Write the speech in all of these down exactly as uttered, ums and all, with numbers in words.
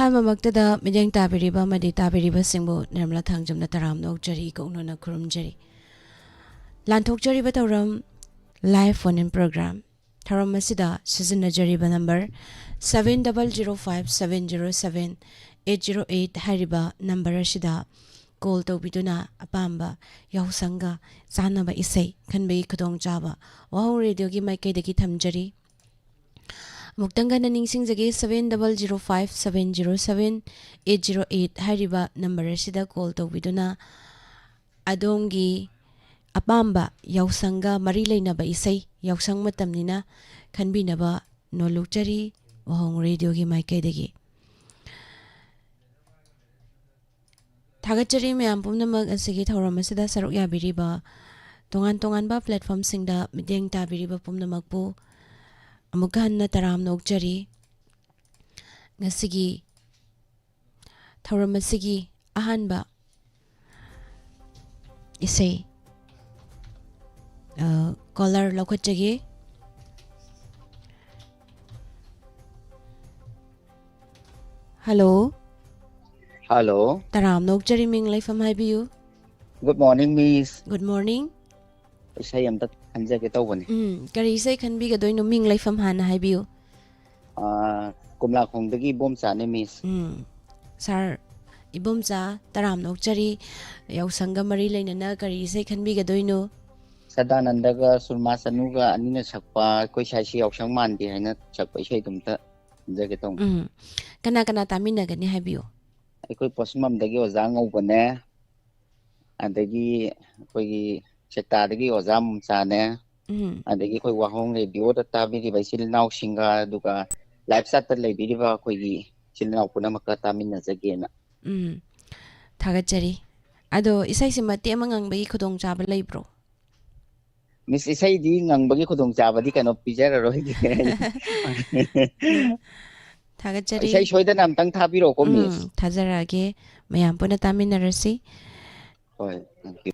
ꯑꯍꯥꯟꯕꯃꯛꯇꯗ ꯃꯤꯠꯌꯦꯡ ꯇꯥꯕꯤꯔꯤꯕ ꯑꯃꯗꯤ ꯇꯥꯕꯤꯔꯤꯕꯁꯤꯡꯕꯨ ꯅꯤꯔꯃꯂꯥ ꯊꯥꯡꯖꯝꯅ ꯇꯔꯥꯝꯅ ꯑꯣꯛꯆꯔꯤ, ꯀꯣꯛꯅꯣꯅ ꯈꯨꯔꯨꯝꯖꯔꯤ꯫ ꯂꯥꯟꯊꯣꯛꯆꯔꯤꯕ ꯊꯧꯔꯝ Live Phone In Program꯫ ꯊꯧꯔꯝ ꯑꯁꯤꯗ ꯁꯤꯖꯤꯟꯅꯖꯔꯤꯕ number seven double zero five seven zero seven eight zero eight ꯍꯥꯏꯔꯤꯕ ꯅꯝꯕꯔ ꯑꯁꯤꯗ ꯀꯣꯜ ꯇꯧꯕꯤꯗꯨꯅ ꯑꯄꯥꯝꯕ ꯌꯥꯎꯁꯪꯒ ꯆꯥꯟꯅꯕ ꯏꯁꯩ ꯈꯟꯕꯒꯤ ꯈꯨꯗꯣꯡꯆꯥꯕ ꯋꯥꯍꯧ ꯔꯦꯗꯤꯑꯣꯒꯤ ꯃꯥꯏꯀꯩꯗꯒꯤ ꯊꯝꯖꯔꯤ꯫ ꯑꯃꯨꯛꯇꯪ ꯍꯟꯅ ꯅꯤꯡꯁꯤꯡꯖꯒꯦ, seven double zero five seven zero seven eight zero eight ꯍꯥꯏꯔꯤꯕ ꯅꯝꯕꯔ ꯑꯁꯤꯗ ꯀꯣꯜ ꯇꯧꯕꯤꯗꯨꯅ ꯑꯗꯣꯝꯒꯤ ꯑꯄꯥꯝꯕ ꯌꯥꯎꯁꯪꯒ ꯃꯔꯤ ꯂꯩꯅꯕ ꯏꯁꯩ, ꯌꯥꯎꯁꯪ ꯃꯇꯝꯅꯤꯅ ꯈꯟꯕꯤꯅꯕ ꯅꯣꯜꯂꯨꯛꯆꯔꯤ ꯋꯥꯍꯣꯡ ꯔꯦꯗꯤꯑꯣꯒꯤ ꯃꯥꯏꯀꯩꯗꯒꯤ꯫ ꯊꯥꯒꯠꯆꯔꯤ ꯃꯌꯥꯝ ꯄꯨꯝꯅꯃꯛ ꯑꯁꯤꯒꯤ ꯊꯧꯔꯝ ꯑꯁꯤꯗ ꯁꯔꯨꯛ ꯌꯥꯕꯤꯔꯤꯕ, ꯇꯣꯉꯥꯟ ꯇꯣꯉꯥꯟꯕ platformꯁꯤꯡꯗ ꯃꯤꯠꯌꯦꯡ ꯇꯥꯕꯤꯔꯤꯕ ꯄꯨꯝꯅꯃꯛꯄꯨ ꯑꯃꯨꯛꯀ ꯍꯟꯅ ꯇꯔꯥꯝꯅ ꯑꯣꯛꯆꯔꯤ꯫ ꯉꯁꯤꯒꯤ ꯊꯧꯔꯝ ꯑꯁꯤꯒꯤ ꯑꯍꯥꯟꯕ ꯏꯁꯩ, ꯑ, caller ꯂꯧꯈꯠꯆꯒꯦ꯫ Hello꯫ Hello꯫ ꯇꯔꯥꯝꯅ ꯑꯣꯛꯆꯔꯤ, ꯃꯤꯡ ꯂꯩꯐꯝ ꯍꯥꯏꯕꯤꯌꯨ꯫ Good morning, Miss꯫ Good morning꯫ ꯏꯁꯩ ꯑꯝꯇ ꯈꯟꯖꯒꯦ ꯇꯧꯕꯅꯤ꯫ ꯎꯝ, ꯀꯔꯤ ꯏꯁꯩ ꯈꯟꯕꯤꯒꯗꯣꯏꯅꯣ? ꯃꯤꯡ ꯂꯩꯐꯝ ꯍꯥꯟꯅ ꯍꯥꯏꯕꯤꯌꯨ꯫ ꯑꯥ, ꯀꯣꯝꯂꯥꯈꯣꯡꯗꯒꯤ ꯏꯕꯣꯝꯆꯥꯅꯦ, Miss꯫ ꯎꯝ, sir, ꯏꯕꯣꯝꯆꯥ, ꯇꯔꯥꯝꯅ ꯑꯣꯛꯆꯔꯤ꯫ ꯌꯥꯎꯁꯪꯒ ꯃꯔꯤ ꯂꯩꯅꯅ ꯀꯔꯤ ꯏꯁꯩ ꯈꯟꯕꯤꯒꯗꯣꯏꯅꯣ? ꯁꯗꯥꯅꯟꯗꯒ ꯁꯨꯔꯃꯥ ꯆꯅꯨꯒ ꯑꯅꯤꯅ ꯁꯛꯄ ꯑꯩꯈꯣꯏ ꯁ꯭ꯋꯥꯏꯁꯤ ꯌꯥꯎꯁꯪ ꯃꯥꯟꯗꯦ ꯍꯥꯏꯅ ꯁꯛꯄ ꯏꯁꯩꯗꯨꯝꯇ ꯈꯟꯖꯒꯦ ꯇꯧꯕꯅꯤ꯫ ꯎꯝ, ꯀꯅꯥ ꯀꯅꯥ ꯇꯥꯃꯤꯟꯅꯒꯅꯤ ꯍꯥꯏꯕꯤꯌꯨ꯫ ꯑꯩꯈꯣꯏ ꯄꯣꯠꯁꯝꯕꯝꯗꯒꯤ ꯑꯣꯖꯥ ꯉꯧꯕꯅꯦ, ꯑꯗꯒꯤ ꯑꯩꯈꯣꯏꯒꯤ ꯁꯦꯛꯇꯥꯗꯒꯤ ꯑꯣꯖꯥ ꯃꯨꯝꯆꯥꯅꯦ, ꯎꯝ꯫ ꯑꯗꯒꯤ ꯑꯩꯈꯣꯏ ꯋꯥꯍꯣꯡ ꯔꯦꯗꯤꯑꯣꯗ ꯇꯥꯕꯤꯔꯤꯕ ꯏꯆꯤꯜ ꯏꯅꯥꯎꯁꯤꯡꯒ, ꯑꯗꯨꯒ live chatꯇ ꯂꯩꯕꯤꯔꯤꯕ ꯑꯩꯈꯣꯏꯒꯤ ꯏꯆꯤꯜ ꯏꯅꯥꯎ ꯄꯨꯝꯅꯃꯛꯀ ꯇꯥꯃꯤꯟꯅꯖꯒꯦꯅ꯫ ꯎꯝ꯫ ꯊꯥꯒꯠꯆꯔꯤ꯫ ꯑꯗꯣ ꯏꯁꯩꯁꯤ ꯃꯇꯦꯛ ꯑꯃ ꯉꯪꯕꯒꯤ ꯈꯨꯗꯣꯡꯆꯥꯕ ꯂꯩꯕ꯭ꯔꯣ? Miss, ꯏꯁꯩꯗꯤ ꯉꯪꯕꯒꯤ ꯈꯨꯗꯣꯡꯆꯥꯕꯗꯤ ꯀꯩꯅꯣ ꯄꯤꯖꯔꯔꯣꯏꯒꯦ꯫ ꯊꯥꯒꯠꯆꯔꯤ꯫ ꯏꯁꯩ ꯁꯣꯏꯗꯅ ꯑꯝꯇꯪ ꯊꯥꯕꯤꯔꯛꯑꯣꯀꯣ, ꯎꯝ, Miss꯫ ꯊꯥꯖꯔꯛꯑꯒꯦ꯫ ꯃꯌꯥꯝ ꯄꯨꯟꯅ ꯇꯥꯃꯤꯟꯅꯔꯁꯤ꯫ ꯍꯣꯏ, thank you꯫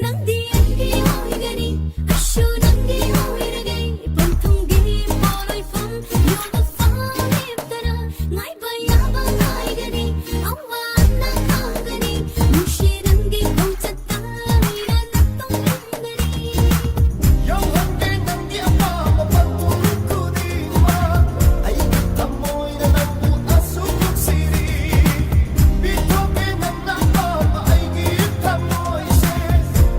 ꯅꯪꯗꯤ ꯑꯩꯒꯤ ꯑꯣꯏꯒꯅꯤ, ꯑꯩꯁꯨ ꯅꯪꯒꯤ ꯑꯣꯏꯔꯒꯦ꯫ ꯄꯟꯊꯨꯡꯒꯤ ꯄꯣꯠꯂꯣꯏꯐꯝ ꯌꯣꯟꯕ ꯐꯥꯎ ꯂꯦꯞꯇꯅ ꯉꯥꯏꯕ ꯌꯥꯕ ꯉꯥꯏꯒꯅꯤ꯫ ꯑꯋꯥ ꯑꯅꯥ ꯈꯥꯡꯒꯅꯤ, ꯅꯨꯡꯁꯤ ꯅꯪꯒꯤ ꯈꯣꯡꯆꯠꯇ ꯑꯩꯅ ꯅꯇꯨꯡ ꯏꯟꯒꯅꯤ꯫ ꯌꯧꯍꯟꯒꯦ ꯅꯪꯒꯤ ꯑꯄꯥꯝꯕ ꯄꯟꯊꯨꯡ ꯈꯨꯗꯤꯡꯃꯛ꯫ ꯑꯩꯒꯤ ꯊꯃꯣꯏꯅ ꯅꯪꯕꯨ ꯑꯁꯨꯛ ꯅꯨꯡꯁꯤꯔꯤ꯫ ꯄꯤꯊꯣꯛꯀꯦ ꯅꯪꯅ ꯑꯄꯥꯝꯕ ꯑꯩꯒꯤ ꯊꯃꯣꯏꯁꯦ꯫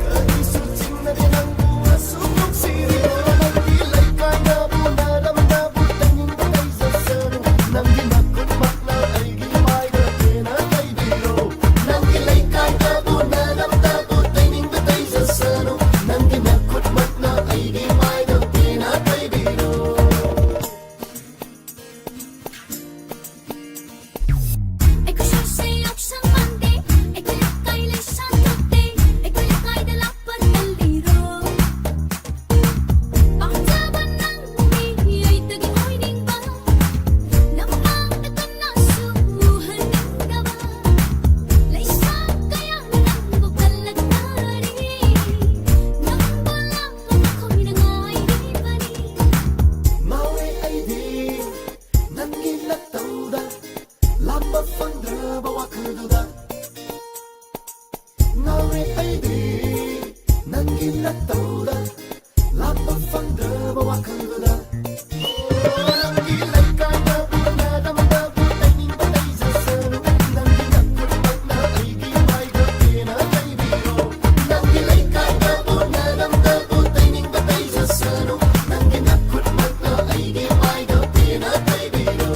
ꯀꯔꯤꯁꯨ ꯆꯤꯡꯅꯗꯦ ꯅꯪꯕꯨ ꯑꯁꯨꯛ ꯅꯨꯡꯁꯤꯔꯤ꯫ ꯅꯪꯒꯤ ꯂꯩꯀꯥꯏꯗꯕꯨ ꯅꯔꯝꯗꯕꯨ ꯇꯩꯅꯤꯡꯕ ꯇꯩꯖꯁꯅꯨ꯫ ꯅꯪꯒꯤ ꯅꯈꯨꯠꯃꯛꯅ ꯑꯩꯒꯤ ꯃꯥꯏꯗ ꯄꯦꯟꯅ ꯇꯩꯕꯤꯔꯣ꯫ ꯅꯪꯒꯤ ꯂꯩꯀꯥꯏꯗꯕꯨ ꯅꯔꯝꯗꯕꯨ ꯇꯩꯅꯤꯡꯕ ꯇꯩꯖꯁꯅꯨ꯫ ꯅꯪꯒꯤ ꯅꯈꯨꯠꯃꯛꯅ ꯑꯩꯒꯤ ꯃꯥꯏꯗ ꯄꯦꯟꯅ ꯇꯩꯕꯤꯔꯣ꯫ ꯑꯩꯈꯣꯏ ꯁꯣꯏꯁꯦ ꯌꯥꯎꯁꯪ ꯃꯥꯟꯗꯦ, ꯑꯩꯈꯣꯏ ꯂꯩꯀꯥꯏ ꯂꯩꯁꯥ ꯊꯣꯛꯇꯦ, ꯑꯩꯈꯣꯏ ꯂꯩꯀꯥꯏꯗ ꯂꯥꯛꯄ ꯇꯜꯂꯤꯔꯣ? ꯄꯥꯝꯖꯕ ꯅꯪꯒꯤ ꯑꯩꯗꯒꯤ ꯑꯣꯏꯅꯤꯡꯕ, ꯅꯃꯥꯡꯗ ꯀꯅꯥꯁꯨ ꯎꯍꯟꯅꯤꯡꯗꯕ, ꯂꯩꯁꯥ ꯀꯌꯥꯅ ꯅꯪꯕꯨ ꯀꯜꯂꯛꯅꯔꯤ, ꯅꯪꯕꯨ ꯂꯥꯛꯄ ꯃꯈꯣꯏꯅ ꯉꯥꯏꯔꯤꯕꯅꯤ꯫ ꯉꯥꯎꯔꯦ ꯑꯩꯗꯤ ꯅꯪꯒꯤ ꯅꯇꯧꯗ, ꯂꯥꯛꯄ ꯐꯪꯗ꯭ꯔꯕ ꯋꯥꯈꯜꯗꯨꯗ꯫ ꯉꯥꯎꯔꯦ ꯑꯩꯗꯤ ꯅꯪꯒꯤ ꯅꯇꯧꯗ, ꯂꯥꯛꯄ ꯐꯪꯗ꯭ꯔꯕ ꯋꯥꯈꯜꯗꯨꯗ꯫ ꯅꯪꯒꯤ ꯂꯩꯀꯥꯏꯗꯕꯨ ꯅꯔꯝꯗꯕꯨ ꯇꯩꯅꯤꯡꯕ ꯇꯩꯖꯁꯅꯨ꯫ ꯅꯪꯒꯤ ꯅꯈꯨꯠꯃꯛꯅ ꯑꯩꯒꯤ ꯃꯥꯏꯗ ꯄꯦꯟꯅ ꯇꯩꯕꯤꯔꯣ꯫ ꯅꯪꯒꯤ ꯂꯩꯀꯥꯏꯗꯕꯨ ꯅꯔꯝꯗꯕꯨ ꯇꯩꯅꯤꯡꯕ ꯇꯩꯖꯁꯅꯨ꯫ ꯅꯪꯒꯤ ꯅꯈꯨꯠꯃꯛꯅ ꯑꯩꯒꯤ ꯃꯥꯏꯗ ꯄꯦꯟꯅ ꯇꯩꯕꯤꯔꯣ꯫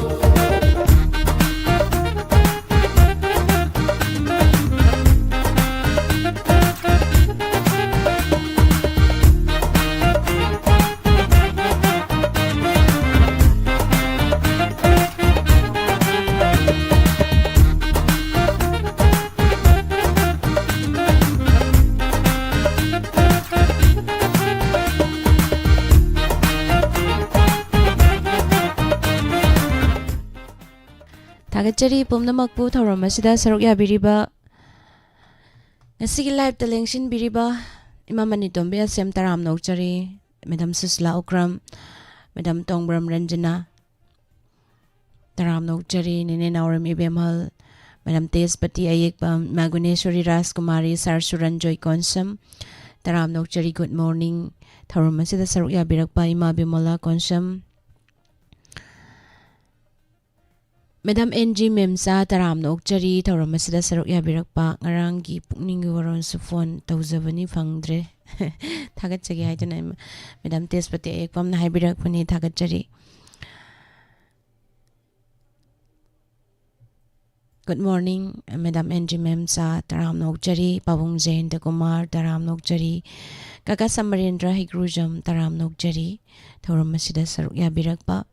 ꯊꯥꯒꯠꯆꯔꯤ ꯄꯨꯝꯅꯃꯛꯄꯨ ꯊꯧꯔꯝ ꯑꯁꯤꯗ ꯁꯔꯨꯛ ꯌꯥꯕꯤꯔꯤꯕ ꯉꯁꯤꯒꯤ live-ꯇ ꯂꯦꯡꯁꯤꯟꯕꯤꯔꯤꯕ ꯏꯃꯥ ꯃꯅꯤꯇꯣꯝꯕꯤ ꯑꯁꯦꯝ, ꯇꯔꯥꯝꯅ ꯑꯣꯛꯆꯔꯤ꯫ Madam ꯁꯨꯁꯂꯥ ꯎꯀ꯭ꯔꯝ, Madam ꯇꯣꯡꯕ꯭ꯔꯝ ꯔꯟꯖꯅꯥ, ꯇꯔꯥꯝꯅ ꯑꯣꯛꯆꯔꯤ꯫ ꯅꯦꯅꯦ ꯅꯥꯎꯔꯦꯝ ꯏꯕꯦꯝꯍꯜ, Madam ꯇꯦꯖꯄꯇꯤ ꯑꯌꯦꯛꯄꯝ, ꯏꯃꯥ ꯒꯨꯅꯦꯁꯣꯔꯤ ꯔꯥꯖꯀꯨꯃꯥꯔꯤ, Sir ꯁꯨꯔꯟꯖꯣꯏ ꯀꯣꯟꯁꯝ, ꯇꯔꯥꯝꯅ ꯑꯣꯛꯆꯔꯤ꯫ Good morning꯫ ꯊꯧꯔꯝ ꯑꯁꯤꯗ ꯁꯔꯨꯛ ꯌꯥꯕꯤꯔꯛꯄ ꯏꯃꯥ ꯕꯤꯃꯣꯂꯥ Konsam, Madam N G Memcha, ꯇꯔꯥꯝꯅ ꯑꯣꯛꯆꯔꯤ꯫ ꯊꯧꯔꯝ ꯑꯁꯤꯗ ꯁꯔꯨꯛ ꯌꯥꯕꯤꯔꯛꯄ, ꯉꯔꯥꯡꯒꯤ ꯄꯨꯛꯅꯤꯡꯒꯤ ꯋꯥꯔꯣꯜꯁꯨ phone ꯇꯧꯖꯕꯅꯤ, ꯐꯪꯗ꯭ꯔꯦ꯫ ꯊꯥꯒꯠꯆꯒꯦ ꯍꯥꯏꯗꯨꯅ Madam ꯇꯦꯖꯄꯇꯤ ꯑꯌꯦꯛꯄꯝꯅ ꯍꯥꯏꯕꯤꯔꯛꯄꯅꯤ, ꯊꯥꯒꯠꯆꯔꯤ꯫ Good morning, Madam N G Memcha, ꯇꯔꯥꯝꯅ ꯑꯣꯛꯆꯔꯤ꯫ ꯄꯥꯕꯨꯡ ꯖꯌꯦꯟꯇ ꯀꯨꯃꯥꯔ, ꯇꯔꯥꯝꯅ ꯑꯣꯛꯆꯔꯤ꯫ ꯀꯀꯥ ꯁꯃꯔꯦꯟꯗ꯭ꯔ ꯍꯩꯒ꯭ꯔꯨꯖꯝ, ꯇꯔꯥꯝꯅ ꯑꯣꯛꯆꯔꯤ꯫ ꯊꯧꯔꯝ ꯑꯁꯤꯗ ꯁꯔꯨꯛ ꯌꯥꯕꯤꯔꯛꯄ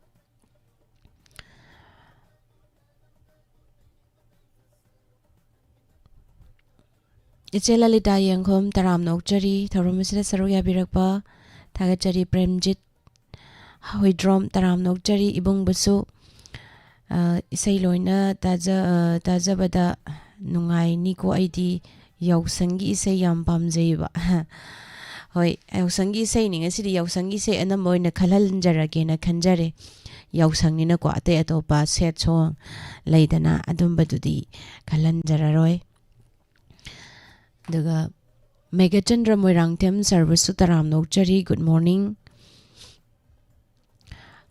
ꯏꯆꯦ ꯂꯂꯤꯇꯥ ꯌꯦꯡꯈꯣꯝ, ꯇꯔꯥꯝꯅ ꯑꯣꯛꯆꯔꯤ꯫ ꯊꯧꯔꯝ ꯑꯁꯤꯗ ꯁꯔꯨꯛ ꯌꯥꯕꯤꯔꯛꯄ ꯊꯥꯒꯠꯆꯔꯤ꯫ ꯄ꯭ꯔꯦꯝꯖꯤꯠ ꯍꯨꯏꯗ꯭ꯔꯣꯝ, ꯇꯔꯥꯝꯅ ꯑꯣꯛꯆꯔꯤ꯫ ꯏꯕꯨꯡꯕꯨꯁꯨ, ꯑ, ꯏꯁꯩ ꯂꯣꯏꯅ ꯇꯥꯖ-, ꯑ, ꯇꯥꯖꯕꯗ ꯅꯨꯡꯉꯥꯏꯅꯤꯀꯣ꯫ ꯑꯩꯗꯤ ꯌꯥꯎꯁꯪꯒꯤ ꯏꯁꯩ ꯌꯥꯝ ꯄꯥꯝꯖꯩꯕ꯫ ꯍꯣꯏ, ꯌꯥꯎꯁꯪꯒꯤ ꯏꯁꯩꯅꯤ ꯉꯁꯤꯗꯤ꯫ ꯌꯥꯎꯁꯪꯒꯤ ꯏꯁꯩ ꯑꯅꯝꯕ ꯑꯣꯏꯅ ꯈꯜꯍꯟꯖꯔꯒꯦꯅ ꯈꯟꯖꯔꯦ꯫ ꯌꯥꯎꯁꯪꯅꯤꯅꯀꯣ, ꯑꯇꯩ ꯑꯇꯣꯞꯄ sad song ꯂꯩꯗꯅ, ꯑꯗꯨꯝꯕꯗꯨꯗꯤ ꯈꯜꯍꯟꯖꯔꯔꯣꯏ꯫ ꯑꯗꯨꯒ ꯃꯦꯘꯆꯟꯗ꯭ꯔ ꯃꯣꯏꯔꯥꯡꯊꯦꯝ, sir ꯕꯨꯁꯨ ꯇꯔꯥꯝꯅ ꯑꯣꯛꯆꯔꯤ꯫ Good morning꯫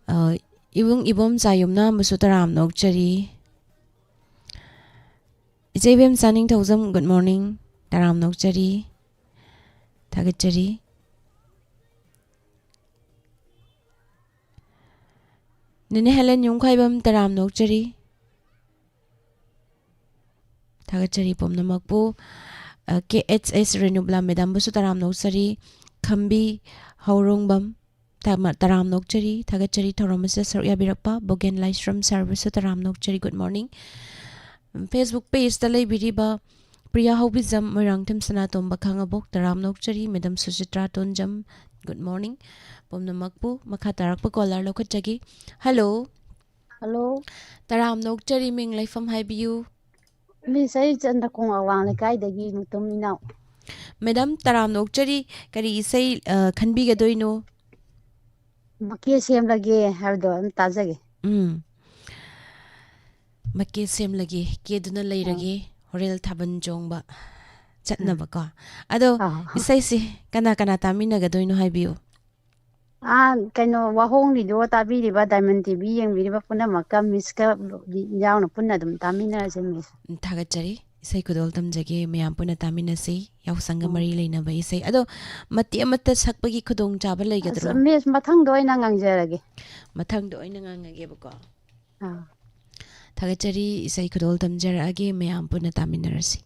ꯑ, ꯏꯕꯨꯡ ꯏꯕꯣꯝꯆꯥ ꯌꯨꯝꯅꯥꯝꯕꯁꯨ ꯇꯔꯥꯝꯅ ꯑꯣꯛꯆꯔꯤ꯫ ꯏꯆꯦ ꯏꯕꯦꯝꯆꯥ ꯅꯤꯡꯊꯧꯖꯝ, good morning꯫ ꯇꯔꯥꯝꯅ ꯑꯣꯛꯆꯔꯤ꯫ ꯊꯥꯒꯠꯆꯔꯤ꯫ ꯅꯦꯅꯦ ꯍꯦꯂꯦꯟ ꯌꯨꯝꯈꯥꯏꯕꯝ, ꯇꯔꯥꯝꯅ ꯑꯣꯛꯆꯔꯤ꯫ ꯊꯥꯒꯠꯆꯔꯤ ꯄꯨꯝꯅꯃꯛꯄꯨ꯫ ꯑ, ꯀꯦ ꯑꯩꯆ ꯑꯦꯁ ꯔꯦꯅꯨꯕ꯭ꯂꯥ madam ꯕꯨꯁꯨ ꯇꯔꯥꯝꯅ ꯑꯣꯛꯆꯔꯤ꯫ ꯈꯝꯕꯤ ꯍꯧꯔꯣꯡꯕꯝ, ꯇꯃ-, ꯇꯔꯥꯝꯅ ꯑꯣꯛꯆꯔꯤ꯫ ꯊꯥꯒꯠꯆꯔꯤ ꯊꯧꯔꯝ ꯑꯁꯤꯗ ꯁꯔꯨꯛ ꯌꯥꯕꯤꯔꯛꯄ ꯕꯣꯒꯦꯟ ꯂꯥꯏꯁ꯭ꯔꯝ, sir ꯕꯨꯁꯨ ꯇꯔꯥꯝꯅ ꯑꯣꯛꯆꯔꯤ꯫ Good morning꯫ Facebook page ꯇ ꯂꯩꯕꯤꯔꯤꯕ ꯄ꯭ꯔꯤꯌꯥ ꯍꯧꯕꯤꯖꯝ, ꯃꯣꯏꯔꯥꯡꯊꯦꯝ ꯁꯅꯥꯇꯣꯝꯕ ꯈꯥꯉꯕꯣꯛ, ꯇꯔꯥꯝꯅ ꯑꯣꯛꯆꯔꯤ꯫ Madam ꯁꯨꯆꯤꯇ꯭ꯔꯥ ꯇꯣꯟꯖꯝ, good morning꯫ ꯄꯨꯝꯅꯃꯛꯄꯨ꯫ ꯃꯈꯥ ꯇꯥꯔꯛꯄ caller ꯂꯧꯈꯠꯆꯒꯦ꯫ Hello꯫ Hello꯫ ꯇꯔꯥꯝꯅ ꯑꯣꯛꯆꯔꯤ, ꯃꯤꯡ ꯂꯩꯐꯝ ꯍꯥꯏꯕꯤꯌꯨ꯫ ꯃꯤꯁ, ꯑꯩ ꯆꯟꯗ꯭ꯔꯀꯣꯡ ꯑꯋꯥꯡ ꯂꯩꯀꯥꯏꯗꯒꯤ ꯃꯨꯇꯨꯝ ꯏꯅꯥꯎ꯫ ꯃꯦꯗꯥꯝ, ꯇꯔꯥꯝꯅ ꯑꯣꯛꯆꯔꯤ꯫ ꯀꯔꯤ ꯏꯁꯩ, ꯑ, ꯈꯟꯕꯤꯒꯗꯣꯏꯅꯣ? ꯃꯀꯦ ꯁꯦꯝꯂꯒꯦ ꯍꯥꯏꯕꯗꯣ ꯑꯗꯨꯝ ꯇꯥꯖꯒꯦ꯫ ꯎꯝ꯫ ꯃꯀꯦ ꯁꯦꯝꯂꯒꯦ, ꯀꯦꯗꯨꯅ ꯂꯩꯔꯒꯦ, ꯍꯣꯔꯦꯜ ꯊꯥꯕꯜ ꯆꯣꯡꯕ ꯆꯠꯅꯕꯀꯣ꯫ ꯑꯗꯣ ꯑꯥ꯫ ꯏꯁꯩꯁꯦ ꯀꯅꯥ ꯀꯅꯥ ꯇꯥꯃꯤꯟꯅꯒꯗꯣꯏꯅꯣ ꯍꯥꯏꯕꯤꯌꯨ꯫ ꯑꯥ, ꯀꯩꯅꯣ, ꯋꯥꯍꯣꯡ ꯔꯦꯗꯤꯑꯣ ꯇꯥꯕꯤꯔꯤꯕ, ꯗꯥꯏꯃꯟ ꯇꯤꯚꯤ ꯌꯦꯡꯕꯤꯔꯤꯕ ꯄꯨꯝꯅꯃꯛꯀ ꯃꯤꯁꯀ ꯌꯥꯎꯅ ꯄꯨꯟꯅ ꯑꯗꯨꯝ ꯇꯥꯃꯤꯟꯅꯔꯁꯦ, ꯃꯤꯁ꯫ ꯎꯝ, ꯊꯥꯒꯠꯆꯔꯤ꯫ ꯏꯁꯩ ꯈꯨꯗꯣꯜ ꯇꯝꯖꯒꯦ, ꯃꯌꯥꯝ ꯄꯨꯟꯅ ꯇꯥꯃꯤꯟꯅꯁꯤ꯫ ꯌꯥꯎꯁꯪꯒ ꯎꯝ꯫ ꯃꯔꯤ ꯂꯩꯅꯕ ꯏꯁꯩ꯫ ꯑꯗꯣ ꯃꯇꯦꯛ ꯑꯃꯠꯇ ꯁꯛꯄꯒꯤ ꯈꯨꯗꯣꯡꯆꯥꯕ ꯑꯁ, ꯂꯩꯒꯗ꯭ꯔꯣ? ꯃꯤꯁ, ꯃꯊꯪꯗ ꯑꯣꯏꯅ ꯉꯥꯡꯖꯔꯒꯦ꯫ ꯃꯊꯪꯗ ꯑꯣꯏꯅ ꯉꯥꯡꯉꯒꯦꯕꯀꯣ꯫ ꯑꯥ꯫ ꯊꯥꯒꯠꯆꯔꯤ, ꯏꯁꯩ ꯈꯨꯗꯣꯜ ꯇꯝꯖꯔꯛꯑꯒꯦ, ꯃꯌꯥꯝ ꯄꯨꯟꯅ ꯇꯥꯃꯤꯟꯅꯔꯁꯤ꯫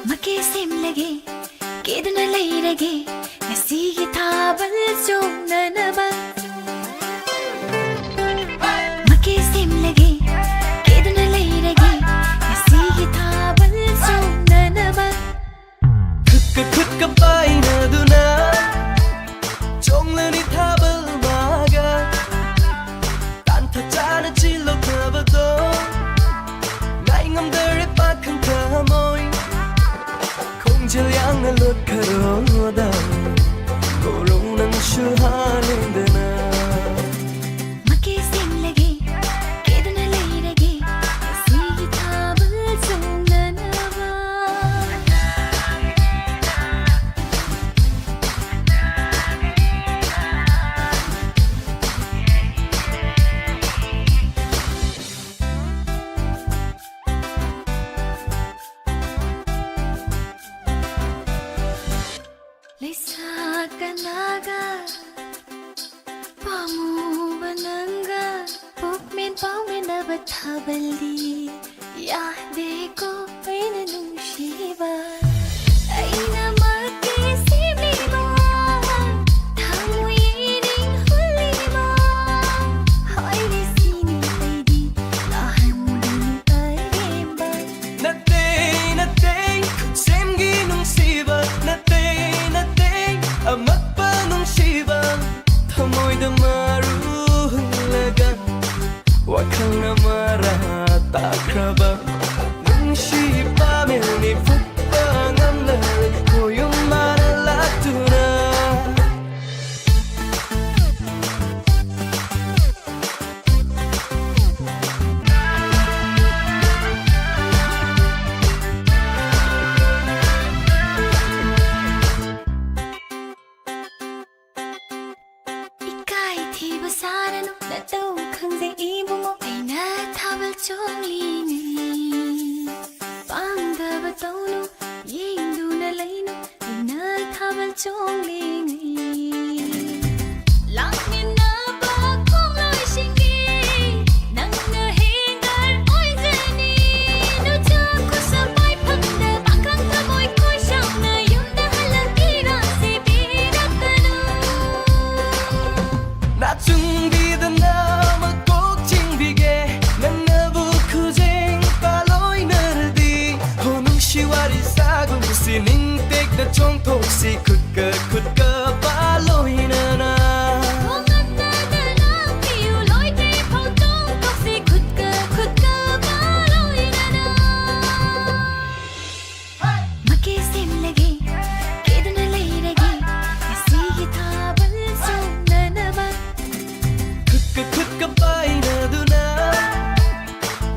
ꯃꯀꯦ ꯁꯦꯝꯂꯒꯦ, ꯀꯦꯗꯨꯅ ꯂꯩꯔꯒꯦ, ꯉꯁꯤꯒꯤ ꯊꯥꯕꯜ ꯆꯣꯡꯅꯅꯕ꯫ ꯃꯀꯦ ꯁꯦꯝꯂꯒꯦ, ꯀꯦꯗꯨꯅ ꯂꯩꯔꯒꯦ, ꯉꯁꯤꯒꯤ ꯊꯥꯕꯜ ꯆꯣꯡꯅꯅꯕ꯫ ꯈꯨꯠꯀ ꯈꯨꯠꯀ ꯄꯥꯏꯅꯗꯨꯅ ꯆꯣꯡꯂꯅꯤ ꯊꯥꯕꯜ ꯃꯥꯒ꯫ ꯇꯥꯟꯊꯥ ꯆꯥꯅ ꯆꯤꯜꯂꯣꯛꯅꯕꯗꯣ ꯉꯥꯏ ꯉꯝꯗꯔꯦ ꯄꯥꯈꯪ ꯊꯃꯣꯏ꯫ ꯈꯣꯡꯖꯦꯜ ꯌꯥꯡꯅ ꯂꯣꯠꯈꯔꯣꯗ ꯀꯣꯔꯧ ꯅꯪꯁꯨ ꯍꯥꯂꯦꯟꯗꯅ꯫ ꯅꯥꯒ ꯄꯥꯝꯃꯨꯕ ꯅꯪꯒ ꯄꯨꯛꯃꯦꯟ ꯄꯥꯎꯃꯤꯟꯅꯕ ꯊꯥꯕꯜꯗꯤ ꯌꯥꯗꯦꯀꯣ ꯑꯩꯅ ꯅꯨꯡꯁꯤꯕ꯫ ꯑꯩꯅ ꯃꯛꯀꯤ ꯁꯦꯝꯂꯤꯕ ꯊꯃꯣꯏ ꯌꯦꯅꯤꯡ ꯍꯨꯜꯂꯤꯕ ꯍꯥꯏꯔꯤꯁꯤꯅꯤ ꯑꯩꯗꯤ ꯂꯥꯛꯍꯟꯒꯅꯤ ꯑꯔꯦꯝꯕ꯫ ꯅꯠꯇꯦ, ꯅꯠꯇꯦ, ꯈꯨꯠꯁꯦꯝꯒꯤ ꯅꯨꯡꯁꯤꯕ ꯅꯠꯇꯦ, ꯅꯠꯇꯦ, ꯑꯃꯛꯄ ꯅꯨꯡꯁꯤꯕ ꯊꯃꯣꯏꯗ ꯃꯔꯨ ꯍꯨꯜꯂꯒ ꯋꯥꯈꯜꯅ ꯃꯔꯥ ꯇꯥꯈ꯭ꯔꯕ ꯅꯨꯡꯁꯤ ꯄꯥꯃꯦꯜꯅꯤ ꯐꯨꯠꯄ ꯉꯝꯂꯔꯣꯏ ꯈꯣꯌꯨꯝ ꯃꯥꯅ ꯂꯥꯛꯇꯨꯅ꯫ ꯏꯀꯥꯏ ꯊꯤꯕ ꯁꯥꯔꯅꯨ ꯅꯇꯧ ꯈꯪꯖꯩ ꯏꯕꯨꯡꯉꯣ ꯑꯩꯅ ꯊꯥꯕꯜ ꯆꯣꯡꯂꯤꯉꯩ꯫ ꯄꯥꯡꯗꯕ ꯇꯧꯅꯨ ꯌꯦꯡꯗꯨꯅ ꯂꯩꯅꯨ ꯑꯩꯅ ꯊꯥꯕꯜ ꯆꯣꯡꯂꯤꯉꯩ꯫ ꯂꯥꯛꯃꯤꯟꯅꯕ ꯈꯣꯡꯂꯣꯏꯁꯤꯡꯒꯤ ꯅꯪꯅ ꯍꯦꯡꯒꯔ ꯑꯣꯏꯖꯅꯤ꯫ ꯅꯨꯆꯥ ꯈꯨꯠꯁ ꯄꯥꯏꯐꯝꯗ ꯄꯥꯈꯪ ꯊꯃꯣꯏ ꯈꯣꯏ ꯁꯥꯎꯅ ꯌꯨꯝꯗ ꯍꯜꯂꯛꯏꯔꯥꯡꯁꯤ ꯄꯤꯔꯛꯀꯅꯨ꯫ ꯅꯥꯆꯨꯡꯕꯤꯗꯅ ꯃꯀꯣꯛ ꯆꯤꯡꯕꯤꯒꯦ ꯅꯪꯅꯕꯨ ꯈꯨꯖꯦꯡ ꯄꯥꯂꯣꯏꯅꯔꯗꯤ꯫ ꯍꯣ ꯅꯨꯡꯁꯤ ꯋꯥꯔꯤ ꯁꯥꯒꯨꯝꯁꯤ ꯅꯤꯡꯇꯦꯛꯅ ꯆꯣꯡꯊꯣꯛꯁꯤ ꯈꯨꯠꯀ ꯈꯨꯠꯀ ꯄꯥꯂꯣꯏꯅꯅ꯫ ꯈꯣꯡꯒꯠꯅꯗ ꯂꯥꯛꯄꯤꯌꯨ ꯂꯣꯏꯗ꯭ꯔꯤ ꯐꯥꯎ ꯆꯣꯡꯊꯣꯛꯁꯤ ꯈꯨꯠꯀ ꯈꯨꯠꯀ ꯄꯥꯂꯣꯏꯅꯅ꯫ ꯃꯀꯦ ꯁꯦꯝꯂꯒꯦ ꯀꯦꯗꯨꯅ ꯂꯩꯔꯒꯦ ꯉꯁꯤꯒꯤ ꯊꯥꯕꯜ ꯆꯣꯡꯅꯅꯕ꯫ ꯈꯨꯠꯀ ꯈꯨꯠꯀ ꯄꯥꯏꯅꯗꯨꯅ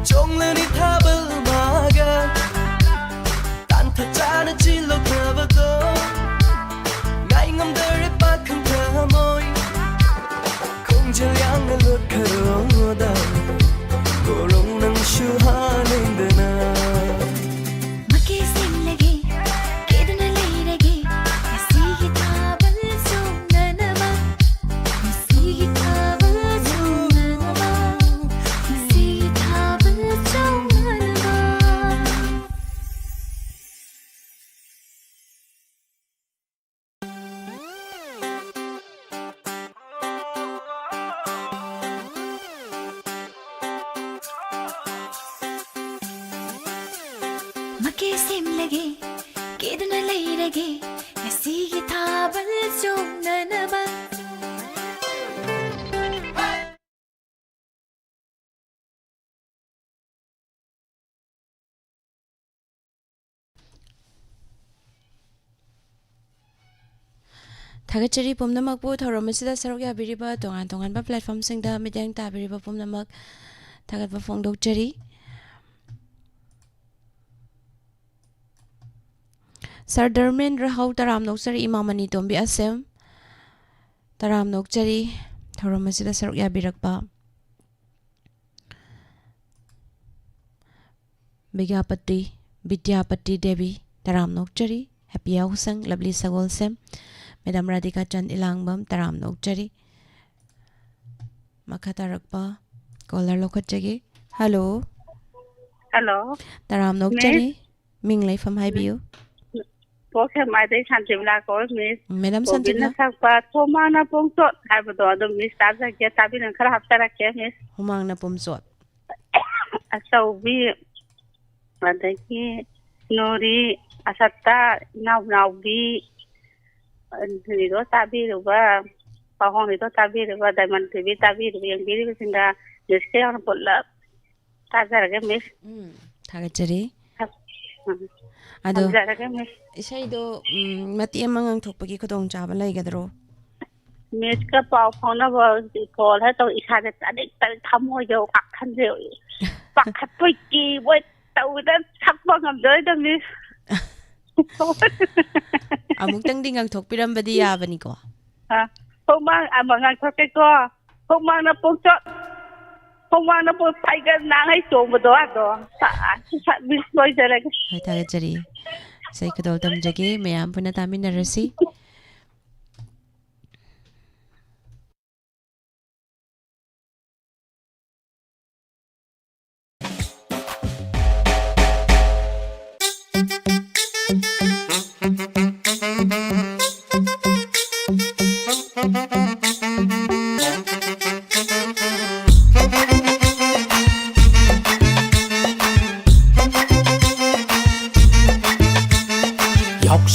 ꯆꯣꯡꯂꯅꯤ ꯊꯥꯕꯜ ꯃꯥꯒ꯫ ꯇꯥꯟꯊꯥ ꯆꯥꯅ ꯆꯤꯜꯂꯣꯛꯅꯕꯗꯣ ꯉꯥꯏ ꯉꯝꯗ ꯃꯀꯦ ꯁꯦꯝꯂꯒꯦ, ꯀꯦꯗꯨꯅ ꯂꯩꯔꯒꯦ, ꯉꯁꯤꯒꯤ ꯊꯥꯕꯜ ꯆꯣꯡꯅꯅꯕ꯫ ꯊꯥꯒꯠꯆꯔꯤ ꯄꯨꯝꯅꯃꯛꯄꯨ, ꯊꯧꯔꯝ ꯑꯁꯤꯗ ꯁꯔꯨꯛ ꯌꯥꯕꯤꯔꯤꯕ ꯇꯣꯉꯥꯟ ꯇꯣꯉꯥꯟꯕ platformꯁꯤꯡꯗ ꯃꯤꯠꯌꯦꯡ ꯇꯥꯕꯤꯔꯤꯕ ꯄꯨꯝꯅꯃꯛ ꯊꯥꯒꯠꯄ ꯐꯣꯡꯗꯣꯛꯆꯔꯤ꯫ ꯁꯔ ꯙꯔꯃꯦꯟꯗ꯭ꯔ ꯍꯧ, ꯇꯔꯥꯝꯅ ꯑꯣꯛꯆꯔꯤ꯫ ꯏꯃꯥ ꯃꯅꯤ ꯇꯣꯝꯕꯤ ꯑꯁꯦꯝ, ꯇꯔꯥꯝꯅ ꯑꯣꯛꯆꯔꯤ ꯊꯧꯔꯝ ꯑꯁꯤꯗ ꯁꯔꯨꯛ ꯌꯥꯕꯤꯔꯛꯄ꯫ ꯕꯤꯗ꯭ꯌꯥꯄꯇꯤ, ꯕꯤꯗ꯭ꯌꯥꯄꯇꯤ ꯗꯦꯕꯤ, ꯇꯔꯥꯝꯅ ꯑꯣꯛꯆꯔꯤ꯫ ꯍꯦꯄꯤꯌꯥ ꯍꯨꯁꯪ, ꯂꯕꯂꯤ ꯁꯒꯣꯜꯁꯦꯝ, ꯃꯦꯗꯥꯝ ꯔꯥꯙꯤꯀꯥ ꯆꯟ ꯏꯂꯥꯡꯕꯝ, ꯇꯔꯥꯝꯅ ꯑꯣꯛꯆꯔꯤ꯫ ꯃꯈꯥ ꯇꯥꯔꯛꯄ caller ꯂꯧꯈꯠꯆꯒꯦ꯫ ꯍꯜꯂꯣ꯫ ꯍꯜꯂꯣ꯫ ꯇꯔꯥꯝꯅ ꯑꯣꯛꯆꯔꯤ꯫ ꯃꯤꯡ ꯂꯩꯐꯝ ꯍꯥꯏꯕꯤꯌꯨ꯫ ꯄꯣꯛꯁꯦꯝꯃꯥꯏꯗꯩ ꯁꯥꯟꯇꯤꯕꯂꯥ ꯀꯧꯏ, ꯃꯤꯁ꯫ ꯃꯦꯗꯥꯝ ꯒꯣꯕꯤꯟꯅ ꯁꯥꯟꯇꯤꯕꯂꯥ꯫ ꯁꯛꯄ ꯊꯣꯃꯥꯅ ꯄꯣꯡꯆꯣꯠ ꯍꯥꯏꯕꯗꯣ ꯑꯗꯨꯝ ꯃꯤꯁ ꯇꯥꯖꯒꯦ, ꯇꯥꯕꯤꯅ ꯈꯔ ꯍꯥꯞꯆꯔꯛꯀꯦ, ꯃꯤꯁ꯫ ꯍꯨꯃꯥꯡꯅ ꯄꯣꯝꯆꯣꯠ꯫ ꯑꯆꯧꯕꯤ, ꯑꯗꯒꯤ ꯅꯨꯔꯤ, ꯑꯁꯠꯇ, ꯏꯅꯥꯎꯅꯥꯎꯕꯤ, ꯑꯗꯨꯒꯤꯗꯣ ꯇꯥꯕꯤꯔꯨꯕ, ꯄꯥꯎꯍꯣꯡꯒꯤꯗꯣ ꯇꯥꯕꯤꯔꯨꯕ, ꯗꯥꯏꯃꯟ ꯇꯤ ꯚꯤ ꯇꯥꯕꯤꯔꯨꯕ, ꯌꯦꯡꯕꯤꯔꯤꯕꯁꯤꯡꯗ ꯃꯤꯁꯀ ꯌꯥꯎꯅ ꯄꯨꯂꯞ ꯇꯥꯖꯔꯒꯦ, ꯃꯤꯁ꯫ ꯎꯝ, ꯊꯥꯒꯠꯆꯔꯤ꯫ ꯎꯝ, ꯑꯗꯣ ꯊꯝꯖꯔꯒꯦ, ꯃꯤꯁ꯫ ꯏꯁꯩꯗꯣ, ꯎꯝ, ꯃꯇꯦꯛ ꯑꯃ ꯉꯪꯊꯣꯛꯄꯒꯤ ꯈꯨꯗꯣꯡꯆꯥꯕ ꯂꯩꯒꯗ꯭ꯔꯣ? ꯃꯤꯁꯀ ꯄꯥꯎ ꯐꯥꯎꯅꯕ ꯐꯣꯟ ꯍꯦꯛ ꯇꯧ, ꯏꯁꯥꯁꯦ ꯇꯥꯅꯤꯡ ꯇꯥꯅꯤꯡ, ꯊꯃꯣꯏꯁꯦ ꯋꯥꯈꯜꯁꯦ ꯄꯥꯈꯠꯄꯣꯏ ꯀꯤꯕꯣꯏ ꯇꯧꯗꯅ ꯁꯛꯄ ꯉꯝꯖꯔꯣꯏꯗ, ꯃꯤꯁ꯫ ꯑꯃꯨꯛꯇꯪꯗꯤ ꯉꯪꯊꯣꯛꯄꯤꯔꯝꯕꯗꯤ ꯌꯥꯕꯅꯤꯀꯣ꯫ ꯑ, ꯍꯨꯃꯥꯡ ꯑꯃ ꯉꯪꯊꯣꯛꯀꯦꯀꯣ꯫ ꯍꯨꯃꯥꯡꯅ ꯄꯣꯡꯆꯣꯠ, ꯍꯨꯃꯥꯡꯅ ꯄꯣꯡ ꯇꯥꯏꯒꯔ ꯅꯥꯉꯩ ꯆꯣꯡꯕꯗꯣ ꯑꯗꯣ꯫ ꯁꯥ-, ꯁꯥ-, ꯃꯤꯁ ꯂꯣꯏꯖꯔꯒꯦ꯫ ꯍꯣꯏ, ꯊꯥꯒꯠꯆꯔꯤ꯫ ꯏꯁꯩ ꯈꯨꯗꯣꯜ ꯇꯝꯖꯒꯦ, ꯃꯌꯥꯝ ꯄꯨꯟꯅ ꯇꯥꯃꯤꯟꯅꯔꯁꯤ꯫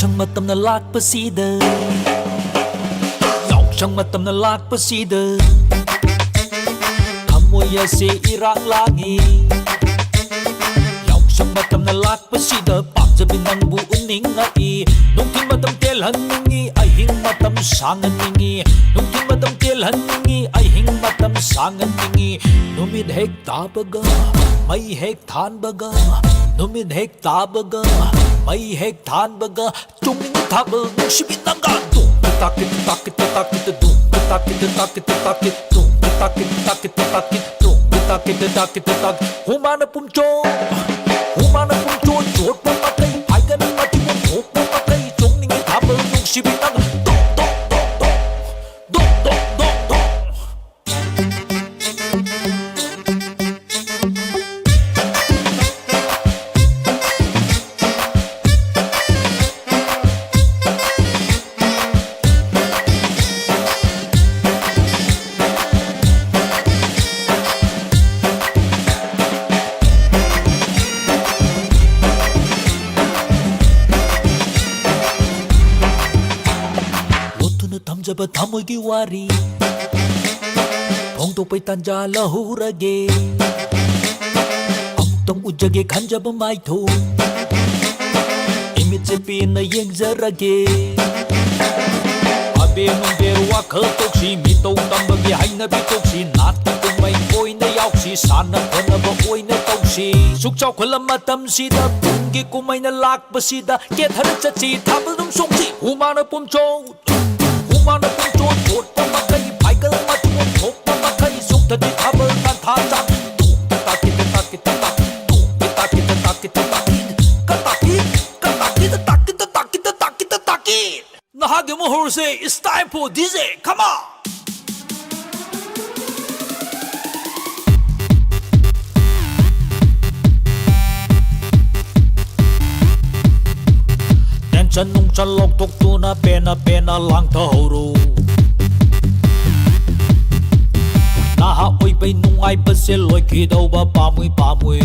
ꯌꯥꯎꯁꯪ ꯃꯇꯝꯅ ꯂꯥꯛꯄꯁꯤꯗ, ꯌꯥꯎꯁꯪ ꯃꯇꯝꯅ ꯂꯥꯛꯄꯁꯤꯗ, ꯊꯃꯣꯏ ꯑꯁꯦ ꯏꯔꯥꯡ ꯂꯥꯡꯉꯤ꯫ ꯌꯥꯎꯁꯪ ꯃꯇꯝꯅ ꯂꯥꯛꯄꯁꯤꯗ, ꯄꯥꯝꯖꯕꯤ ꯅꯪꯕꯨ ꯎꯅꯤꯡꯉꯛꯏ꯫ ꯅꯨꯡꯊꯤꯜ ꯃꯇꯝ ꯇꯦꯜꯍꯟꯅꯤꯡꯉꯤ, ꯑꯍꯤꯡ ꯃꯇꯝ ꯁꯥꯡꯍꯟꯅꯤꯡꯉꯤ꯫ ꯅꯨꯡꯊꯤꯜ ꯃꯇꯝ ꯇꯦꯜꯍꯟꯅꯤꯡꯉꯤ, ꯑꯍꯤꯡ ꯃꯇꯝ ꯁꯥꯡꯍꯟꯅꯤꯡꯉꯤ꯫ ꯅꯨꯃꯤꯠ ꯍꯦꯛ ꯇꯥꯕꯒ, ꯃꯩ ꯍꯦꯛ ꯊꯥꯟꯕꯒ, ꯅꯨꯃꯤꯠ ꯍꯦꯛ ꯇꯥꯕꯒ, ꯃꯩ ꯍꯦꯛ ꯊꯥꯟꯕꯒ, ꯆꯣꯡꯅꯤꯡꯉꯤ ꯊꯥꯕꯜ ꯅꯨꯡꯁꯤꯕꯤ ꯅꯪꯒ꯫ ꯇꯨꯡ ꯇꯥꯀꯤꯠ ꯇꯥꯀꯤꯠ ꯇꯥꯀꯤꯠ ꯇꯨꯡ ꯇꯥꯀꯤꯠ ꯇꯥꯀꯤꯠ ꯇꯥꯀꯤꯠ ꯇꯨꯡ ꯇꯥꯀꯤꯠ ꯇꯥꯀꯤꯠ ꯇꯥꯀꯤꯠ ꯇꯨꯡ ꯇꯥꯀꯤꯠ ꯇꯥꯀꯤꯠ ꯇꯥꯀꯤꯠ꯫ ꯍꯨꯃꯥꯅ ꯄꯨꯝꯆꯣ, ꯍꯨꯃꯥꯅ ꯄꯨꯝꯆꯣ ꯆꯣꯠꯄ ꯃꯈꯩ, ꯐꯥꯏꯒꯟ ꯃꯊꯤꯕꯣꯡ ꯊꯣꯛꯄ ꯃꯈꯩ, ꯆꯣꯡꯅꯤꯡꯉꯤ ꯊꯥꯕꯜ ꯅꯨꯡꯁꯤꯕꯤ ꯅꯪꯒ꯫ ꯇꯣꯛ ꯇꯣꯛ ꯇꯣꯛ ꯇꯣꯛ, ꯗꯣꯛ ꯗꯣꯛ ꯗꯣꯛ ꯗꯣꯛ꯫ ꯂꯣꯠꯇꯨꯅ ꯊꯝꯖꯕ ꯊꯃꯣꯏꯒꯤ ꯋꯥꯔꯤ ꯐꯣꯡꯗꯣꯛꯄꯩ ꯇꯥꯟꯖꯥ ꯂꯧꯍꯧꯔꯒꯦ꯫ ꯑꯃꯨꯛꯇꯪ ꯎꯖꯒꯦ ꯈꯟꯖꯕ ꯃꯥꯏꯊꯣꯡ, ꯏꯃꯤꯠꯁꯦ ꯄꯦꯟꯅ ꯌꯦꯡꯖꯔꯒꯦ꯫ ꯑꯕꯦꯔ ꯅꯨꯡꯕꯦꯔ ꯋꯥꯈꯜ ꯇꯣꯛꯁꯤ, ꯃꯤꯇꯧ ꯇꯝꯕꯒꯤ ꯍꯩꯅꯕꯤ ꯇꯣꯛꯁꯤ, ꯅꯥꯠꯀꯤ ꯀꯨꯝꯍꯩ ꯑꯣꯏꯅ ꯌꯥꯎꯁꯤ, ꯁꯥꯟꯅ ꯈꯣꯠꯅꯕ ꯑꯣꯏꯅ ꯇꯧꯁꯤ꯫ ꯁꯨꯛ ꯆꯥꯎꯈꯠꯂ ꯃꯇꯝꯁꯤꯗ ꯀꯨꯝꯒꯤ ꯀꯨꯝꯍꯩꯅ ꯂꯥꯛꯄꯁꯤꯗ, ꯀꯦꯊꯔ ꯆꯠꯁꯤ, ꯊꯥꯕꯜ ꯑꯗꯨꯝ ꯆꯣꯡꯁꯤ꯫ ꯍꯨꯃꯥꯅ ꯄꯨꯝꯆꯣ, ꯍꯨꯃꯥꯅ ꯄꯨꯝꯆꯣ ꯆꯣꯠꯄ ꯃꯈꯩ, ꯐꯥꯏꯒꯜ ꯃꯊꯤꯕꯣꯡ ꯊꯣꯛꯄ ꯃꯈꯩ, ꯆꯣꯡꯊꯁꯤ ꯊꯥꯕꯜ ꯇꯥꯟꯊꯥ ꯆꯥꯕꯤ꯫ ꯇꯨꯡ ꯇꯥꯀꯤꯠ ꯇꯥꯀꯤꯠ ꯇꯥꯀꯤꯠ, ꯇꯨꯡ ꯇꯥꯀꯤꯠ ꯇꯥꯀꯤꯠ ꯇꯥꯀꯤꯠ, ꯀ ꯇꯥꯀꯤꯠ, ꯀ ꯇꯥꯀꯤꯠ ꯇꯥꯀꯤꯠ ꯇꯥꯀꯤꯠ ꯇꯥꯀꯤꯠ꯫ ꯅꯍꯥꯛꯀꯤ ꯑꯃꯨꯛ ꯍꯧꯔꯁꯦ, it's time for D J, come on! Tension ꯅꯨꯡꯁꯟ ꯂꯧꯊꯣꯛꯇꯨꯅ ꯄꯦꯟꯅ ꯄꯦꯟꯅ ꯂꯥꯡꯊꯍꯧꯔꯣ꯫ ꯅꯍꯥ ꯑꯣꯏꯕꯩ ꯅꯨꯡꯉꯥꯏꯕꯁꯦ ꯂꯣꯏꯈꯤꯗꯧꯕ ꯄꯥꯝꯃꯨꯏ ꯄꯥꯝꯃꯨꯏ꯫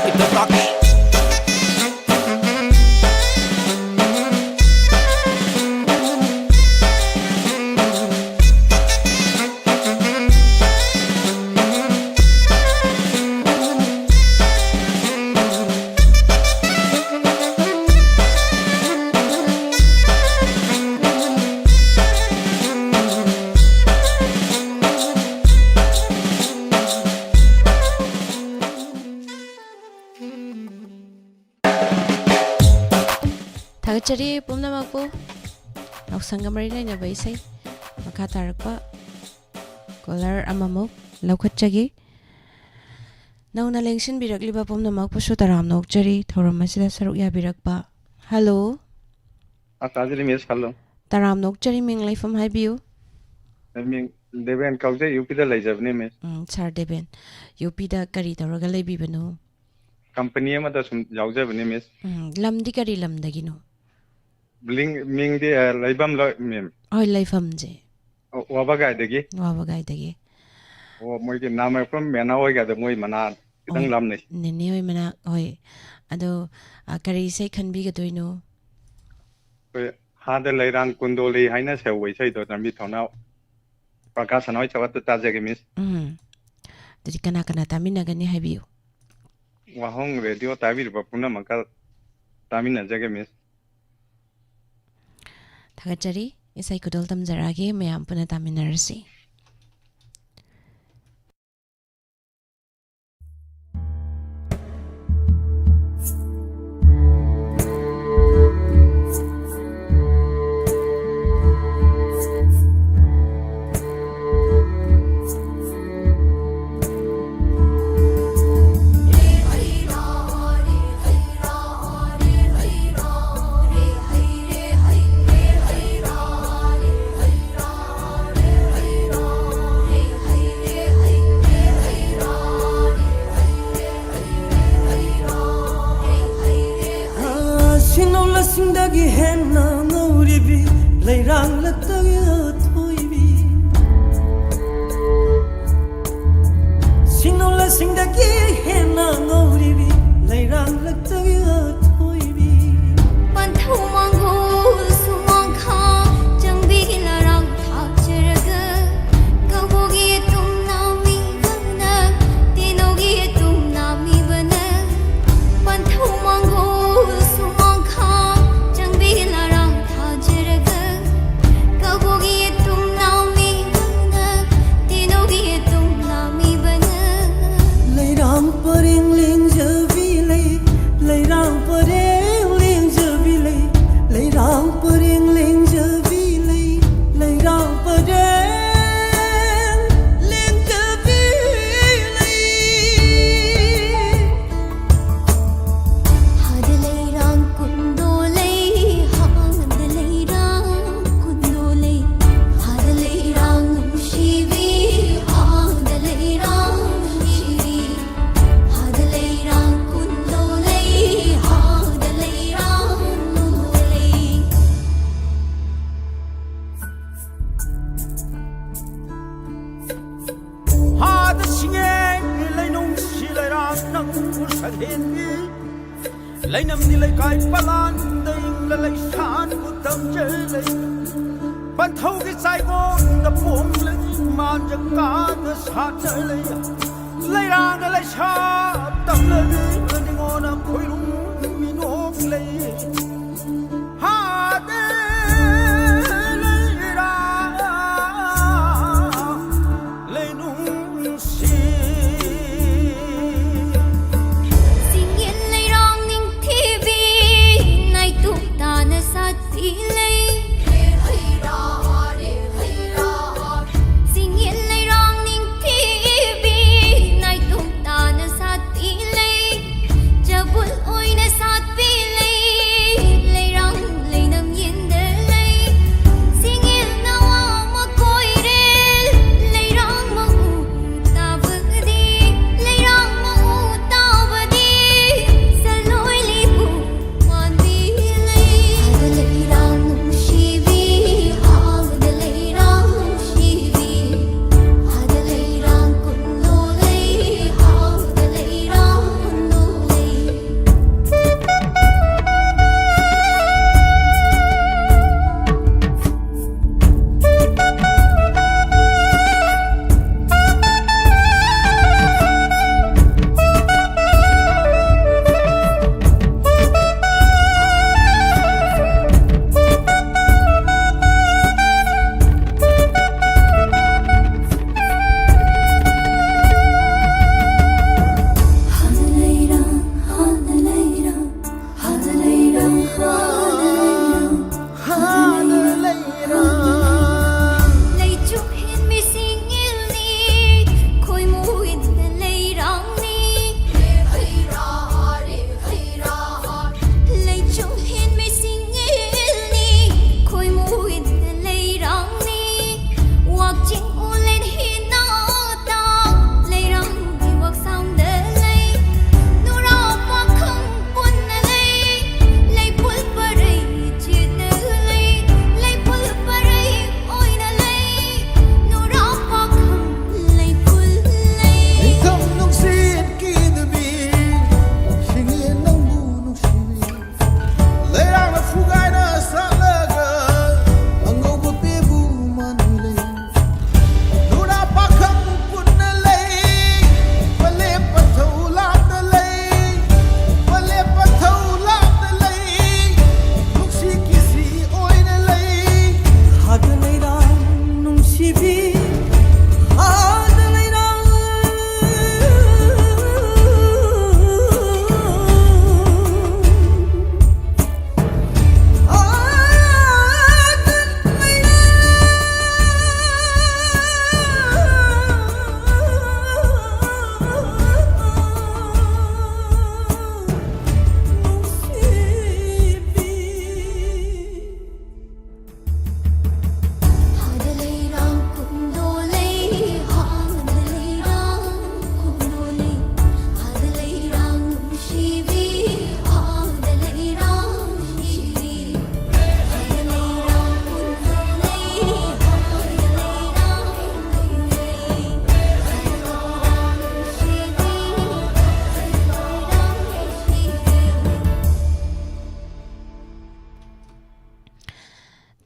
Rock it, the rock. ꯊꯥꯒꯠꯆꯔꯤ ꯄꯨꯝꯅꯃꯛꯄꯨ꯫ ꯌꯥꯎꯁꯪꯒ ꯃꯔꯤ ꯂꯩꯅꯕ ꯏꯁꯩ ꯃꯈꯥ ꯇꯥꯔꯛꯄ ꯀꯣꯂꯔ ꯑꯃꯃꯨꯛ ꯂꯧꯈꯠꯆꯒꯦ꯫ ꯅꯧꯅ ꯂꯦꯡꯁꯤꯟꯕꯤꯔꯛꯂꯤꯕ ꯄꯨꯝꯅꯃꯛꯄꯨꯁꯨ ꯇꯔꯥꯝꯅ ꯑꯣꯛꯆꯔꯤ ꯊꯧꯔꯝ ꯑꯁꯤꯗ ꯁꯔꯨꯛ ꯌꯥꯕꯤꯔꯛꯄ꯫ ꯍꯜꯂꯣ꯫ ꯑ, ꯇꯥꯖꯔꯤ, ꯃꯤꯁ, ꯍꯜꯂꯣ꯫ ꯇꯔꯥꯝꯅ ꯑꯣꯛꯆꯔꯤ, ꯃꯤꯡ ꯂꯩꯐꯝ ꯍꯥꯏꯕꯤꯌꯨ꯫ ꯑꯩ ꯃꯤꯡ ꯗꯦꯕꯦꯟ ꯀꯧꯖꯩ, ꯌꯨ ꯄꯤꯗ ꯂꯩꯖꯕꯅꯤ, ꯃꯤꯁ꯫ ꯎꯝ, ꯁꯥꯔ ꯗꯦꯕꯦꯟ, ꯌꯨ ꯄꯤꯗ ꯀꯔꯤ ꯇꯧꯔꯒ ꯂꯩꯕꯤꯕꯅꯣ? ꯀꯝꯄꯅꯤ ꯑꯃꯗ ꯁꯨꯝ ꯌꯥꯎꯖꯕꯅꯤ, ꯃꯤꯁ꯫ ꯎꯝ, ꯂꯝꯗꯤ ꯀꯔꯤ ꯂꯝꯗꯒꯤꯅꯣ? ꯕ꯭ꯂꯤꯡ-, ꯃꯤꯡꯗꯤ, ꯑ, ꯂꯩꯐꯝ ꯂꯣꯏ, ꯃꯦꯝ꯫ ꯍꯣꯏ, ꯂꯩꯐꯝꯁꯦ꯫ ꯑꯣ, ꯋꯥꯕꯒꯥꯏꯗꯒꯤ꯫ ꯋꯥꯕꯒꯥꯏꯗꯒꯤ꯫ ꯑꯣ, ꯃꯣꯏꯒꯤ ꯅꯥꯃꯔꯄꯝ ꯃꯦꯅꯥ ꯍꯣꯏꯒꯗꯣ ꯃꯣꯏ ꯃꯅꯥ ꯈꯤꯇꯪ ꯍꯣꯏ, ꯂꯥꯞꯅꯩ꯫ ꯅꯦꯅꯦ ꯍꯣꯏ ꯃꯅꯥꯛ, ꯍꯣꯏ꯫ ꯑꯗꯣ, ꯑ, ꯀꯔꯤ ꯏꯁꯩ ꯈꯟꯕꯤꯒꯗꯣꯏꯅꯣ? ꯑꯩꯈꯣꯏ ꯍꯥꯗ ꯂꯩꯔꯥꯡ ꯀꯨꯟꯗꯣꯂꯤ ꯍꯥꯏꯅ ꯁꯧꯕ ꯏꯁꯩꯗꯣ ꯂꯝꯕꯤ ꯊꯣꯡꯅꯥꯎ ꯄ꯭ꯔꯀꯥꯁ ꯁꯅꯥꯍꯣꯏ ꯆꯥꯎꯈꯠꯇ ꯇꯥꯖꯒꯦ, ꯃꯤꯁ꯫ ꯎꯝ꯫ ꯑꯗꯨꯗꯤ ꯀꯅꯥ ꯀꯅꯥ ꯇꯥꯃꯤꯟꯅꯒꯅꯤ ꯍꯥꯏꯕꯤꯌꯨ꯫ ꯋꯥꯍꯣꯡ ꯔꯦꯗꯤꯑꯣ ꯇꯥꯕꯤꯔꯤꯕ ꯄꯨꯝꯅꯃꯛꯀ ꯇꯥꯃꯤꯟꯅꯖꯒꯦ, ꯃꯤꯁ꯫ ꯊꯥꯒꯠꯆꯔꯤ꯫ ꯏꯁꯩ ꯈꯨꯗꯣꯜ ꯇꯝꯖꯔꯛꯑꯒꯦ, ꯃꯌꯥꯝ ꯄꯨꯟꯅ ꯇꯥꯃꯤꯟꯅꯔꯁꯤ꯫ ꯁꯤꯡꯅꯧꯂꯁꯤꯡꯗꯒꯤ ꯍꯦꯟꯅ ꯉꯧꯔꯤꯕꯤ ꯂꯩꯔꯥꯡꯂꯛꯇꯒꯤ ꯑꯊꯣꯏꯕꯤ꯫ ꯁꯤꯡꯅꯧꯂꯁꯤꯡꯗꯒꯤ ꯍꯦꯟꯅ ꯉꯧꯔꯤꯕꯤ ꯂꯩꯔꯥꯡꯂꯛꯇꯒꯤ ꯑꯊꯣꯏꯕꯤ꯫ ꯄꯟꯊꯧ ꯃꯥꯡꯒꯣꯜ ꯁꯨꯃꯥꯡꯈꯥ ꯆꯪꯕꯤꯒꯤ ꯂꯩꯔꯥꯡ ꯊꯥꯖꯔꯒ, ꯀꯕꯣꯛꯀꯤ ꯇꯨꯝꯅ ꯃꯤꯕꯅ, ꯇꯦꯅꯧꯒꯤ ꯇꯨꯝꯅ ꯃꯤꯕꯅ, ꯄꯟꯊꯧ ꯃꯥꯡꯒꯣꯜ ꯁꯨꯃꯥꯡꯈꯥ ꯆꯪꯕꯤꯒꯤ ꯂꯩꯔꯥꯡ ꯊꯥꯖꯔꯒ, ꯀꯕꯣꯛꯀꯤ ꯇꯨꯝꯅ ꯃꯤꯕꯅ, ꯇꯦꯅꯧꯒꯤ ꯇꯨꯝꯅ ꯃꯤꯕꯅ꯫ ꯂꯩꯔꯥꯡ ꯄꯔꯦꯡ ꯂꯦꯡꯖꯕꯤ ꯂꯩ, ꯂꯩꯔꯥꯡ ꯄꯔꯦꯡ ꯂꯦꯡꯖꯕꯤ ꯂꯩ, ꯂꯩꯔꯥꯡ ꯄꯔꯦꯡ ꯂꯦꯡꯖꯕꯤ ꯂꯩ, ꯂꯩꯔꯥꯡ ꯄꯔꯦꯡ ꯂꯦꯡꯖꯕꯤ ꯂꯩ꯫ ꯍꯥꯗ ꯂꯩꯔꯥꯡ ꯀꯨꯟꯗꯣ ꯂꯩ, ꯍꯥꯗ ꯂꯩꯔꯥꯡ ꯀꯨꯟꯗꯣ ꯂꯩ, ꯍꯥꯗ ꯂꯩꯔꯥꯡ ꯅꯨꯡꯁꯤꯕꯤ, ꯍꯥꯗ ꯂꯩꯔꯥꯡ ꯅꯨꯡꯁꯤꯕꯤ, ꯍꯥꯗ ꯂꯩꯔꯥꯡ ꯀꯨꯟꯗꯣ ꯂꯩ, ꯍꯥꯗ ꯂꯩꯔꯥꯡ ꯀꯨꯟꯗꯣ ꯂꯩ꯫ ꯍꯥꯗ ꯁꯤꯡꯉꯦ ꯂꯩꯅꯨꯡꯁꯤ ꯂꯩꯔꯥꯡ ꯅꯪꯕꯨ ꯁꯛꯍꯦꯟꯕꯤ꯫ ꯂꯩꯅꯝꯗꯤ ꯂꯩꯀꯥꯏ ꯄꯂꯥꯟꯗ ꯏꯪꯂ ꯂꯩꯁꯥꯟꯕꯨ ꯇꯝꯖ ꯂꯩ꯫ ꯄꯟꯊꯧꯒꯤ ꯆꯥꯏꯒꯣꯟꯗ ꯄꯣꯝꯂ ꯏꯃꯥꯟꯖ ꯀꯥꯗ ꯁꯥꯠꯆ ꯂꯩ꯫ ꯂꯩꯔꯥꯡꯗ ꯂꯩꯁꯥ ꯅꯤꯉꯣꯟꯅ ꯈꯣꯏꯔꯨꯝꯃꯤ ꯅꯣꯛꯂꯩ꯫ ꯍꯥꯗꯦ ꯂꯩꯔꯥ ꯂꯩꯅꯨꯡꯁꯤ꯫ ꯆꯤꯡꯌꯦꯟ ꯂꯩꯔꯥꯡ ꯅꯤꯡꯊꯤꯕꯤ ꯅꯥꯏꯇꯣꯝ ꯇꯥꯅ ꯁꯥꯠꯄꯤ ꯂꯩ꯫ ꯆꯤꯡꯌꯦꯟ ꯂꯩꯔꯥꯡ ꯅꯤꯡꯊꯤꯕꯤ ꯅꯥꯏꯇꯣꯝ ꯇꯥꯅ ꯁꯥꯠꯄꯤ ꯂꯩ꯫ ꯆꯕꯨꯜ ꯑꯣꯏꯅ ꯁꯥꯠꯄꯤ ꯂꯩ꯫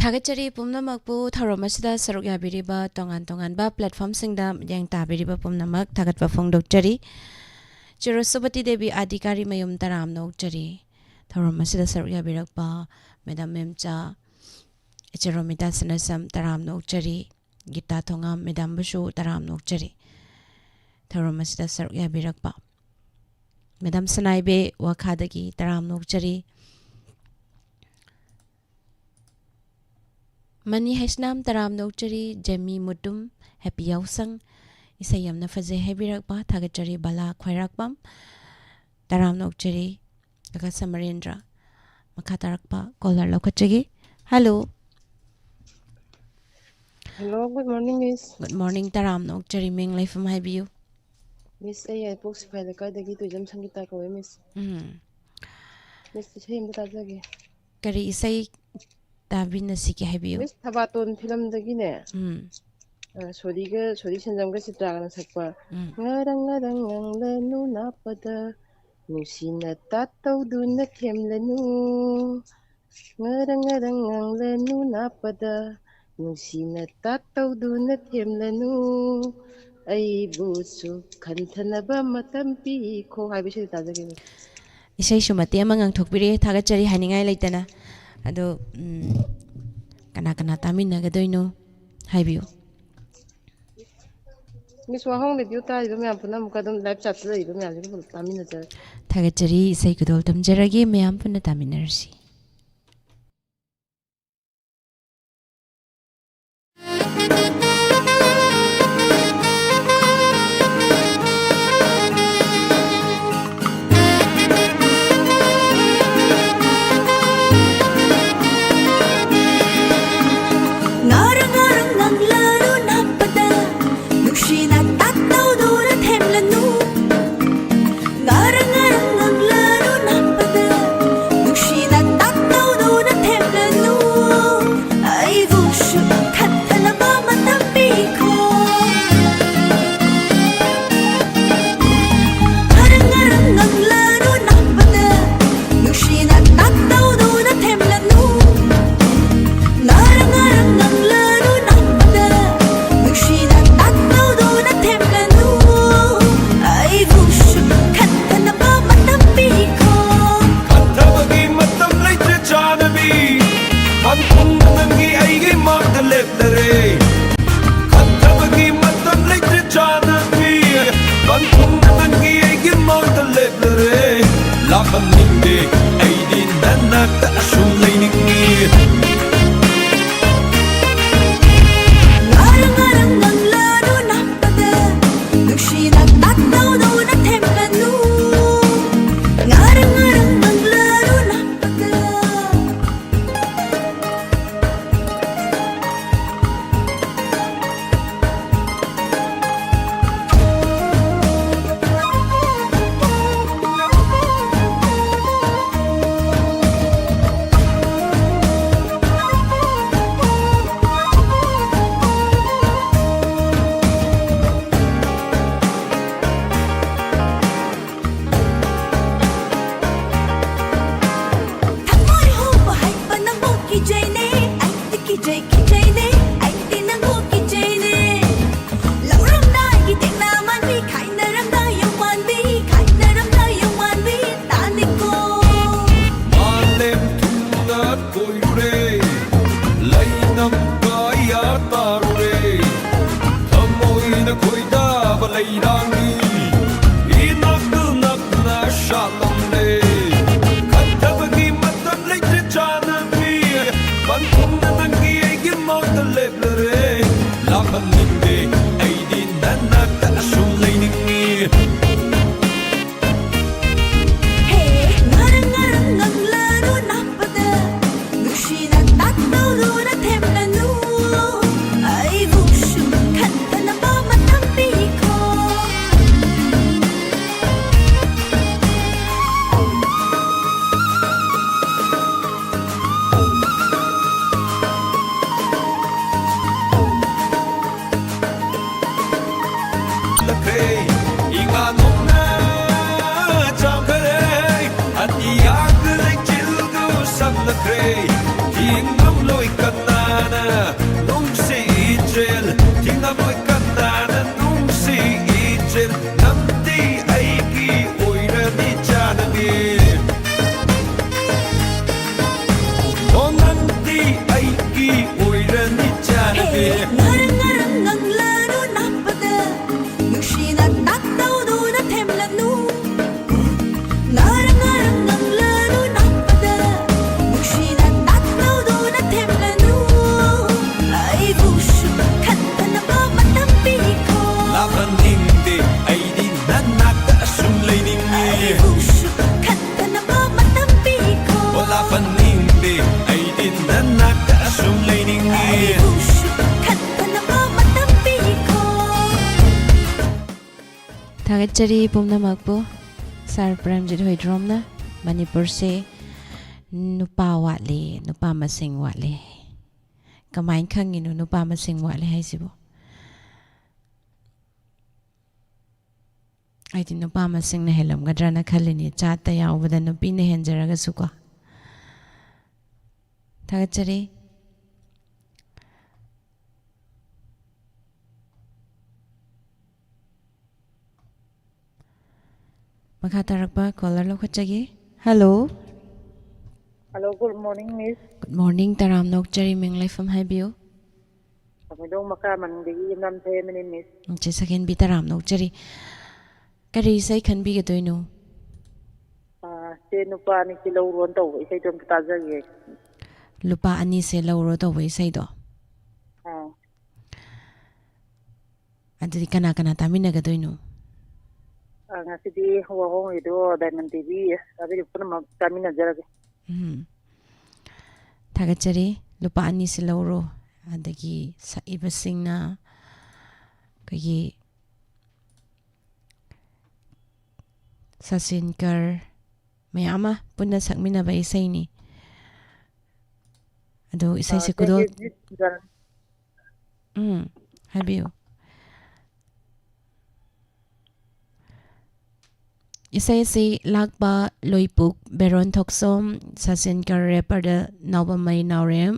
ꯊꯥꯒꯠꯆꯔꯤ ꯄꯨꯝꯅꯃꯛꯄꯨ ꯊꯧꯔꯝ ꯑꯁꯤꯗ ꯁꯔꯨꯛ ꯌꯥꯕꯤꯔꯤꯕ ꯇꯣꯉꯥꯟ ꯇꯣꯉꯥꯟꯕ platformꯁꯤꯡꯗ ꯃꯤꯠꯌꯦꯡ ꯇꯥꯕꯤꯔꯤꯕ ꯄꯨꯝꯅꯃꯛ ꯊꯥꯒꯠꯄ ꯐꯣꯡꯗꯣꯛꯆꯔꯤ꯫ ꯆꯤꯔꯣꯁꯨꯕꯇꯤ ꯗꯦꯕꯤ ꯑꯥꯗꯤꯀꯥꯔꯤ ꯃꯌꯨꯝ ꯇꯔꯥꯝꯅ ꯑꯣꯛꯆꯔꯤ꯫ ꯊꯧꯔꯝ ꯑꯁꯤꯗ ꯁꯔꯨꯛ ꯌꯥꯕꯤꯔꯛꯄ Madam ꯃꯦꯝꯆꯥ, ꯏꯆꯦ ꯔꯣꯃꯤꯇꯥ ꯁꯅꯥꯁꯝ ꯇꯔꯥꯝꯅ ꯑꯣꯛꯆꯔꯤ꯫ ꯒꯤꯇꯥ ꯊꯣꯉꯥꯝ Madamꯕꯨꯁꯨ ꯇꯔꯥꯝꯅ ꯑꯣꯛꯆꯔꯤ꯫ ꯊꯧꯔꯝ ꯑꯁꯤꯗ ꯁꯔꯨꯛ ꯌꯥꯕꯤꯔꯛꯄ Madam ꯁꯅꯥꯏꯕꯦ ꯋꯥꯈꯥꯗꯒꯤ ꯇꯔꯥꯝꯅ ꯑꯣꯛꯆꯔꯤ꯫ ꯃꯅꯤ ꯍꯩꯁꯅꯥꯝ ꯇꯔꯥꯝꯅ ꯑꯣꯛꯆꯔꯤ꯫ ꯖꯦꯃꯤ ꯃꯨꯇꯨꯝ, ꯍꯦꯄꯤ ꯌꯥꯎꯁꯪ꯫ ꯏꯁꯩ ꯌꯥꯝꯅ ꯐꯖꯩ ꯍꯥꯏꯕꯤꯔꯛꯄ ꯊꯥꯒꯠꯆꯔꯤ꯫ ꯕꯂꯥ ꯈ꯭ꯋꯥꯏꯔꯥꯛꯄꯝ ꯇꯔꯥꯝꯅ ꯑꯣꯛꯆꯔꯤ꯫ ꯑꯀꯥꯁ ꯑꯃꯔꯦꯟꯗ꯭ꯔ꯫ ꯃꯈꯥ ꯇꯥꯔꯛꯄ caller ꯂꯧꯈꯠꯆꯒꯦ꯫ Hello꯫ Hello, good morning, Miss꯫ Good morning, ꯇꯔꯥꯝꯅ ꯑꯣꯛꯆꯔꯤ꯫ ꯃꯤꯡ ꯂꯩꯐꯝ ꯍꯥꯏꯕꯤꯌꯨ꯫ Miss, ꯑꯩ ꯌꯥꯏꯔꯤꯄꯣꯛ ꯁꯤꯐꯥꯏ ꯂꯩꯀꯥꯏꯗꯒꯤ ꯇꯣꯏꯖꯝ ꯁꯪꯒꯤꯇꯥ ꯀꯧꯋꯦ, Miss꯫ ꯎꯝ꯫ Miss, ꯏꯁꯩ ꯑꯝꯇ ꯇꯥꯖꯒꯦ꯫ ꯀꯔꯤ ꯏꯁꯩ ꯇꯥꯕꯤꯅꯁꯤꯒꯦ ꯍꯥꯏꯕꯤꯌꯨ꯫ Miss, ꯊꯕꯥꯇꯣꯟ ꯐꯤꯂꯝꯗꯒꯤꯅꯦ꯫ ꯎꯝ꯫ ꯑ, ꯁꯣꯔꯤꯒ, ꯁꯣꯔꯤ ꯁꯦꯟꯖꯝꯒ ꯆꯤꯇ꯭ꯔꯥꯒꯅ ꯁꯛꯄ ꯎꯝ꯫ ꯉꯔꯪ ꯉꯔꯪ ꯉꯪꯂꯅꯨ ꯅꯥꯞꯄꯗ ꯅꯨꯡꯁꯤꯅ ꯇꯥꯠ ꯇꯧꯗꯨꯅ ꯊꯦꯝꯂꯅꯨ꯫ ꯉꯔꯪ ꯉꯔꯪ ꯉꯪꯂꯅꯨ ꯅꯥꯞꯄꯗ ꯅꯨꯡꯁꯤꯅ ꯇꯥꯠ ꯇꯧꯗꯨꯅ ꯊꯦꯝꯂꯅꯨ꯫ ꯑꯩꯕꯨꯁꯨ ꯈꯟꯊꯅꯕ ꯃꯇꯝ ꯄꯤꯈꯣ ꯍꯥꯏꯕ ꯏꯁꯩꯗꯣ ꯇꯥꯖꯒꯦ, Miss꯫ ꯏꯁꯩꯁꯨ ꯃꯇꯦꯛ ꯑꯃ ꯉꯪꯊꯣꯛꯄꯤꯔꯛꯑꯦ, ꯊꯥꯒꯠꯆꯔꯤ ꯍꯥꯏꯅꯤꯡꯉꯥꯏ ꯂꯩꯇꯅ꯫ ꯑꯗꯣ, ꯎꯝ, ꯀꯅꯥ ꯀꯅꯥ ꯇꯥꯃꯤꯟꯅꯒꯗꯣꯏꯅꯣ ꯍꯥꯏꯕꯤꯌꯨ꯫ Miss, ꯋꯥꯍꯣꯡ radio ꯇꯥꯔꯤꯕ ꯃꯌꯥꯝ ꯄꯨꯝꯅꯃꯛꯀ ꯑꯗꯨꯝ live chatꯇ ꯂꯩꯔꯤꯕ ꯃꯌꯥꯝꯁꯤꯒ ꯄꯨꯂꯞ ꯇꯥꯃꯤꯟꯅꯖꯔꯒꯦ꯫ ꯊꯥꯒꯠꯆꯔꯤ, ꯏꯁꯩ ꯈꯨꯗꯣꯜ ꯇꯝꯖꯔꯒꯦ, ꯃꯌꯥꯝ ꯄꯨꯟꯅ ꯇꯥꯃꯤꯟꯅꯔꯁꯤ꯫ ꯉꯥꯔꯪ ꯉꯥꯔꯪ ꯉꯪꯂꯅꯨ ꯅꯥꯞꯄꯗ ꯅꯨꯡꯁꯤꯅ ꯇꯥꯠ ꯇꯧꯗꯨꯅ ꯊꯦꯝꯂꯅꯨ꯫ ꯉꯥꯔꯪ ꯉꯥꯔꯪ ꯉꯪꯂꯅꯨ ꯅꯥꯞꯄꯗ ꯅꯨꯡꯁꯤꯅ ꯑꯩꯗꯤ ꯅꯅꯥꯛꯇ ꯑꯁꯨꯝ ꯂꯩꯅꯤꯡꯉꯤ꯫ ꯉꯔꯪ ꯉꯔꯪ ꯉꯪꯂꯗꯨꯅ ꯄꯗ, ꯅꯨꯡꯁꯤꯅ ꯇꯥꯛꯇꯧꯗꯨꯅ ꯊꯦꯝꯂꯅꯨ꯫ ꯉꯔꯪ ꯉꯔꯪ ꯉꯪꯂꯗꯨꯅ ꯄꯗ꯫ ꯊꯃꯣꯏ ꯍꯨꯕ ꯍꯩꯕ ꯅꯪꯕꯨ ꯀꯤꯖꯩꯅꯦ, ꯑꯩꯗꯤ ꯀꯤꯖꯩ, ꯀꯤꯖꯩꯅꯦ, ꯑꯩꯗꯤ ꯅꯪꯕꯨ ꯀꯤꯖꯩꯅꯦ꯫ ꯂꯧꯔꯝꯗꯥꯏꯒꯤ ꯇꯦꯛꯅ ꯃꯥꯟꯕꯤ, ꯈꯥꯏꯅꯔꯝꯗꯥꯏ ꯌꯣꯡ ꯃꯥꯟꯕꯤ, ꯈꯥꯏꯅꯔꯝꯗꯥꯏ ꯌꯣꯡ ꯃꯥꯟꯕꯤ ꯇꯥꯅꯤꯀꯣ꯫ ꯃꯥꯂꯦꯝ ꯊꯨꯡꯅ ꯀꯣꯏꯔꯨꯔꯦ, ꯂꯩꯅꯝ ꯀꯌꯥ ꯇꯥꯔꯨꯔꯦ, ꯊꯃꯣꯏꯅ ꯈꯣꯏꯗꯥꯕ ꯂꯩꯔꯥꯡꯅꯤ ꯏꯅꯥꯛꯇ ꯅꯛꯅ ꯁꯥꯠꯂꯝꯂꯦ꯫ ꯈꯟꯊꯕꯒꯤ ꯃꯇꯝ ꯂꯩꯇ꯭ꯔꯦ ꯆꯥꯅꯕꯤ, ꯄꯟꯊꯨꯡꯅ ꯅꯪꯒꯤ ꯑꯩꯒꯤ ꯃꯥꯡꯗ ꯂꯦꯞꯂꯔꯦ꯫ ꯂꯥꯛꯍꯟꯅꯤꯡꯗꯦ, ꯑꯩꯗꯤ ꯅꯅꯥꯛꯇ ꯑꯁꯨꯝ ꯂꯩꯅꯤꯡꯉꯤ꯫ ꯍꯦ, ꯉꯔꯪ ꯉꯔꯪ ꯉꯪꯂꯅꯨ ꯅꯥꯞꯄꯗ, ꯅꯨꯡꯁꯤꯅ ꯇꯥꯛꯇꯧꯗꯨꯅ ꯊꯦꯝꯂꯅꯨ꯫ ꯑꯩꯕꯨꯁꯨ ꯈꯟꯊꯅꯕ ꯃꯇꯝ ꯄꯤꯈꯣ꯫ ꯂꯛꯈ꯭ꯔꯦ, ꯏꯉꯥ ꯅꯣꯡꯅ ꯆꯥꯎꯈ꯭ꯔꯦ, ꯑꯇꯤꯌꯥꯒ ꯂꯩꯆꯤꯜꯒ ꯁꯝꯅꯈ꯭ꯔꯦ꯫ ꯊꯤꯡꯉꯝꯂꯣꯏ ꯀꯅꯥꯅ ꯅꯨꯡꯁꯤ ꯏꯆꯦꯜ, ꯊꯤꯡꯉꯝꯂꯣꯏ ꯀꯅꯥꯅ ꯅꯨꯡꯁꯤ ꯏꯆꯦꯜ, ꯅꯪꯗꯤ ꯑꯩꯒꯤ ꯑꯣꯏꯔꯅꯤ ꯆꯥꯅꯕꯤ꯫ ꯑꯣ, ꯅꯪꯗꯤ ꯑꯩꯒꯤ ꯑꯣꯏꯔꯅꯤ ꯆꯥꯅꯕꯤ꯫ ꯍꯦ, ꯉꯔꯪ ꯉꯔꯪ ꯉꯪꯂꯅꯨ ꯅꯥꯞꯄꯗ, ꯅꯨꯡꯁꯤꯅ ꯇꯥꯛꯇꯧꯗꯨꯅ ꯊꯦꯝꯂꯅꯨ꯫ ꯉꯔꯪ ꯉꯔꯪ ꯉꯪꯂ ꯊꯥꯒꯠꯆꯔꯤ ꯄꯨꯝꯅꯃꯛꯄꯨ꯫ ꯁꯥꯔ ꯄ꯭ꯔꯦꯝꯖꯤꯠ ꯍꯣꯏꯗ꯭ꯔꯣꯝꯅ ꯃꯅꯤꯄꯨꯔꯁꯦ ꯅꯨꯄꯥ ꯋꯥꯠꯂꯤ, ꯅꯨꯄꯥ ꯃꯁꯤꯡ ꯋꯥꯠꯂꯤ꯫ ꯀꯃꯥꯏꯅ ꯈꯪꯉꯤꯅꯣ ꯅꯨꯄꯥ ꯃꯁꯤꯡ ꯋꯥꯠꯂꯤ ꯍꯥꯏꯁꯤꯕꯨ? ꯑꯩꯗꯤ ꯅꯨꯄꯥ ꯃꯁꯤꯡꯅ ꯍꯦꯜꯂꯝꯒꯗ꯭ꯔꯅ ꯈꯜꯂꯤꯅꯦ, ꯆꯥꯠꯇ ꯌꯥꯎꯕꯗ ꯅꯨꯄꯤꯅ ꯍꯦꯟꯖꯔꯒꯁꯨꯀꯣ꯫ ꯊꯥꯒꯠꯆꯔꯤ꯫ ꯃꯈꯥ ꯇꯥꯔꯛꯄ ꯀꯣꯂꯔ ꯂꯧꯈꯠꯆꯒꯦ꯫ ꯍꯜꯂꯣ꯫ Hello, good morning, Miss. Good morning, ꯇꯔꯥꯝꯅ ꯑꯣꯛꯆꯔꯤ, ꯃꯤꯡ ꯂꯩꯐꯝ ꯍꯥꯏꯕꯤꯌꯨ꯫ ꯀꯃꯤꯗꯧ ꯃꯈꯥ ꯃꯅꯨꯡꯗꯒꯤ ꯏꯅꯝ ꯊꯦꯝꯃꯅꯤ, Miss. ꯏꯆꯦ ꯁꯛꯍꯦꯟꯕꯤ, ꯇꯔꯥꯝꯅ ꯑꯣꯛꯆꯔꯤ꯫ ꯀꯔꯤ ꯏꯁꯩ ꯈꯟꯕꯤꯒꯗꯣꯏꯅꯣ? ꯑꯥ, ꯁꯦ ꯅꯨꯄꯥ ꯑꯅꯤꯁꯤ ꯂꯧꯔꯣꯅ ꯇꯧꯕ ꯏꯁꯩꯗꯣ ꯑꯝꯇ ꯇꯥꯖꯒꯦ꯫ ꯂꯨꯄꯥ ꯑꯅꯤꯁꯦ ꯂꯧꯔꯣ ꯇꯧꯕ ꯏꯁꯩꯗꯣ? ꯑꯥ, ꯑꯗꯨꯗꯤ ꯀꯅꯥ ꯀꯅꯥ ꯇꯥꯃꯤꯟꯅꯒꯗꯣꯏꯅꯣ? ꯑꯥ, ꯉꯁꯤꯗꯤ ꯋꯥꯍꯣꯡꯉꯤꯗꯣ ꯗꯥꯏꯃꯟ ꯇꯤꯚꯤ ꯑꯗꯨꯗꯤ ꯄꯨꯝꯅꯃꯛ ꯇꯥꯃꯤꯟꯅꯖꯔꯒꯦ꯫ ꯎꯝ꯫ ꯊꯥꯒꯠꯆꯔꯤ꯫ ꯂꯨꯄꯥ ꯑꯅꯤꯁꯦ ꯂꯧꯔꯣ꯫ ꯑꯗꯒꯤ ꯁꯛꯏꯕꯁꯤꯡꯅ ꯑꯩꯈꯣꯏꯒꯤ ꯁꯆꯤꯟ ꯀꯔ ꯃꯌꯥꯝ ꯑꯃ ꯄꯨꯟꯅ ꯁꯛꯃꯤꯟꯅꯕ ꯏꯁꯩꯅꯤ꯫ ꯑꯗꯣ ꯏꯁꯩꯁꯦ ꯑꯥ, ꯈꯨꯗꯣꯜ ꯁꯦ ꯖꯤꯠ ꯒꯔ- ꯎꯝ, ꯍꯥꯏꯕꯤꯌꯨ꯫ ꯏꯁꯩ ꯑꯁꯤ ꯂꯥꯛꯄ ꯂꯣꯏꯄꯨꯛ ꯕꯦꯔꯣꯟ ꯊꯣꯛꯆꯣꯝ, ꯁꯆꯤꯟ ꯀꯔ ꯔꯦꯄꯔꯗ ꯅꯥꯎꯕꯝꯃꯩ ꯅꯥꯎꯔꯦꯝ,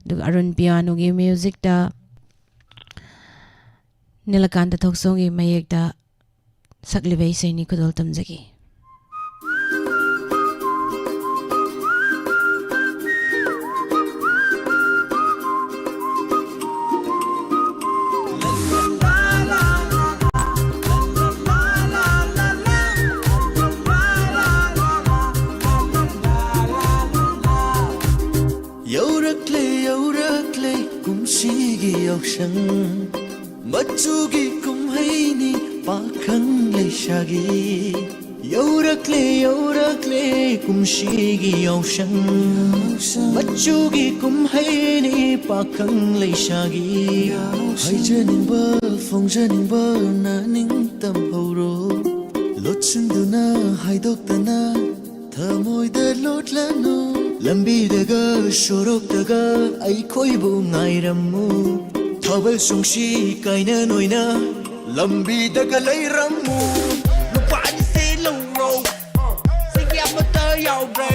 ꯑꯗꯨꯒ ꯑꯔꯨꯟ ꯄꯤꯌꯥꯅꯣꯒꯤ ꯃ꯭ꯌꯨꯖꯤꯛꯇ, ꯅꯤꯂꯀꯥꯟꯇ ꯊꯣꯛꯆꯣꯝꯒꯤ ꯃꯌꯦꯛꯇ ꯁꯛꯂꯤꯕ ꯏꯁꯩꯅꯤ꯫ ꯈꯨꯗꯣꯜ ꯇꯝꯖꯒꯦ꯫ ꯌꯧꯔꯛꯂꯦ ꯌꯧꯔꯛꯂꯦ ꯀꯨꯝꯁꯤꯒꯤ ꯌꯥꯎꯁꯪ, ꯃꯆꯨꯒꯤ ꯀꯨꯝꯍꯩꯅꯤ ꯄꯥꯈꯪ ꯂꯩꯁꯥꯒꯤ꯫ ꯌꯧꯔꯛꯂꯦ ꯌꯧꯔꯛꯂꯦ ꯀꯨꯝꯁꯤꯒꯤ ꯌꯥꯎꯁꯪ, ꯃꯆꯨꯒꯤ ꯀꯨꯝꯍꯩꯅꯤ ꯄꯥꯈꯪ ꯂꯩꯁꯥꯒꯤ꯫ ꯍꯥꯏꯖꯅꯤꯡꯕ ꯈꯣꯡꯖꯅꯤꯡꯕꯅ ꯅꯤꯡꯇꯝꯍꯧꯔꯣ꯫ ꯂꯣꯠꯁꯤꯟꯗꯨꯅ ꯍꯥꯏꯗꯣꯛꯇꯅ ꯊꯃꯣꯏꯗ ꯂꯣꯠꯂꯅꯨ꯫ ꯂꯝꯕꯤꯗꯒ ꯁꯣꯔꯣꯛꯇꯒ ꯑꯩꯈꯣꯏꯕꯨ ꯉꯥꯏꯔꯝꯃꯨ꯫ ꯊꯥꯕꯜ ꯆꯣꯡꯁꯤ ꯀꯥꯏꯅ ꯅꯣꯏꯅ ꯂꯝꯕꯤꯗꯒ ꯂꯩꯔꯝꯃꯨ꯫ ꯅꯨꯄꯥꯅꯤꯁꯦ ꯂꯧꯔꯣ꯫ ꯁꯤꯒꯤ ꯑꯃꯠꯇ ꯌꯥꯎꯗ꯭ꯔꯦ꯫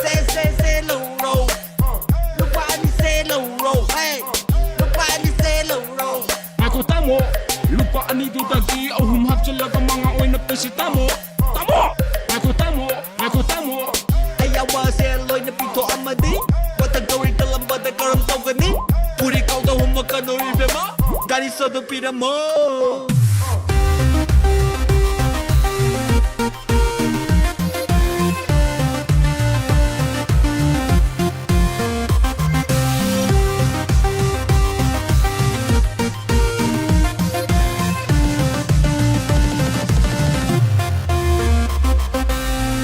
ꯁꯦ, ꯁꯦ, ꯁꯦ ꯂꯧꯔꯣ꯫ ꯅꯨꯄꯥꯅꯤꯁꯦ ꯂꯧꯔꯣ꯫ ꯍꯦ꯫ ꯅꯨꯄꯥꯅꯤꯁꯦ ꯂꯧꯔꯣ꯫ ꯉꯥꯏꯈꯣ ꯇꯥꯃꯣ, ꯂꯨꯄꯥ ꯑꯅꯤꯗꯨꯗꯒꯤ ꯑꯍꯨꯝ ꯍꯥꯞꯆꯤꯜꯂꯒ ꯃꯉꯥ ꯑꯣꯏꯅ ꯄꯤꯁꯤ ꯇꯥꯃꯣ꯫ ꯇꯥꯃꯣ! ꯉꯥꯏꯈꯣ ꯇꯥꯃꯣ, ꯉꯥꯏꯈꯣ ꯇꯥꯃꯣ꯫ ꯑꯌꯥꯕꯁꯦ ꯂꯣꯏꯅ ꯄꯤꯊꯣꯛꯑꯝꯃꯗꯤ ꯃꯊꯪ ꯇꯧꯔꯤ ꯇꯜꯂꯝꯕꯗ ꯀꯔꯝ ꯇꯧꯒꯅꯤ? ꯄꯨꯔꯤ ꯀꯥꯎꯗ ꯍꯨꯝꯃꯛꯀꯅꯨ ꯏꯕꯦꯝꯃ, ꯒꯥꯔꯤ ꯁꯣꯗꯣ ꯄꯤꯔꯝꯃꯣ꯫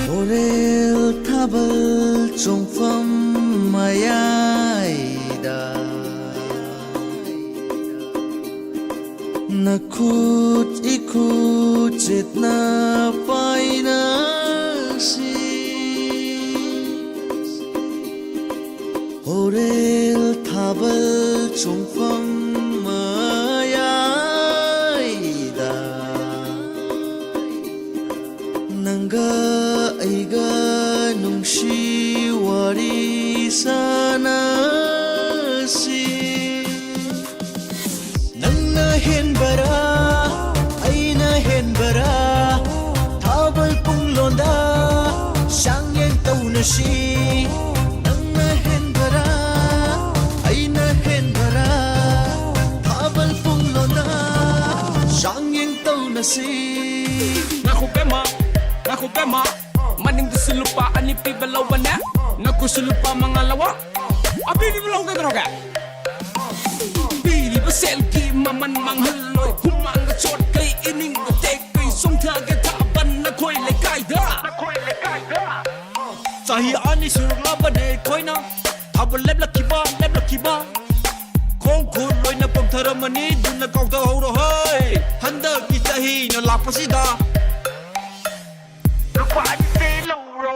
ꯍꯣꯔꯦꯜ ꯊꯥꯕꯜ ꯆꯣꯡꯐꯝ ꯃꯌꯥꯏꯗ ꯅꯈꯨꯠ ꯏꯈꯨꯠ ꯆꯦꯠꯅ ꯄꯥꯏꯅꯁꯤ꯫ ꯍꯣꯔꯦꯜ ꯊꯥꯕꯜ ꯆꯣꯡꯐꯝ ꯃꯌꯥꯏꯗ ꯅꯪꯒ ꯑꯩꯒ ꯅꯨꯡꯁꯤ ꯋꯥꯔꯤ ꯁꯥꯟꯅꯁꯤ꯫ ꯅꯪꯅ ꯍꯦꯟꯕꯔꯥ, ꯑꯩꯅ ꯍꯦꯟꯕꯔꯥ, ꯊꯥꯕꯜ ꯄꯨꯡꯂꯣꯟꯗ ꯆꯥꯡꯌꯦꯡ ꯇꯧꯅꯁꯤ꯫ ꯅꯪꯅ ꯍꯦꯟꯕꯔꯥ, ꯑꯩꯅ ꯍꯦꯟꯕꯔꯥ, ꯊꯥꯕꯜ ꯄꯨꯡꯂꯣꯟꯗ ꯆꯥꯡꯌꯦꯡ ꯇꯧꯅꯁꯤ꯫ ꯉꯥꯏꯈꯣ ꯕꯦꯝꯃ, ꯉꯥꯏꯈꯣ ꯕꯦꯝꯃ, ꯃꯅꯤꯡꯗꯁꯨ ꯂꯨꯄꯥ ꯑꯅꯤ ꯄꯤꯕ ꯂꯧꯕꯅꯦ, ꯅꯈꯨꯠꯁꯨ ꯂꯨꯄꯥ ꯃꯉꯥ ꯂꯧꯋꯣ꯫ ꯑꯄꯤꯕꯤꯕ ꯂꯧꯒꯗꯧꯔꯒꯦ? ꯄꯤꯔꯤꯕ ꯁꯦꯜꯒꯤ ꯃꯃꯜ ꯃꯥꯡꯍꯜꯂꯣꯏ, ꯍꯨꯃꯥꯡꯒ ꯆꯣꯠꯈꯩ, ꯏꯅꯤꯡꯒ ꯇꯦꯛꯈꯩ, ꯆꯣꯡꯊꯒꯦ ꯊꯥꯕꯜ ꯅꯈꯣꯏ ꯂꯩꯀꯥꯏꯗ꯫ ꯆꯍꯤ ꯑꯅꯤ ꯁꯨꯔꯛꯂꯕꯅꯦ ꯑꯩꯈꯣꯏꯅ ꯊꯥꯕꯜ ꯂꯦꯞꯂꯛꯈꯤꯕ, ꯂꯦꯞꯂꯛꯈꯤꯕ꯫ ꯈꯣꯡ ꯈꯨꯠ ꯂꯣꯏꯅ ꯄꯪ ꯆꯠꯊꯔꯝꯃꯅꯤ, ꯑꯗꯨꯅ ꯀꯥꯎꯊꯍꯧꯔꯣ ꯍꯣꯏ꯫ ꯍꯟꯗꯛꯀꯤ ꯆꯍꯤꯅ ꯂꯥꯛꯄꯁꯤꯗ ꯂꯨꯄꯥ ꯑꯅꯤꯁꯦ ꯂꯧꯔꯣ꯫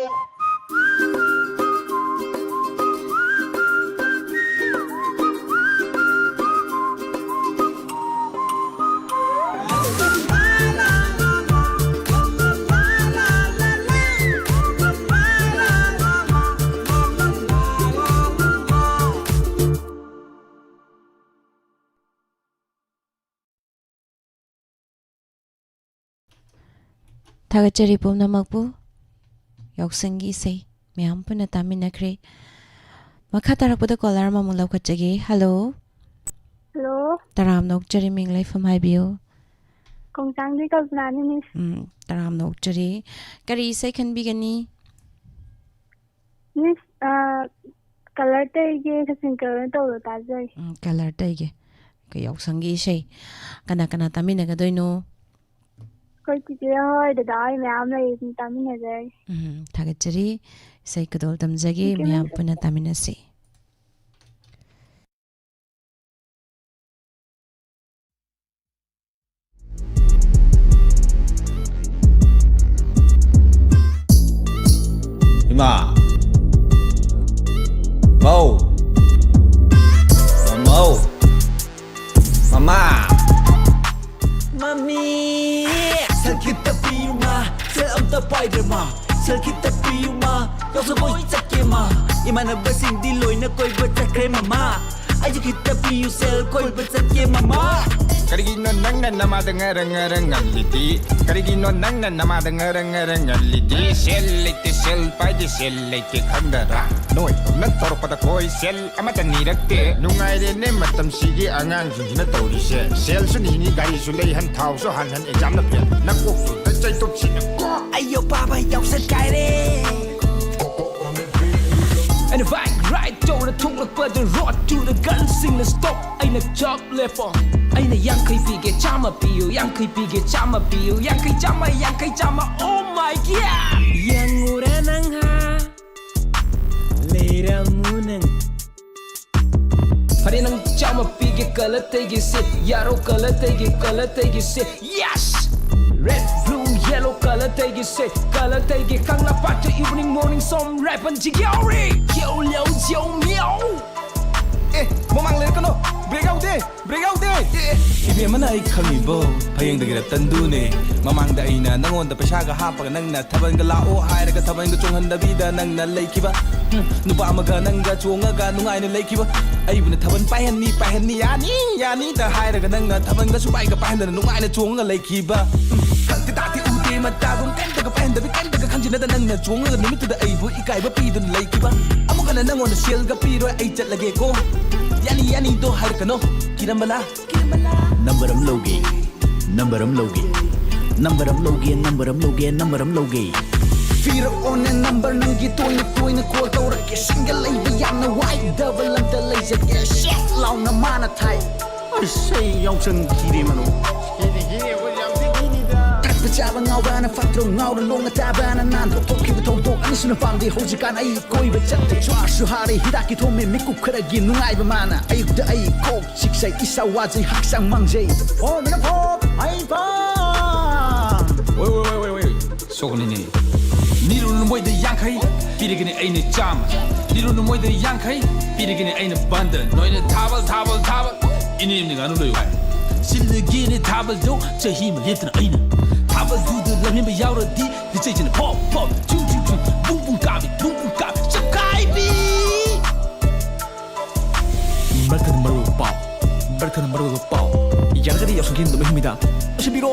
ꯊꯥꯒꯠꯆꯔꯤ ꯄꯨꯝꯅꯃꯛꯄꯨ꯫ ꯌꯥꯎꯁꯪꯒꯤ ꯏꯁꯩ ꯃꯌꯥꯝ ꯄꯨꯟꯅ ꯇꯥꯃꯤꯟꯅꯈ꯭ꯔꯦ꯫ ꯃꯈꯥ ꯇꯥꯔꯛꯄꯗ ꯀꯣꯂꯔ ꯑꯃꯃꯨꯛ ꯂꯧꯈꯠꯆꯒꯦ꯫ ꯍꯜꯂꯣ꯫ ꯍꯜꯂꯣ꯫ ꯇꯔꯥꯝꯅ ꯑꯣꯛꯆꯔꯤ, ꯃꯤꯡ ꯂꯩꯐꯝ ꯍꯥꯏꯕꯤꯌꯨ꯫ ꯈꯣꯡꯖꯥꯡꯗꯤ ꯀꯜꯄꯅꯥꯅꯤ, ꯃꯤꯁ꯫ ꯎꯝ, ꯇꯔꯥꯝꯅ ꯑꯣꯛꯆꯔꯤ꯫ ꯀꯔꯤ ꯏꯁꯩ ꯈꯟꯕꯤꯒꯅꯤ? ꯃꯤꯁ, ꯑ, ꯀꯂꯔ ꯇꯩꯒꯦ, ꯁꯆꯤꯟ ꯀꯂꯔ ꯇꯧꯕꯗꯣ ꯇꯥꯖꯩ꯫ ꯎꯝ, ꯀꯂꯔ ꯇꯩꯒꯦ꯫ ꯑꯩꯈꯣꯏ ꯌꯥꯎꯁꯪꯒꯤ ꯏꯁꯩ꯫ ꯀꯅꯥ ꯀꯅꯥ ꯇꯥꯃꯤꯟꯅꯒꯗꯣꯏꯅꯣ? ꯑꯩꯈꯣꯏ ꯆꯤꯆꯦ ꯍꯣꯏ, ꯗꯗꯥ ꯍꯣꯏ ꯃꯌꯥꯝ ꯂꯩ, ꯑꯗꯨꯝ ꯇꯥꯃꯤꯟꯅꯖꯔꯒꯦ꯫ ꯎꯝ, ꯊꯥꯒꯠꯆꯔꯤ꯫ ꯏꯁꯩ ꯈꯨꯗꯣꯜ ꯇꯝꯖꯒꯦ, ꯃꯌꯥꯝ ꯄꯨꯟꯅ ꯇꯥꯃꯤꯟꯅꯁꯤ꯫ ꯏꯃꯥ! ꯃꯧ! ꯃꯧ! ꯃꯃꯥ! ꯃꯃꯤ! ꯁꯦꯜ ꯈꯤꯇ ꯄꯤꯌꯨꯃ, ꯁꯦꯜ ꯑꯝꯇ ꯄꯥꯏꯗ꯭ꯔꯃ, ꯁꯦꯜ ꯈꯤꯇ ꯄꯤꯌꯨꯃ, ꯌꯥꯎꯁꯪ ꯀꯣꯏ ꯆꯠꯀꯦꯃ, ꯏꯃꯥꯟꯅꯕꯁꯤꯡꯗꯤ ꯂꯣꯏꯅ ꯀꯣꯏꯕ ꯆꯠꯈ꯭ꯔꯦ ꯃꯃꯥ, ꯑꯩꯁꯨ ꯈꯤꯇ ꯄꯤꯌꯨ ꯁꯦꯜ ꯀꯣꯏꯕ ꯆꯠꯀꯦ ꯃꯃꯥ꯫ ꯀꯔꯤꯒꯤꯅꯣ ꯅꯪꯅ ꯅꯃꯥꯗ ꯉꯔꯪ ꯉꯔꯪ ꯉꯜꯂꯤꯗꯤ? ꯀꯔꯤꯒꯤꯅꯣ ꯅꯪꯅ ꯅꯃꯥꯗ ꯉꯔꯪ ꯉꯔꯪ ꯉꯜꯂꯤꯗꯤ? ꯁꯦꯜ ꯂꯩꯇꯦ, ꯁꯦꯜ ꯄꯥꯏꯗꯦ, ꯁꯦꯜ ꯂꯩꯇꯦ ꯈꯪꯗꯔꯥ? ꯅꯣꯏꯗꯧꯅ ꯇꯧꯔꯛꯄꯗ ꯀꯣꯏ ꯁꯦꯜ ꯑꯃꯠꯇ ꯅꯤꯔꯛꯇꯦ꯫ ꯅꯨꯡꯉꯥꯏꯔꯦꯅꯦ ꯃꯇꯝꯁꯤꯒꯤ ꯑꯉꯥꯡꯁꯤꯡꯁꯤꯅ ꯇꯧꯔꯤꯁꯦ꯫ ꯁꯦꯜꯁꯨ ꯅꯤꯅꯤ, ꯒꯥꯔꯤꯁꯨ ꯂꯩꯍꯟ, ꯊꯥꯎꯁꯨ ꯍꯥꯟꯍꯟ, ꯑꯦꯛꯖꯥꯝꯅ ꯐꯦꯜ꯫ ꯅꯀꯣꯛꯇꯨꯗ ꯆꯩꯇꯨꯞꯁꯤꯅꯀꯣ꯫ ꯑꯩꯌꯣ ꯄꯥꯕ ꯌꯥꯎꯁꯪ ꯀꯥꯏꯔꯦ꯫ ꯑꯩꯅ ꯕꯥꯏꯛ ꯔꯥꯏꯗ ꯇꯧꯔ ꯊꯣꯛꯂꯛꯄꯗ road to the girlꯁꯤꯡꯅ stop꯫ ꯑꯩꯅ ꯆꯞ ꯂꯦꯞꯄꯣ꯫ ꯑꯩꯅ ꯌꯥꯡꯈꯩ ꯄꯤꯒꯦ, ꯆꯥꯝꯃ ꯄꯤꯌꯨ, ꯌꯥꯡꯈꯩ ꯄꯤꯒꯦ, ꯆꯥꯝꯃ ꯄꯤꯌꯨ, ꯌꯥꯡꯈꯩ, ꯆꯥꯝꯃ, ꯌꯥꯡꯈꯩ, ꯆꯥꯝꯃ, oh my God! ꯌꯦꯡꯉꯨꯔꯦ ꯅꯪ ꯍꯥ? ꯂꯩꯔꯝꯃꯨ ꯅꯪ꯫ ꯑꯔꯦ ꯅꯪ ꯆꯥꯝꯃ ꯄꯤꯒꯦ ꯀꯂꯔ ꯇꯩꯒꯤꯁꯦ, ꯌꯥꯔꯣ ꯀꯂꯔ ꯇꯩꯒꯤ ꯀꯂꯔ ꯇꯩꯒꯤꯁꯦ, yes! Red, blue, yellow colour ꯇꯩꯒꯤꯁꯦ, colour ꯇꯩꯒꯤ ꯀꯪꯂꯥꯄꯥꯠꯇ evening morning ꯁꯣꯝ ꯔꯥꯏꯄꯟ ꯖꯤꯒ꯭ꯌꯥꯎꯔꯤ꯫ ꯌꯧ, ꯌꯧ, ꯌꯧ, ꯃꯤꯌꯧ꯫ ꯑꯦ, ꯃꯃꯥꯡ ꯂꯩꯔꯛꯀꯅꯣ, ꯕ꯭ꯔꯦꯛ ꯌꯥꯎꯗꯦ, ꯕ꯭ꯔꯦꯛ ꯌꯥꯎꯗꯦ꯫ ꯑꯦ, ꯏꯕꯦꯝꯃꯅ ꯑꯩ ꯈꯪꯉꯤꯕꯣ, ꯐꯌꯦꯡꯗꯒꯤ ꯔꯇꯟꯗꯨꯅꯦ꯫ ꯃꯃꯥꯡꯗ ꯑꯩꯅ ꯅꯪꯉꯣꯟꯗ ꯄꯩꯁꯥꯒ ꯍꯥꯞꯄꯒ ꯅꯪꯅ ꯊꯥꯕꯜꯒ ꯂꯥꯛꯑꯣ ꯍꯥꯏꯔꯒ ꯊꯥꯕꯜꯒ ꯆꯣꯡꯍꯟꯗꯕꯤꯗ ꯅꯪꯅ ꯂꯩꯈꯤꯕ꯫ ꯎꯝ, ꯅꯨꯄꯥ ꯑꯃꯒ ꯅꯪꯒ ꯆꯣꯡꯉꯒ ꯅꯨꯡꯉꯥꯏꯅ ꯂꯩꯈꯤꯕ꯫ ꯑꯩꯕꯨꯅ ꯊꯥꯕꯜ ꯄꯥꯏꯍꯟꯅꯤ, ꯄꯥꯏꯍꯟꯅꯤ, ꯌꯥꯅꯤ, ꯌꯥꯅꯤꯗ ꯍꯥꯏꯔꯒ ꯅꯪꯅ ꯊꯥꯕꯜꯒꯁꯨ ꯄꯥꯏꯒ ꯄꯥꯏꯍꯟꯗꯅ ꯅꯨꯡꯉꯥꯏꯅ ꯆꯣꯡꯉꯒ ꯂꯩꯈꯤꯕ꯫ ꯎꯝ, ꯈꯪꯗꯦ ꯇꯥꯗꯦ ꯎꯗꯦ ꯃꯇꯥꯒꯨꯝ ꯀꯩꯝꯇꯒ ꯄꯥꯏꯍꯟꯗꯕꯤ ꯀꯩꯝꯇꯒ ꯈꯪꯖꯤꯟꯅꯗ ꯅꯪꯅ ꯆꯣꯡꯉꯒ ꯅꯨꯃꯤꯠꯇꯨꯗ ꯑꯩꯕꯨ ꯏꯀꯥꯏꯕ ꯄꯤꯗꯨꯅ ꯂꯩꯈꯤꯕ꯫ ꯑꯃꯨꯛ ꯍꯟꯅ ꯅꯪꯉꯣꯟꯗ ꯁꯦꯜꯒ ꯄꯤꯔꯣꯏ ꯑꯩ ꯆꯠꯂꯒꯦꯀꯣ꯫ ꯌꯥꯅꯤ ꯌꯥꯅꯤꯗꯣ ꯍꯥꯏꯔꯛꯀꯅꯣ ꯀꯤꯔꯝꯕꯂꯥ꯫ ꯅꯝꯕꯔ ꯑꯃ ꯂꯧꯒꯦ, ꯅꯝꯕꯔ ꯑꯃ ꯂꯧꯒꯦ, ꯅꯝꯕꯔ ꯑꯃ ꯂꯧꯒꯦ, ꯅꯝꯕꯔ ꯑꯃ ꯂꯧꯒꯦ, ꯅꯝꯕꯔ ꯑꯃ ꯂꯧꯒꯦ꯫ ꯄꯤꯔꯛꯑꯣꯅꯦ ꯅꯝꯕꯔ ꯅꯪꯒꯤ ꯇꯣꯏꯅ ꯇꯣꯏꯅ ꯀꯣꯜ ꯇꯧꯔꯛꯀꯦ꯫ ꯁꯤꯡꯒꯜ ꯂꯩꯕ ꯌꯥꯝꯅ ꯋꯥꯏ, ꯗꯕꯜ ꯑꯝꯇ ꯂꯩꯖꯒꯦ꯫ ꯁꯦꯠ ꯂꯥꯎꯅ ꯃꯥꯅ ꯊꯥꯏ꯫ ꯑꯁ, ꯑꯩ ꯌꯥꯎꯁꯪ ꯈꯤꯔꯦ ꯃꯔꯨꯞ꯫ ꯈꯤꯅꯤ, ꯈꯤꯅꯤ, ꯑꯩꯈꯣꯏ ꯌꯥꯝ ꯊꯤ ꯈꯤꯅꯤꯗ꯫ ꯀꯔꯛꯄ ꯆꯥꯕ ꯉꯥꯎꯕꯅ ꯐꯠꯇ꯭ꯔꯣ? ꯉꯥꯎꯔ ꯂꯣꯡꯅ ꯇꯥꯕꯅ ꯅꯥꯟꯗ꯭ꯔꯣ? ꯊꯣꯛꯈꯤꯕ ꯊꯧꯗꯣꯛ ꯑꯅꯤꯁꯨꯅ ꯄꯥꯝꯗꯦ꯫ ꯍꯧꯖꯤꯛꯀꯥꯟ ꯑꯩ ꯀꯣꯏꯕ ꯆꯠꯇꯦ꯫ ꯁ꯭ꯋꯥꯁꯨ ꯍꯥꯔꯦ ꯍꯤꯗꯥꯛꯀꯤ ꯊꯣꯝꯃꯦ ꯃꯤꯀꯨꯞ ꯈꯔꯒꯤ ꯅꯨꯡꯉꯥꯏꯕ ꯃꯥꯅ꯫ ꯑꯌꯨꯛꯇ ꯑꯩ ꯀꯣꯛ ꯆꯤꯛꯆꯩ, ꯏꯁꯥ ꯋꯥꯖꯩ, ꯍꯛꯆꯥꯡ ꯃꯥꯡꯖꯩ꯫ ꯍꯣ, ꯃꯤꯅ ꯐꯣꯞ, ꯑꯩ ꯐꯥꯝ꯫ ꯑꯣꯏ, ꯑꯣꯏ, ꯑꯣꯏ, ꯑꯣꯏ, ꯑꯣꯏ꯫ ꯁꯣꯛꯀꯅꯤꯅꯦ꯫ ꯅꯤꯔꯨꯅꯨ ꯃꯣꯏꯗ ꯌꯥꯡꯈꯩ, ꯄꯤꯔꯒꯅꯤ ꯑꯩꯅ ꯆꯥꯝꯃ꯫ ꯅꯤꯔꯨꯅꯨ ꯃꯣꯏꯗ ꯌꯥꯡꯈꯩ, ꯄꯤꯔꯒꯅꯤ ꯑꯩꯅ ꯕꯟꯗ꯫ ꯅꯣꯏꯅ ꯊꯥꯕꯜ, ꯊꯥꯕꯜ, ꯊꯥꯕꯜ꯫ ꯏꯅꯦꯝꯅ ꯉꯥꯅꯨ ꯂꯣꯏꯌꯨ ꯍꯥꯏ꯫ ꯁꯤꯜꯂꯒꯦꯅꯦ ꯊꯥꯕꯜꯗꯣ ꯆꯍꯤ ꯑꯃ ꯂꯦꯞꯇꯅ ꯑꯩꯅ꯫ ꯊꯥꯕꯜꯗꯨꯗ ꯂꯝꯍꯦꯟꯕ ꯌꯥꯎꯔꯗꯤ ꯂꯤꯆꯩꯁꯤꯅ ꯐꯣꯞ, ꯐꯣꯞ, ꯆꯨ, ꯆꯨ, ꯆꯨ, ꯕꯨꯡ, ꯕꯨꯡ ꯀꯥꯕꯤ, ꯕꯨꯡ, ꯕꯨꯡ ꯀꯥꯕꯤ, ꯆꯀꯥꯏꯕꯤ꯫ ꯃꯔꯛ ꯊꯠꯅ ꯃꯔꯨ ꯑꯣꯏꯕ ꯄꯥꯎ꯫ ꯃꯔꯛ ꯊꯠꯅ ꯃꯔꯨ ꯑꯣꯏꯕ ꯄꯥꯎ꯫ ꯌꯥꯔꯒꯗꯤ ꯌꯥꯎꯁꯪꯒꯤ ꯅꯨꯃꯤꯠ ꯍꯨꯝꯅꯤꯗ ꯂꯣꯏꯁꯤꯟꯕꯤꯔꯣ꯫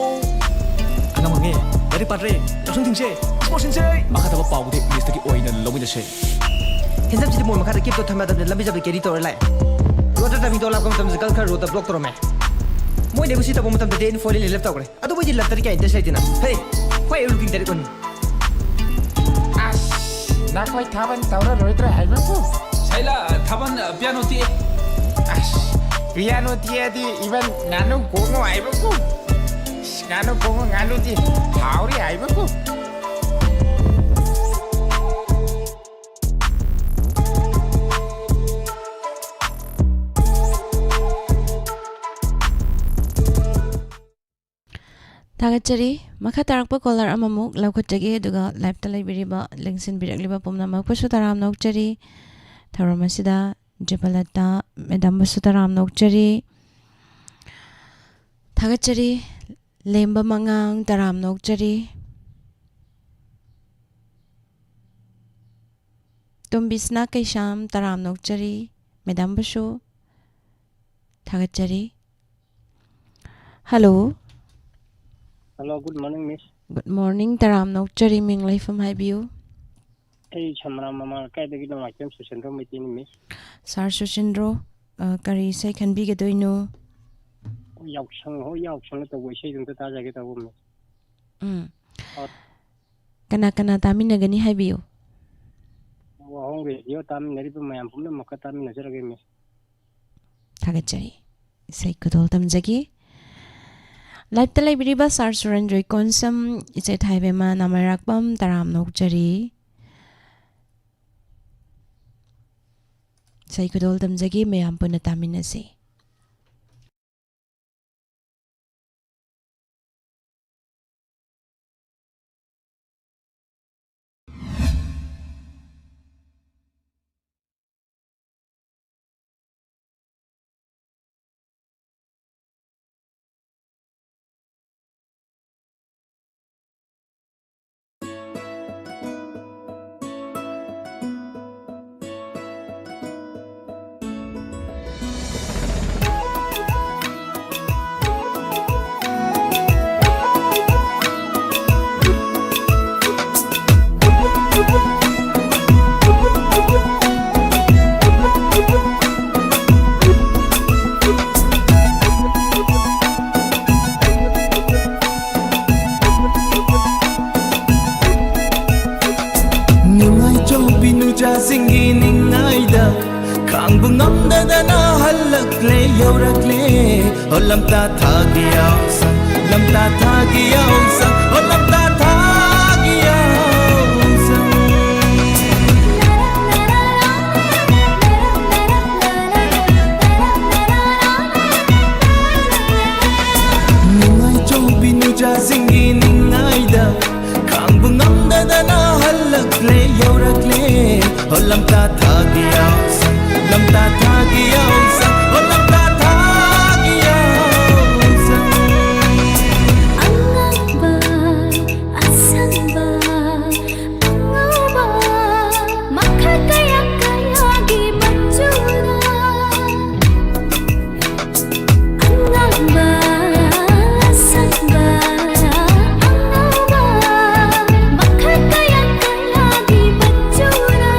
ꯑꯉꯥꯡ ꯃꯪꯉꯦ, ꯂꯥꯏꯔꯤꯛ ꯄꯥꯗ꯭ꯔꯦ, ꯌꯥꯎꯁꯪ ꯊꯤꯡꯁꯦ, ꯏꯁꯄꯣꯔꯠ ꯁꯤꯟꯁꯦ꯫ ꯃꯈꯥ ꯇꯥꯕ ꯄꯥꯎꯗꯨꯗꯤ ꯂꯤꯁꯇꯒꯤ ꯑꯣꯏꯅ ꯂꯧꯃꯤꯟꯅꯁꯦ꯫ ꯍꯦꯟꯖꯝꯁꯤꯗꯤ ꯃꯣꯏ ꯃꯈꯥꯗ ꯀꯦꯞꯇꯣ ꯊꯝꯕ ꯃꯇꯝꯗ ꯂꯝꯕꯤ ꯆꯠꯄꯗ ꯀꯦꯔꯤ ꯇꯧꯔ ꯂꯥꯛꯑꯦ꯫ ꯔꯣꯗꯇ ꯇꯥꯏꯃꯤꯡꯗꯣ ꯂꯥꯛꯄ ꯃꯇꯝꯗ ꯒꯜ ꯈꯔ ꯔꯣꯗꯇ ꯕ꯭ꯂꯣꯛ ꯇꯧꯔꯝꯃꯦ꯫ ꯃꯣꯏꯅ ꯑꯩꯕꯨ ꯁꯤ ꯇꯧꯕ ꯃꯇꯝꯗꯗꯤ ꯑꯩꯅ ꯐꯣꯔ ꯂꯦꯟ ꯂꯦꯞ ꯇꯧꯈ꯭ꯔꯦ꯫ ꯑꯗꯨꯕꯨ ꯑꯩꯗꯤ ꯂꯞꯇꯗꯤ ꯀꯌꯥ ꯏꯟꯇꯔꯦꯁ ꯂꯩꯇꯦꯅ꯫ ꯍꯦ, ꯍꯣꯏ, ꯑꯩ ꯂꯨꯀꯤꯡ ꯇꯔꯦꯠ ꯑꯣꯟꯅꯤ꯫ ꯑꯁ, ꯅꯈꯣꯏ ꯊꯥꯕꯜ ꯇꯧꯔꯔꯣꯏꯗ꯭ꯔꯥ ꯍꯥꯏꯕꯕꯨ? ꯁꯩꯂꯥ, ꯊꯥꯕꯜ, ꯄꯤꯌꯥꯅꯣ ꯇꯤꯛꯑꯦ꯫ ꯑꯁ, ꯄꯤꯌꯥꯅꯣ ꯇꯤꯛꯑꯗꯤ ꯏꯕꯟ ꯉꯥꯅꯨ ꯀꯣꯡꯉꯣ ꯍꯥꯏꯕꯕꯨ? ꯑꯁ, ꯉꯥꯅꯨ ꯀꯣꯡꯉꯣ ꯉꯥꯅꯨꯗꯤ ꯍꯥꯎꯔꯤ ꯍꯥꯏꯕꯕꯨ? ꯊꯥꯒꯠꯆꯔꯤ꯫ ꯃꯈꯥ ꯇꯥꯔꯛꯄ caller ꯑꯃꯃꯨꯛ ꯂꯧꯈꯠꯆꯒꯦ, ꯑꯗꯨꯒ live-ꯇ ꯂꯩꯕꯤꯔꯤꯕ, ꯂꯦꯡꯁꯤꯟꯕꯤꯔꯛꯂꯤꯕ ꯄꯨꯝꯅꯃꯛꯄꯨꯁꯨ ꯇꯔꯥꯝꯅ ꯑꯣꯛꯆꯔꯤ꯫ ꯊꯧꯔꯝ ꯑꯁꯤꯗ ꯖꯤꯕꯂꯇꯥ madam-ꯕꯨꯁꯨ ꯇꯔꯥꯝꯅ ꯑꯣꯛꯆꯔꯤ꯫ ꯊꯥꯒꯠꯆꯔꯤ꯫ ꯂꯦꯝꯕꯝ ꯑꯉꯥꯡ, ꯇꯔꯥꯝꯅ ꯑꯣꯛꯆꯔꯤ꯫ ꯇꯣꯝꯕꯤꯁꯅꯥ ꯀꯩꯁꯥꯝ, ꯇꯔꯥꯝꯅ ꯑꯣꯛꯆꯔꯤ꯫ Madam-ꯕꯨꯁꯨ ꯊꯥꯒꯠꯆꯔꯤ꯫ Hello꯫ Hello, good morning, miss꯫ Good morning, ꯇꯔꯥꯝꯅ ꯑꯣꯛꯆꯔꯤ, ꯃꯤꯡ ꯂꯩꯐꯝ ꯍꯥꯏꯕꯤꯌꯨ꯫ ꯑꯩ ꯁꯃꯔꯥ ꯃꯃꯥ ꯂꯩꯀꯥꯏꯗꯒꯤ ꯅꯣꯡꯃꯥꯏꯊꯦꯝ ꯁꯨꯁꯦꯟꯗ꯭ꯔꯣ ꯃꯩꯇꯩꯅꯤ, miss꯫ Sir ꯁꯨꯁꯦꯟꯗ꯭ꯔꯣ, ꯑ, ꯀꯔꯤ ꯏꯁꯩ ꯈꯟꯕꯤꯒꯗꯣꯏꯅꯣ? ꯌꯥꯎꯁꯪ, ꯍꯣꯏ, ꯌꯥꯎꯁꯪꯗ ꯇꯧꯕ ꯏꯁꯩꯗꯣ ꯑꯝꯇ ꯇꯥꯖꯒꯦ ꯇꯧꯕ, miss꯫ ꯎꯝ꯫ ꯑ꯫ ꯀꯅꯥ ꯀꯅꯥ ꯇꯥꯃꯤꯟꯅꯒꯅꯤ ꯍꯥꯏꯕꯤꯌꯨ꯫ ꯋꯥꯍꯣꯡ radio ꯇꯥꯃꯤꯟꯅꯔꯤꯕ ꯃꯌꯥꯝ ꯄꯨꯝꯅꯃꯛꯀ ꯇꯥꯃꯤꯟꯅꯖꯔꯒꯦ, miss꯫ ꯊꯥꯒꯠꯆꯔꯤ꯫ ꯏꯁꯩ ꯈꯨꯗꯣꯜ ꯇꯝꯖꯒꯦ꯫ Live-ꯇ ꯂꯩꯕꯤꯔꯤꯕ Sir ꯁꯨꯔꯦꯟꯗ꯭ꯔ ꯏꯀꯣꯟꯁꯝ, ꯏꯆꯦ ꯊꯥꯏꯕꯦꯝꯃ ꯅꯥꯃꯩꯔꯥꯛꯄꯝ, ꯇꯔꯥꯝꯅ ꯑꯣꯛꯆꯔꯤ꯫ ꯏꯁꯩ ꯈꯨꯗꯣꯜ ꯇꯝꯖꯒꯦ, ꯃꯌꯥꯝ ꯄꯨꯟꯅ ꯇꯥꯃꯤꯟꯅꯁꯤ꯫ ꯅꯨꯡꯉꯥꯏꯆꯧꯕꯤ ꯅꯨꯆꯥꯁꯤꯡꯒꯤ ꯅꯤꯡꯉꯥꯏꯗ ꯈꯥꯡꯕ ꯉꯝꯗꯗꯅ ꯍꯜꯂꯛꯂꯦ, ꯌꯧꯔꯛꯂꯦ꯫ ꯑꯣ ꯂꯝꯇꯥ ꯊꯥꯒꯤ ꯌꯥꯎꯁꯪ, ꯂꯝꯇꯥ ꯊꯥꯒꯤ ꯌꯥꯎꯁꯪ, ꯑꯣ ꯂꯝꯇꯥ ꯊꯥꯒꯤ ꯌꯥꯎꯁꯪ꯫ ꯅꯨꯡꯉꯥꯏꯆꯧꯕꯤ ꯅꯨꯆꯥ ꯁꯤꯡꯒꯤ ꯅꯤꯡꯉꯥꯏꯗ ꯈꯥꯡꯕ ꯉꯝꯗꯗꯅ ꯍꯜꯂꯛꯂꯦ, ꯌꯧꯔꯛꯂꯦ꯫ ꯑꯣ, ꯂꯝꯇꯥ ꯊꯥꯒꯤ ꯌꯥꯎꯁꯪ, ꯂꯝꯇꯥ ꯊꯥꯒꯤ ꯌꯥꯎꯁꯪ, ꯑꯣ, ꯂꯝꯇꯥ ꯊꯥꯒꯤ ꯌꯥꯎꯁꯪ꯫ ꯑꯉꯥꯡꯕ, ꯑꯁꯪꯕ, ꯑꯉꯧꯕ, ꯃꯈꯜ ꯀꯌꯥ ꯀꯌꯥꯒꯤ ꯃꯆꯨꯅ ꯑꯉꯥꯡꯕ, ꯑꯁꯪꯕ, ꯑꯉꯧꯕ, ꯃꯈꯜ ꯀꯌꯥ ꯀꯌꯥꯒꯤ ꯃꯆꯨꯅ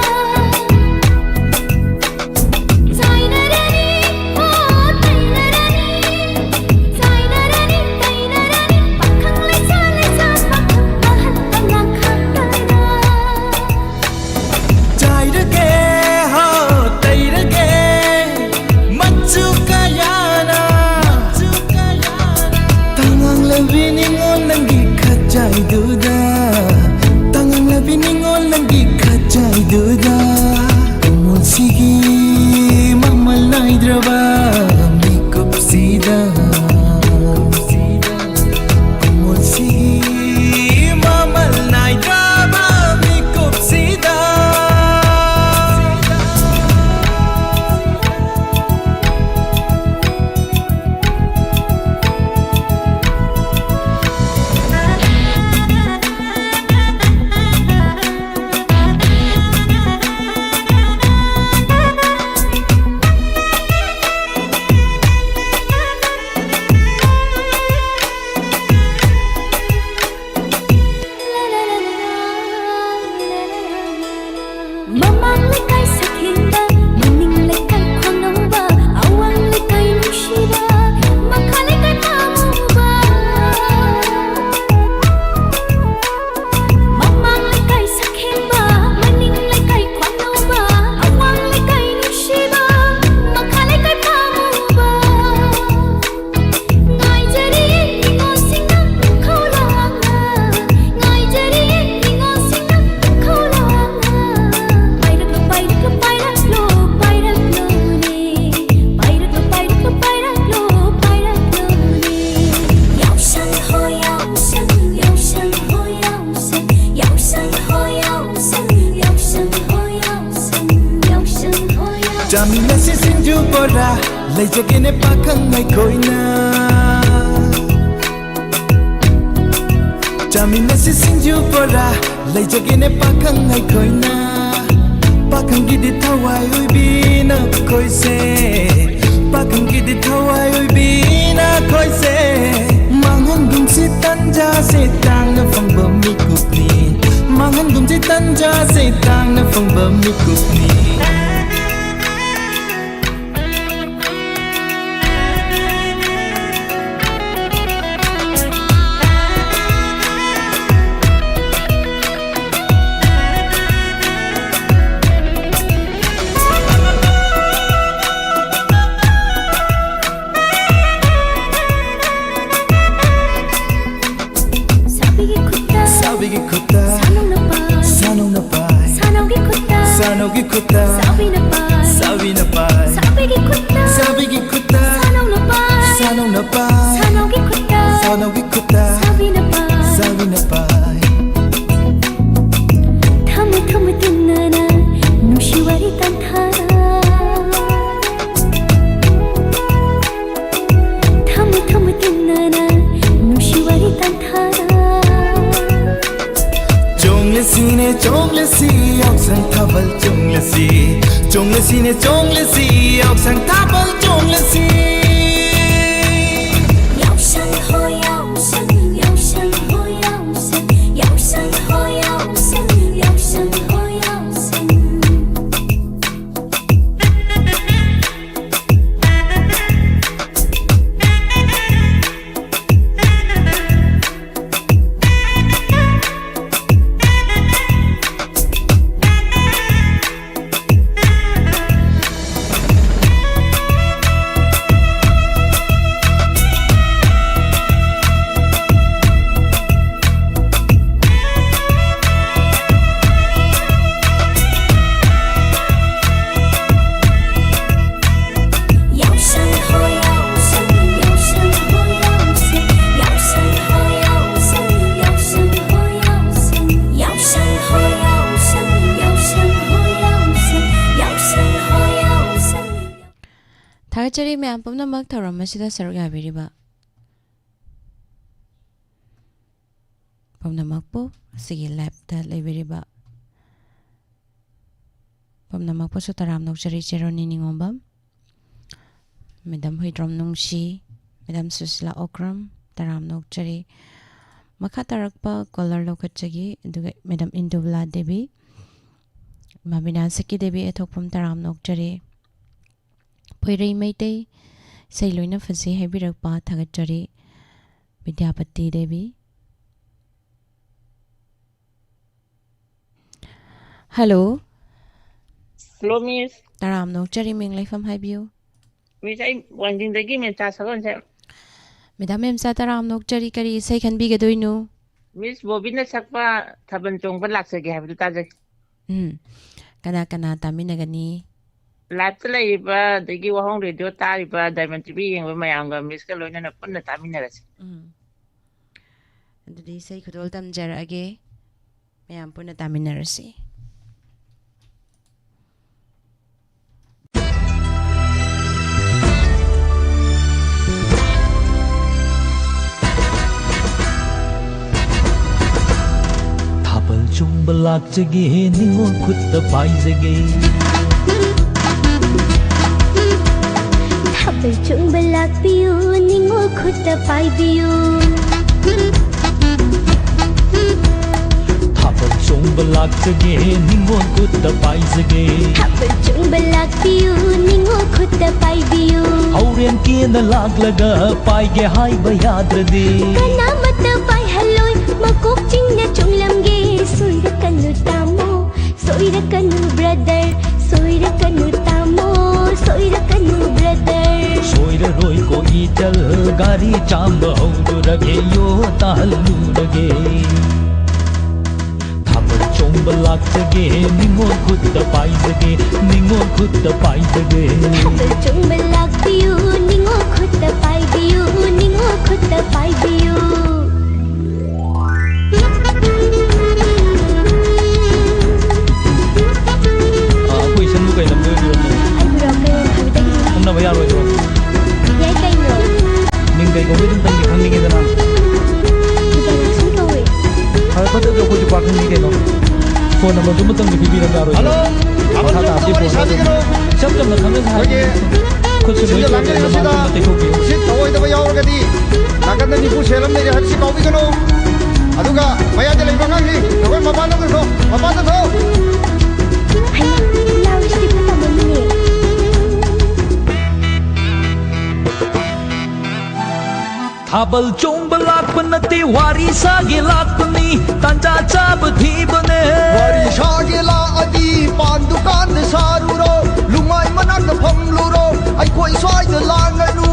ꯂꯩꯖꯒꯦꯅꯦ ꯄꯥꯈꯪ ꯑꯩꯈꯣꯏꯅ, ꯆꯥꯃꯤꯟꯅꯁꯤ ꯁꯤꯡꯖꯨ ꯕꯣꯔꯥ꯫ ꯂꯩꯖꯒꯦꯅꯦ ꯄꯥꯈꯪ ꯑꯩꯈꯣꯏꯅ, ꯄꯥꯈꯪꯒꯤꯗꯤ ꯊꯋꯥꯏ ꯑꯣꯏꯕꯤꯅ ꯑꯩꯈꯣꯏꯁꯦ, ꯄꯥꯈꯪꯒꯤꯗꯤ ꯊꯋꯥꯏ ꯑꯣꯏꯕꯤꯅ ꯑꯩꯈꯣꯏꯁꯦ꯫ ꯃꯥꯡꯍꯟꯒꯨꯝꯁꯤ ꯇꯟꯖꯥꯁꯦ, ꯇꯥꯡꯅ ꯐꯪꯕ ꯃꯤꯀꯨꯞꯅꯤ꯫ ꯃꯥꯡꯍꯟꯒꯨꯝꯁꯤ ꯇꯟꯖꯥꯁꯦ, ꯇꯥꯡꯅ ꯐꯪꯕ ꯃꯤꯀꯨꯞꯅꯤ꯫ ꯁꯥꯕꯤꯒꯤ ꯈꯨꯠꯇ, ꯁꯥꯕꯤꯒꯤ ꯈꯨꯠꯇ, ꯁꯥꯅꯧꯅ ꯄꯥꯏ, ꯁꯥꯅꯧꯅ ꯄꯥꯏ, ꯁꯥꯅꯧꯒꯤ ꯈꯨꯠꯇ, ꯁꯥꯅꯧꯒꯤ ꯈꯨꯠꯇ, ꯁꯥꯕꯤꯅ ꯄꯥꯏ, ꯁꯥꯕꯤꯅ ꯄꯥꯏ, ꯁꯥꯕꯤꯒꯤ ꯈꯨꯠꯇ, ꯁꯥꯕꯤꯒꯤ ꯈꯨꯠꯇ, ꯁꯥꯅꯧꯅ ꯄꯥꯏ, ꯁꯥꯅꯧꯅ ꯄꯥꯏ, ꯁꯥꯅꯧꯒꯤ ꯈꯨꯠꯇ, ꯁꯥꯅꯧꯒꯤ ꯈꯨꯠꯇ, ꯁꯥꯕꯤꯅ ꯄꯥꯏ, ꯁꯥꯕꯤꯅ ꯄꯥꯏ꯫ ꯊꯝꯃꯨ ꯊꯝꯃꯨ ꯇꯤꯟꯅꯅ ꯅꯨꯡꯁꯤ ꯋꯥꯔꯤ ꯇꯟꯊꯥꯔ, ꯊꯝꯃꯨ ꯊꯝꯃꯨ ꯇꯤꯟꯅꯅ ꯅꯨꯡꯁꯤ ꯋꯥꯔꯤ ꯇꯟꯊꯥꯔ꯫ ꯆꯣꯡꯂꯁꯤꯅꯦ ꯆꯣꯡꯂꯁꯤ ꯌꯥꯎꯁꯪ ꯊꯥꯕꯜ ꯆꯣꯡꯂꯁꯤ, ꯆꯣꯡꯂꯁꯤꯅꯦ ꯆꯣꯡꯂꯁꯤ ꯌꯥꯎꯁꯪ ꯊꯥꯕꯜ ꯆꯣꯡꯂꯁꯤ꯫ ꯌꯥꯎꯁꯪ ꯍꯣ ꯌꯥꯎꯁꯪ, ꯌꯥꯎꯁꯪ ꯍꯣ ꯌꯥꯎꯁꯪ, ꯌꯥꯎꯁꯪ ꯍꯣ ꯌꯥꯎꯁꯪ, ꯌꯥꯎꯁꯪ ꯍꯣ ꯌꯥꯎꯁꯪ꯫ ꯊꯥꯒꯠꯆꯔꯤ ꯃꯌꯥꯝ ꯄꯨꯝꯅꯃꯛ ꯊꯧꯔꯝ ꯑꯁꯤꯗ ꯁꯔꯨꯛ ꯌꯥꯕꯤꯔꯤꯕ ꯄꯨꯝꯅꯃꯛꯄꯨ꯫ ꯑꯁꯤꯒꯤ live-ꯇ ꯂꯩꯕꯤꯔꯤꯕ ꯄꯨꯝꯅꯃꯛꯄꯨꯁꯨ ꯇꯔꯥꯝꯅ ꯑꯣꯛꯆꯔꯤ꯫ ꯆꯦꯔꯣꯅꯤ ꯅꯤꯉꯣꯝꯕꯝ, Madam ꯍꯨꯏꯗ꯭ꯔꯣꯝ ꯅꯨꯡꯁꯤ, Madam ꯁꯨꯁꯤꯂꯥ ꯑꯣꯀ꯭ꯔꯝ, ꯇꯔꯥꯝꯅ ꯑꯣꯛꯆꯔꯤ꯫ ꯃꯈꯥ ꯇꯥꯔꯛꯄ caller ꯂꯧꯈꯠꯆꯒꯦ꯫ ꯑꯗꯨꯒ Madam ꯏꯟꯗꯨꯕꯂꯥ ꯗꯦꯕꯤ, ꯏꯃꯥ ꯕꯤꯅꯥ ꯁꯈꯤ ꯗꯦꯕꯤ ꯑꯦꯊꯣꯛꯐꯝ, ꯇꯔꯥꯝꯅ ꯑꯣꯛꯆꯔꯤ꯫ ꯐꯣꯏꯔꯩ ꯃꯩꯇꯩ, ꯏꯁꯩ ꯂꯣꯏꯅ ꯐꯖꯩ ꯍꯥꯏꯕꯤꯔꯛꯄ ꯊꯥꯒꯠꯆꯔꯤ꯫ Bidyapati Devi. Hello꯫ Hello, Miss꯫ ꯇꯔꯥꯝꯅ ꯑꯣꯛꯆꯔꯤ, ꯃꯤꯡ ꯂꯩꯐꯝ ꯍꯥꯏꯕꯤꯌꯨ꯫ Miss, ꯑꯩ ꯋꯥꯡꯖꯤꯡꯗꯒꯤ ꯃꯦꯝꯆꯥ ꯁꯒꯣꯜꯁꯦ꯫ Madam ꯃꯦꯝꯆꯥ, ꯇꯔꯥꯝꯅ ꯑꯣꯛꯆꯔꯤ, ꯀꯔꯤ ꯏꯁꯩ ꯈꯟꯕꯤꯒꯗꯣꯏꯅꯣ? Miss ꯕꯣꯕꯤꯅ ꯁꯛꯄ ꯊꯥꯕꯜ ꯆꯣꯡꯕ ꯂꯥꯛꯆꯒꯦ ꯍꯥꯏꯕꯗꯨ ꯇꯥꯖꯒꯦ꯫ ꯎꯝ꯫ ꯀꯅꯥ ꯀꯅꯥ ꯇꯥꯃꯤꯟꯅꯒꯅꯤ? Live-ꯇ ꯂꯩꯔꯤꯕ ꯑꯗꯒꯤ ꯋꯥꯍꯣꯡ ꯔꯦꯗꯤꯑꯣ ꯇꯥꯔꯤꯕ, Diamond ꯇꯤꯚꯤ ꯌꯦꯡꯕ ꯃꯌꯥꯝꯒ Miss-ꯀ ꯂꯣꯏꯅꯅ ꯄꯨꯟꯅ ꯇꯥꯃꯤꯟꯅꯔꯁꯤ꯫ ꯎꯝ꯫ ꯑꯗꯨꯗꯤ ꯏꯁꯩ ꯈꯨꯗꯣꯜ ꯇꯝꯖꯔꯛꯑꯒꯦ, ꯃꯌꯥꯝ ꯄꯨꯟꯅ ꯇꯥꯃꯤꯟꯅꯔꯁꯤ꯫ ꯊꯥꯕꯜ ꯆꯣꯡꯕ ꯂꯥꯛꯆꯒꯦ, ꯅꯤꯉꯣꯜ ꯈꯨꯠꯇ ꯄꯥꯏꯖꯒꯦ꯫ ꯊꯥꯕꯜ ꯆꯣꯡꯕ ꯂꯥꯛꯄꯤꯌꯨ, ꯅꯤꯉꯣꯜ ꯈꯨꯠꯇ ꯄꯥꯏꯕꯤꯌꯨ꯫ ꯊꯥꯕꯜ ꯆꯣꯡꯕ ꯂꯥꯛꯆꯒꯦ, ꯅꯤꯉꯣꯜ ꯈꯨꯠꯇ ꯄꯥꯏꯖꯒꯦ꯫ ꯊꯥꯕꯜ ꯆꯣꯡꯕ ꯂꯥꯛꯄꯤꯌꯨ, ꯅꯤꯉꯣꯜ ꯈꯨꯠꯇ ꯄꯥꯏꯕꯤꯌꯨ꯫ ꯍꯧꯔꯦꯟ ꯀꯦꯅ ꯂꯥꯛꯂꯒ ꯄꯥꯏꯒꯦ ꯍꯥꯏꯕ ꯌꯥꯗ꯭ꯔꯗꯤ꯫ ꯀꯅꯥꯃꯠꯇ ꯄꯥꯏꯍꯜꯂꯣꯏ, ꯃꯀꯣꯛ ꯆꯤꯡꯅ ꯆꯣꯡꯂꯝꯒꯦ꯫ ꯁꯣꯏꯔꯛꯀꯅꯨ ꯇꯥꯃꯣ, ꯁꯣꯏꯔꯛꯀꯅꯨ brother, ꯁꯣꯏꯔꯛꯀꯅꯨ ꯇꯥꯃꯣ, ꯁꯣꯏꯔꯛꯀꯅꯨ brother꯫ ꯁꯣꯏꯔꯔꯣꯏꯀꯣ ꯏꯆꯜ, ꯒꯥꯔꯤ ꯆꯥꯝꯕ ꯍꯧꯔꯨꯔꯒꯦ, ꯌꯣ ꯇꯥꯍꯜꯂꯨꯔꯒꯦ꯫ ꯊꯥꯕꯜ ꯆꯣꯡꯕ ꯂꯥꯛꯆꯒꯦ, ꯅꯤꯉꯣꯜ ꯈꯨꯠꯇ ꯄꯥꯏꯖꯒꯦ, ꯅꯤꯉꯣꯜ ꯈꯨꯠꯇ ꯄꯥꯏꯖꯒꯦ꯫ ꯊꯥꯕꯜ ꯆꯣꯡꯕ ꯂꯥꯛꯄꯤꯌꯨ, ꯅꯤꯉꯣꯜ ꯈꯨꯠꯇ ꯄꯥꯏꯕꯤꯌꯨ, ꯅꯤꯉꯣꯜ ꯈꯨꯠꯇ ꯄꯥꯏꯕꯤꯌꯨ꯫ ꯑꯥ, ꯑꯩꯈꯣꯏ ꯏꯆꯟꯕꯨ ꯀꯩ ꯂꯝꯗ ꯑꯣꯏꯕꯤꯔꯕꯅꯣ? ꯑꯩꯕꯨꯔꯣ? ꯀꯩꯔꯣꯜ ꯈꯥꯕꯤꯗꯒꯤꯅꯦ꯫ ꯈꯪꯅꯕ ꯌꯥꯔꯣꯏꯗ꯭ꯔꯣ? ꯐꯣꯟ ꯅꯝꯕꯔꯗꯨꯃꯇꯪꯗꯤ ꯄꯤꯕꯤꯔꯝ ꯌꯥꯔꯣꯏꯗ꯭ꯔꯣ? ꯍꯜꯂꯣ꯫ ꯃꯈꯥ ꯇꯥꯕꯗꯤ ꯐꯣꯟ ꯅꯝꯕꯔ ꯏꯆꯝ ꯆꯝꯅ ꯈꯪꯅꯖꯩ ꯍꯥꯏꯕꯅꯤ꯫ ꯑꯩꯈꯣꯏꯒꯤ ꯈꯨꯠꯁꯦ ꯁꯤꯗ ꯂꯣꯏ ꯂꯥꯛꯄꯤꯔꯤꯕꯁꯤꯗ ꯇꯦꯛꯊꯣꯛꯄꯤꯌꯨ꯫ ꯁꯤꯠ ꯊꯑꯣꯏꯗꯕ ꯌꯥꯎꯔꯒꯗꯤ ꯅꯥꯀꯟꯗ ꯅꯤꯐꯨ ꯁꯦꯜ ꯑꯃ ꯂꯩꯔꯦ ꯍꯥꯏꯕꯁꯤ ꯀꯥꯎꯕꯤꯒꯅꯨ꯫ ꯑꯗꯨꯒ ꯃꯌꯥꯏꯗ ꯂꯩꯕ ꯑꯉꯥꯡꯁꯤꯡ, ꯅꯈꯣꯏ ꯃꯄꯥꯟꯗ ꯊꯣꯛ, ꯃꯄꯥꯟꯗ ꯊꯣꯛ꯫ ꯍꯩ, ꯂꯥꯎꯔꯤꯁꯤꯗꯤ ꯈꯨꯠ ꯇꯝꯃꯝꯃꯤꯅꯦ꯫ ꯊꯥꯕꯜ ꯆꯣꯡꯕ ꯂꯥꯛꯄ ꯅꯠꯇꯦ, ꯋꯥꯔꯤ ꯁꯥꯒꯦ ꯂꯥꯛꯄꯅꯤ, ꯇꯥꯟꯖꯥ ꯆꯥꯕ ꯊꯤꯕꯅꯦ꯫ ꯋꯥꯔꯤ ꯁꯥꯒꯦ ꯂꯥꯛꯑꯗꯤ ꯄꯥꯟ ꯗꯨꯀꯥꯟꯗ ꯁꯥꯔꯨꯔꯣ, ꯂꯨꯃꯥꯏ ꯃꯅꯥꯛꯇ ꯐꯝꯂꯨꯔꯣ, ꯑꯩꯈꯣꯏ ꯁ꯭ꯋꯥꯏꯗ ꯂꯥꯡꯒꯅꯨ꯫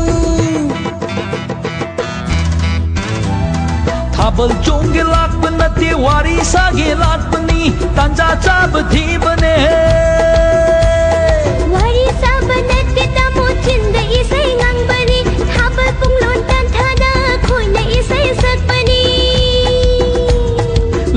ꯊꯥꯕꯜ ꯆꯣꯡꯒꯦ ꯂꯥꯛꯄ ꯅꯠꯇꯦ, ꯋꯥꯔꯤ ꯁꯥꯒꯦ ꯂꯥꯛꯄꯅꯤ, ꯇꯥꯟꯖꯥ ꯆꯥꯕ ꯊꯤꯕꯅꯦ꯫ ꯋꯥꯔꯤ ꯁꯥꯕ ꯅꯠꯇꯦ ꯇꯥꯃꯣ, ꯆꯤꯟꯗ ꯏꯁꯩ ꯉꯥꯡꯕꯅꯤ, ꯊꯥꯕꯜ ꯄꯨꯡꯂꯣꯟ ꯇꯥꯟꯊꯥꯗ ꯑꯩꯈꯣꯏꯅ ꯏꯁꯩ ꯁꯛꯄꯅꯤ꯫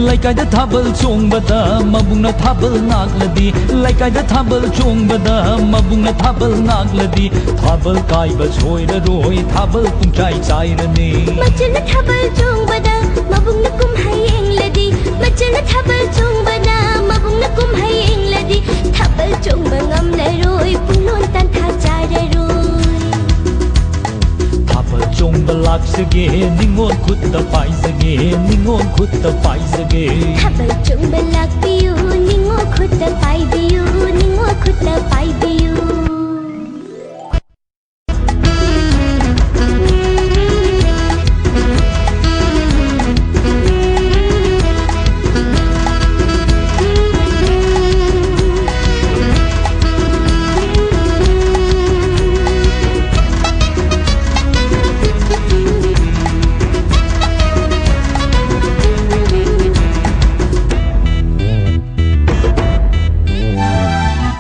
ꯂꯩꯀꯥꯏꯗ ꯊꯥꯕꯜ ꯆꯣꯡꯕꯗ ꯃꯕꯨꯡꯅ ꯊꯥꯕꯜ ꯉꯥꯛꯂꯗꯤ, ꯂꯩꯀꯥꯏꯗ ꯊꯥꯕꯜ ꯆꯣꯡꯕꯗ ꯃꯕꯨꯡꯅ ꯊꯥꯕꯜ ꯉꯥꯛꯂꯗꯤ, ꯊꯥꯕꯜ ꯀꯥꯏꯕ ꯁꯣꯏꯔꯔꯣꯏ, ꯊꯥꯕꯜ ꯄꯨꯡꯆꯥꯏ ꯆꯥꯏꯔꯅꯤ꯫ ꯃꯆꯜꯅ ꯊꯥꯕꯜ ꯆꯣꯡꯕꯗ ꯃꯕꯨꯡꯅ ꯀꯨꯝꯍꯩ ꯌꯦꯡꯂꯗꯤ, ꯃꯆꯜꯅ ꯊꯥꯕꯜ ꯆꯣꯡꯕꯗ ꯃꯕꯨꯡꯅ ꯀꯨꯝꯍꯩ ꯌꯦꯡꯂꯗꯤ, ꯊꯥꯕꯜ ꯆꯣꯡꯕ ꯉꯝꯂꯔꯣꯏ, ꯄꯨꯡꯂꯣꯟ ꯇꯥꯟꯊꯥ ꯆꯥꯔꯔꯣꯏ꯫ ꯊꯥꯕꯜ ꯆꯣꯡꯕ ꯂꯥꯛꯆꯒꯦ, ꯅꯤꯉꯣꯜ ꯈꯨꯠꯇ ꯄꯥꯏꯖꯒꯦ, ꯅꯤꯉꯣꯜ ꯈꯨꯠꯇ ꯄꯥꯏꯖꯒꯦ꯫ ꯊꯥꯕꯜ ꯆꯣꯡꯕ ꯂꯥꯛꯄꯤꯌꯨ, ꯅꯤꯉꯣꯜ ꯈꯨꯠꯇ ꯄꯥꯏꯕꯤꯌꯨ, ꯅꯤꯉꯣꯜ ꯈꯨꯠꯇ ꯄꯥꯏꯕꯤꯌꯨ꯫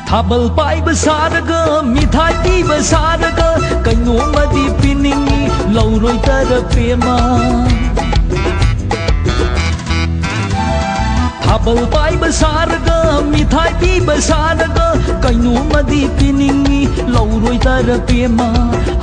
ꯊꯥꯕꯜ ꯄꯥꯏꯕ ꯁꯥꯔꯒ, ꯃꯤꯊꯥꯏ ꯄꯤꯕ ꯁꯥꯔꯒ, ꯀꯩꯅꯣꯝꯃꯗꯤ ꯄꯤꯅꯤꯡꯉꯤ, ꯂꯧꯔꯣꯏꯗꯔ ꯄꯦꯃ? ꯊꯥꯕꯜ ꯊꯥꯕꯜ ꯄꯥꯏꯕ ꯁꯥꯔꯒ, ꯃꯤꯊꯥꯏ ꯄꯤꯕ ꯁꯥꯔꯒ, ꯀꯩꯅꯣꯝꯃꯗꯤ ꯄꯤꯅꯤꯡꯉꯤ, ꯂꯧꯔꯣꯏꯗꯔ ꯄꯦꯝꯃ꯫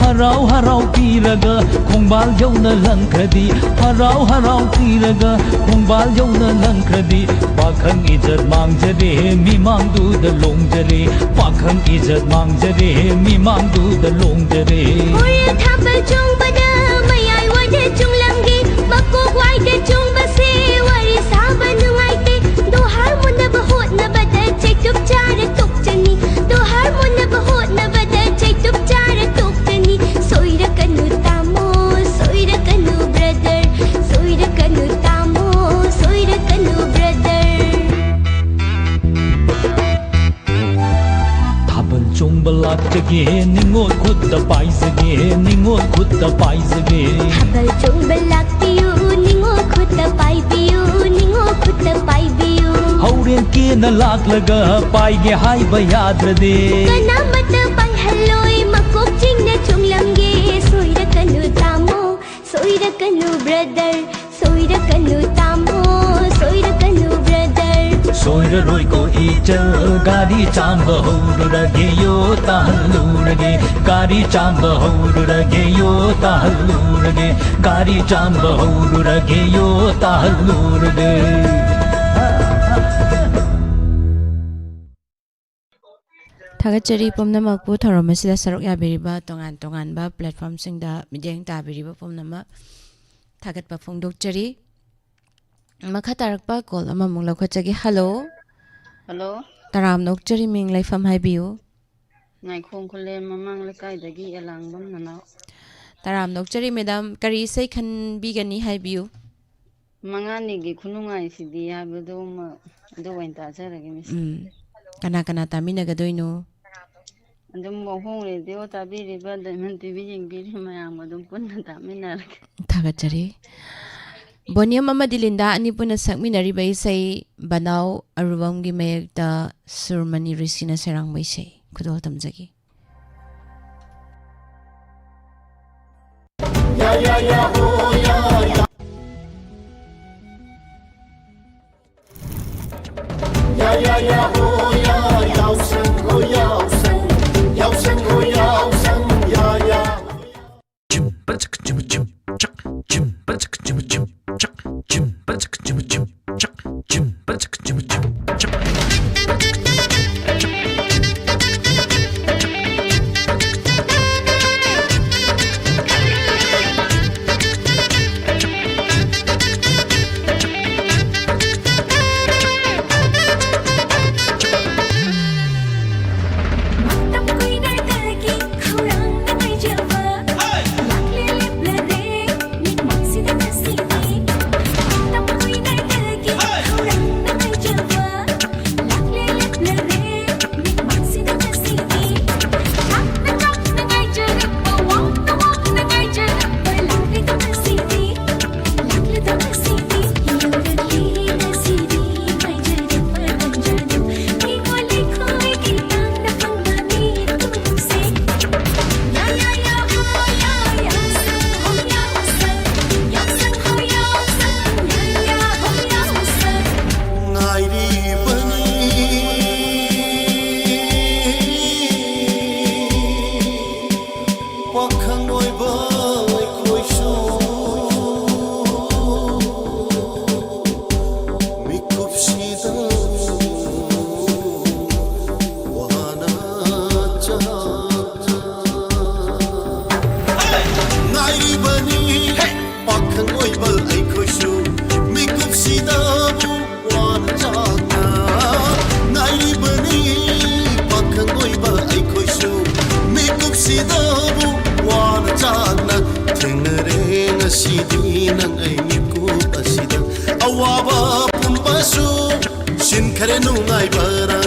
ꯍꯔꯥꯎ ꯍꯔꯥꯎ ꯄꯤꯔꯒ, ꯈꯣꯡꯕꯥꯜ ꯌꯧꯅ ꯂꯪꯈ꯭ꯔꯗꯤ, ꯍꯔꯥꯎ ꯍꯔꯥꯎ ꯄꯤꯔꯒ, ꯈꯣꯡꯕꯥꯜ ꯌꯧꯅ ꯂꯪꯈ꯭ꯔꯗꯤ, ꯄꯥꯈꯪ ꯏꯖꯠ ꯃꯥꯡꯖꯔꯦ, ꯃꯤꯃꯥꯡꯗꯨꯗ ꯂꯣꯡꯖꯔꯦ, ꯄꯥꯈꯪ ꯏꯖꯠ ꯃꯥꯡꯖꯔꯦ, ꯃꯤꯃꯥꯡꯗꯨꯗ ꯂꯣꯡꯖꯔꯦ꯫ ꯍꯣꯔꯦꯟ ꯊꯥꯕꯜ ꯆꯣꯡꯕꯗ ꯃꯌꯥꯏ ꯋꯥꯏꯗ ꯆꯣꯡꯂꯝꯒꯦ, ꯃꯀꯣꯛ ꯋꯥꯏꯗ ꯆꯣꯡꯕꯁꯦ ꯋꯥꯔꯤ ꯁꯥꯕ ꯅꯨꯡꯉꯥꯏꯇꯦ꯫ ꯗꯣꯍꯥꯔ ꯃꯨꯟꯅꯕ ꯍꯣꯠꯅꯕꯗ ꯆꯩꯇꯨꯞ ꯆꯥꯔ ꯇꯣꯛꯆꯅꯤ, ꯗꯣꯍꯥꯔ ꯃꯨꯟꯅꯕ ꯍꯣꯠꯅꯕꯗ ꯆꯩꯇꯨꯞ ꯆꯥꯔ ꯇꯣꯛꯆꯅꯤ꯫ ꯁꯣꯏꯔꯛꯀꯅꯨ ꯇꯥꯃꯣ, ꯁꯣꯏꯔꯛꯀꯅꯨ brother, ꯁꯣꯏꯔꯛꯀꯅꯨ ꯇꯥꯃꯣ, ꯁꯣꯏꯔꯛꯀꯅꯨ brother꯫ ꯊꯥꯕꯜ ꯆꯣꯡꯕ ꯂꯥꯛꯆꯒꯦ, ꯅꯤꯉꯣꯜ ꯈꯨꯠꯇ ꯄꯥꯏꯖꯒꯦ, ꯅꯤꯉꯣꯜ ꯈꯨꯠꯇ ꯄꯥꯏꯖꯒꯦ꯫ ꯊꯥꯕꯜ ꯆꯣꯡꯕ ꯂꯥꯛꯄꯤꯌꯨ, ꯅꯤꯉꯣꯜ ꯈꯨꯠꯇ ꯄꯥꯏꯕꯤꯌꯨ, ꯅꯤꯉꯣꯜ ꯈꯨꯠꯇ ꯄꯥꯏꯕꯤꯌꯨ꯫ ꯍꯧꯔꯦꯟ ꯀꯦꯅ ꯂꯥꯛꯂꯒ ꯄꯥꯏꯒꯦ ꯍꯥꯏꯕ ꯌꯥꯗ꯭ꯔꯗꯤ꯫ ꯀꯅꯥꯃꯠꯇ ꯄꯥꯏꯍꯜꯂꯣꯏ, ꯃꯀꯣꯛ ꯆꯤꯡꯅ ꯆꯣꯡꯂꯝꯒꯦ꯫ ꯁꯣꯏꯔꯛꯀꯅꯨ ꯇꯥꯃꯣ, ꯁꯣꯏꯔꯛꯀꯅꯨ brother, ꯁꯣꯏꯔꯛꯀꯅꯨ ꯇꯥꯃꯣ, ꯁꯣꯏꯔꯛꯀꯅꯨ brother꯫ ꯁꯣꯏꯔꯔꯣꯏꯀꯣ ꯏꯆꯜ, ꯒꯥꯔꯤ ꯆꯥꯝꯕ ꯍꯧꯔꯨꯔꯒꯦꯌꯣ, ꯇꯥꯍꯜꯂꯨꯔꯒꯦ꯫ ꯒꯥꯔꯤ ꯆꯥꯝꯕ ꯍꯧꯔꯨꯔꯒꯦꯌꯣ, ꯇꯥꯍꯜꯂꯨꯔꯒꯦ꯫ ꯒꯥꯔꯤ ꯆꯥꯝꯕ ꯍꯧꯔꯨꯔꯒꯦꯌꯣ, ꯇꯥꯍꯜꯂꯨꯔꯒꯦ꯫ ꯊꯥꯒꯠꯆꯔꯤ ꯄꯨꯝꯅꯃꯛꯄꯨ, ꯊꯧꯔꯝ ꯑꯁꯤꯗ ꯁꯔꯨꯛ ꯌꯥꯕꯤꯔꯤꯕ ꯇꯣꯉꯥꯟ ꯇꯣꯉꯥꯟꯕ platformꯁꯤꯡꯗ ꯃꯤꯠꯌꯦꯡ ꯇꯥꯕꯤꯔꯤꯕ ꯄꯨꯝꯅꯃꯛ ꯊꯥꯒꯠꯄ ꯐꯣꯡꯗꯣꯛꯆꯔꯤ꯫ ꯃꯈꯥ ꯇꯥꯔꯛꯄ call ꯑꯃꯃꯨꯛ ꯂꯧꯈꯠꯆꯒꯦ꯫ Hello꯫ Hello꯫ ꯇꯔꯥꯝꯅ ꯑꯣꯛꯆꯔꯤ, ꯃꯤꯡ ꯂꯩꯐꯝ ꯍꯥꯏꯕꯤꯌꯨ꯫ ꯉꯥꯏꯈꯣꯡ ꯈꯨꯂꯦꯟ ꯃꯃꯥꯡ ꯂꯩꯀꯥꯏꯗꯒꯤ ꯑꯦꯂꯥꯡꯕꯝ ꯅꯅꯥꯎ꯫ ꯇꯔꯥꯝꯅ ꯑꯣꯛꯆꯔꯤ madam, ꯀꯔꯤ ꯏꯁꯩ ꯈꯟꯕꯤꯒꯅꯤ ꯍꯥꯏꯕꯤꯌꯨ꯫ ꯃꯉꯥꯅꯤꯒꯤ ꯈꯨꯅꯨꯡꯉꯥꯏꯁꯤꯗꯤ ꯍꯥꯏꯕꯗꯨꯃ ꯑꯗꯨ ꯑꯣꯏꯅ ꯇꯥꯖꯔꯒꯦ, miss꯫ ꯎꯝ꯫ ꯀꯅꯥ ꯀꯅꯥ ꯇꯥꯃꯤꯟꯅꯒꯗꯣꯏꯅꯣ? ꯑꯗꯨꯝ ꯋꯥꯍꯣꯡ radio ꯇꯥꯕꯤꯔꯤꯕ, Diamond TV ꯌꯦꯡꯕꯤꯔꯤꯕ ꯃꯌꯥꯝ ꯑꯗꯨꯝ ꯄꯨꯟꯅ ꯇꯥꯃꯤꯟꯅꯔꯒꯦ꯫ ꯊꯥꯒꯠꯆꯔꯤ꯫ ꯕꯣꯅꯤꯌꯝ ꯑꯃꯗꯤ ꯂꯤꯟꯗꯥ ꯑꯅꯤ ꯄꯨꯟꯅ ꯁꯛꯃꯤꯟꯅꯔꯤꯕ ꯏꯁꯩ ꯕꯅꯥꯎ ꯑꯔꯨꯕꯝꯒꯤ ꯃꯌꯦꯛꯇ ꯁꯨꯔꯃꯅꯤ ꯔꯤꯁꯤꯅ ꯁꯩꯔꯥꯡꯕ ꯏꯁꯩ ꯈꯨꯗꯣꯜ ꯇꯝꯖꯒꯦ꯫ Ya ho ya, yaosang ho yaosang, yaosang ho yaosang, ya ya. Chim, ba chak, chim, chim, chak, chim, ba chak, chim, chim, chak, chim, ba chak, chim, chim, chak, chim, ba chak, chim, chim, chak. ꯄꯥꯈꯪ ꯑꯣꯏꯕ ꯑꯩꯈꯣꯏꯁꯨ ꯃꯤꯀꯨꯞꯁꯤꯗ ꯋꯥꯅ ꯆꯥꯛ ꯉꯥꯏꯔꯤꯕꯅꯤ꯫ ꯄꯥꯈꯪ ꯑꯣꯏꯕ ꯑꯩꯈꯣꯏꯁꯨ ꯃꯤꯀꯨꯞꯁꯤꯗꯕꯨ ꯋꯥꯅ ꯆꯥꯛꯅ ꯉꯥꯏꯔꯤꯕꯅꯤ꯫ ꯄꯥꯈꯪ ꯑꯣꯏꯕ ꯑꯩꯈꯣꯏꯁꯨ ꯃꯤꯀꯨꯞꯁꯤꯗꯕꯨ ꯋꯥꯅ ꯆꯥꯛꯅ ꯊꯦꯡꯅꯔꯦ ꯉꯁꯤꯗꯤ ꯅꯪ ꯑꯩ ꯃꯤꯀꯨꯞ ꯑꯁꯤꯗ꯫ ꯑꯋꯥꯕ ꯄꯨꯝꯕꯁꯨ ꯁꯤꯟꯈꯔꯦ ꯅꯨꯡꯉꯥꯏꯕꯔ꯫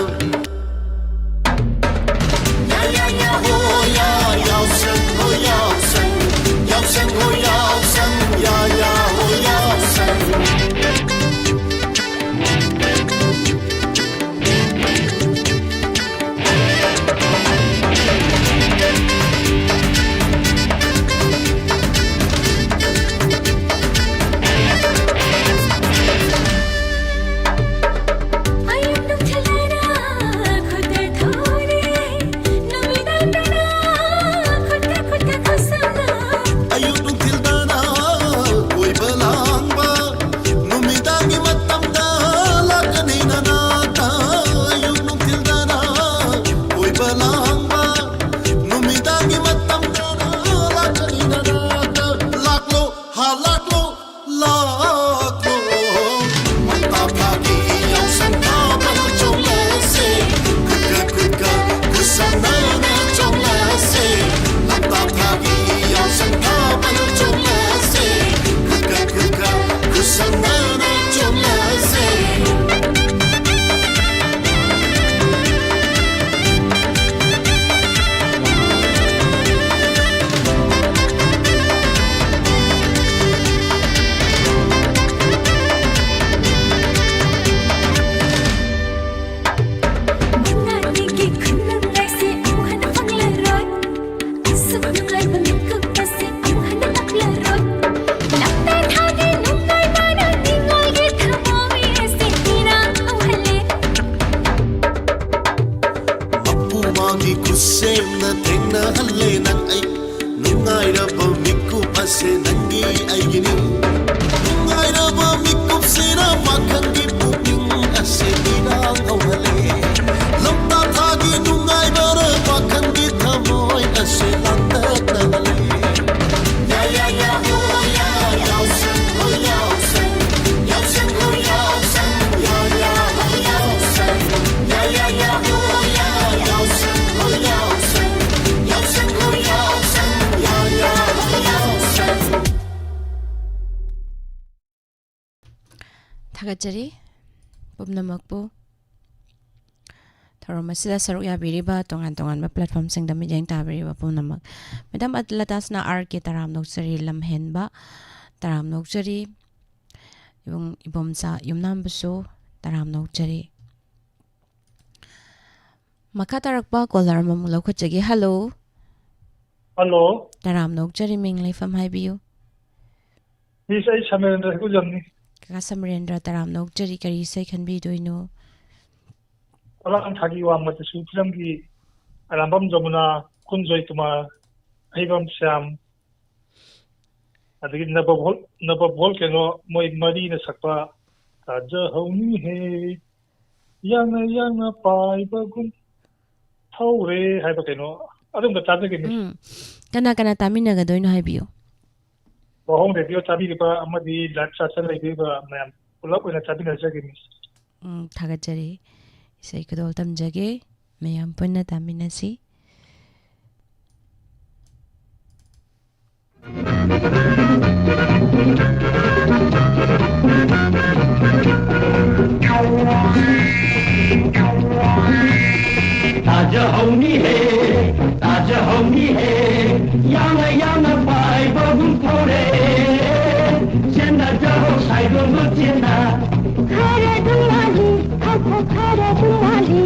ꯊꯥꯒꯠꯆꯔꯤ ꯄꯨꯝꯅꯃꯛꯄꯨ꯫ ꯊꯧꯔꯝ ꯑꯁꯤꯗ ꯁꯔꯨꯛ ꯌꯥꯕꯤꯔꯤꯕ ꯇꯣꯉꯥꯟ ꯇꯣꯉꯥꯟꯕ platformꯁꯤꯡꯗ ꯃꯤꯠꯌꯦꯡ ꯇꯥꯕꯤꯔꯤꯕ ꯄꯨꯝꯅꯃꯛ꯫ Madam Latasꯅ R K ꯇꯔꯥꯝꯅ ꯑꯣꯛꯆꯔꯤ, ꯂꯝꯍꯦꯟꯕ ꯇꯔꯥꯝꯅ ꯑꯣꯛꯆꯔꯤ, ꯏꯕꯨꯡ ꯏꯕꯣꯝꯆꯥ ꯌꯨꯝꯅꯥꯝꯕꯁꯨ ꯇꯔꯥꯝꯅ ꯑꯣꯛꯆꯔꯤ꯫ ꯃꯈꯥ ꯇꯥꯔꯛꯄ caller ꯑꯃꯃꯨꯛ ꯂꯧꯈꯠꯆꯒꯦ꯫ Hello꯫ Hello꯫ ꯇꯔꯥꯝꯅ ꯑꯣꯛꯆꯔꯤ, ꯃꯤꯡ ꯂꯩꯐꯝ ꯍꯥꯏꯕꯤꯌꯨ꯫ Miss, ꯑꯩ ꯁꯃꯤꯔꯦꯟꯗ꯭ꯔ ꯍꯩꯀꯨꯖꯝꯅꯤ꯫ ꯀꯀꯥ ꯁꯃꯤꯔꯦꯟꯗ꯭ꯔ, ꯇꯔꯥꯝꯅ ꯑꯣꯛꯆꯔꯤ, ꯀꯔꯤ ꯏꯁꯩ ꯈꯟꯕꯤꯗꯣꯏꯅꯣ? ꯐꯂꯥꯡ ꯊꯥꯒꯤ ꯋꯥꯡꯃꯗꯁꯨ ꯐꯤꯂꯝꯒꯤ ꯑꯔꯥꯝꯕꯝ ꯖꯃꯨꯅꯥ, ꯈꯨꯟꯖꯣꯏ ꯀꯨꯃꯥꯔ, ꯑꯍꯩꯕꯝ ꯁ꯭ꯌꯥꯝ, ꯑꯗꯒꯤ ꯅꯕ ꯚꯣꯜ-, ꯅꯕ ꯚꯣꯜꯀꯦꯅꯣ ꯃꯣꯏ ꯃꯔꯤꯅ ꯁꯛꯄ ꯇꯥꯖꯍꯧꯅꯤ ꯍꯦ, ꯌꯥꯡꯅ ꯌꯥꯡꯅ ꯄꯥꯏꯕꯒꯨꯝ ꯊꯧꯔꯦ ꯍꯥꯏꯕ ꯀꯩꯅꯣ, ꯑꯗꯨꯝꯕ ꯇꯥꯖꯒꯦ, Miss꯫ ꯎꯝ꯫ ꯀꯅꯥ ꯀꯅꯥ ꯇꯥꯃꯤꯟꯅꯒꯗꯣꯏꯅꯣ ꯍꯥꯏꯕꯤꯌꯨ꯫ ꯋꯥꯍꯣꯡ ꯔꯦꯗꯤꯑꯣ ꯇꯥꯕꯤꯔꯤꯕ ꯑꯃꯗꯤ live chat ꯂꯩꯕꯤꯔꯤꯕ ꯃꯌꯥꯝ ꯄꯨꯂꯞ ꯑꯣꯏꯅ ꯇꯥꯃꯤꯟꯅꯖꯒꯦ, Miss꯫ ꯎꯝ, ꯊꯥꯒꯠꯆꯔꯤ꯫ ꯏꯁꯩ ꯈꯨꯗꯣꯜ ꯇꯝꯖꯒꯦ꯫ ꯃꯌꯥꯝ ꯄꯨꯟꯅ ꯇꯥꯃꯤꯟꯅꯁꯤ꯫ ꯇꯥꯖꯍꯧꯅꯤ ꯍꯦ, ꯇꯥꯖꯍꯧꯅꯤ ꯍꯦ, ꯌꯥꯡꯅ ꯌꯥꯡꯅ ꯄꯥꯏꯕꯒꯨꯝ ꯊꯧꯔꯦ꯫ ꯆꯦꯟꯅꯖꯍꯧ ꯁꯥꯏꯗꯣꯟꯗꯣ ꯆꯦꯟꯅ꯫ ꯈꯔ ꯑꯗꯨꯝ ꯃꯥꯜꯂꯤ, ꯈꯔ ꯑꯗꯨꯝ ꯃꯥꯜꯂꯤ꯫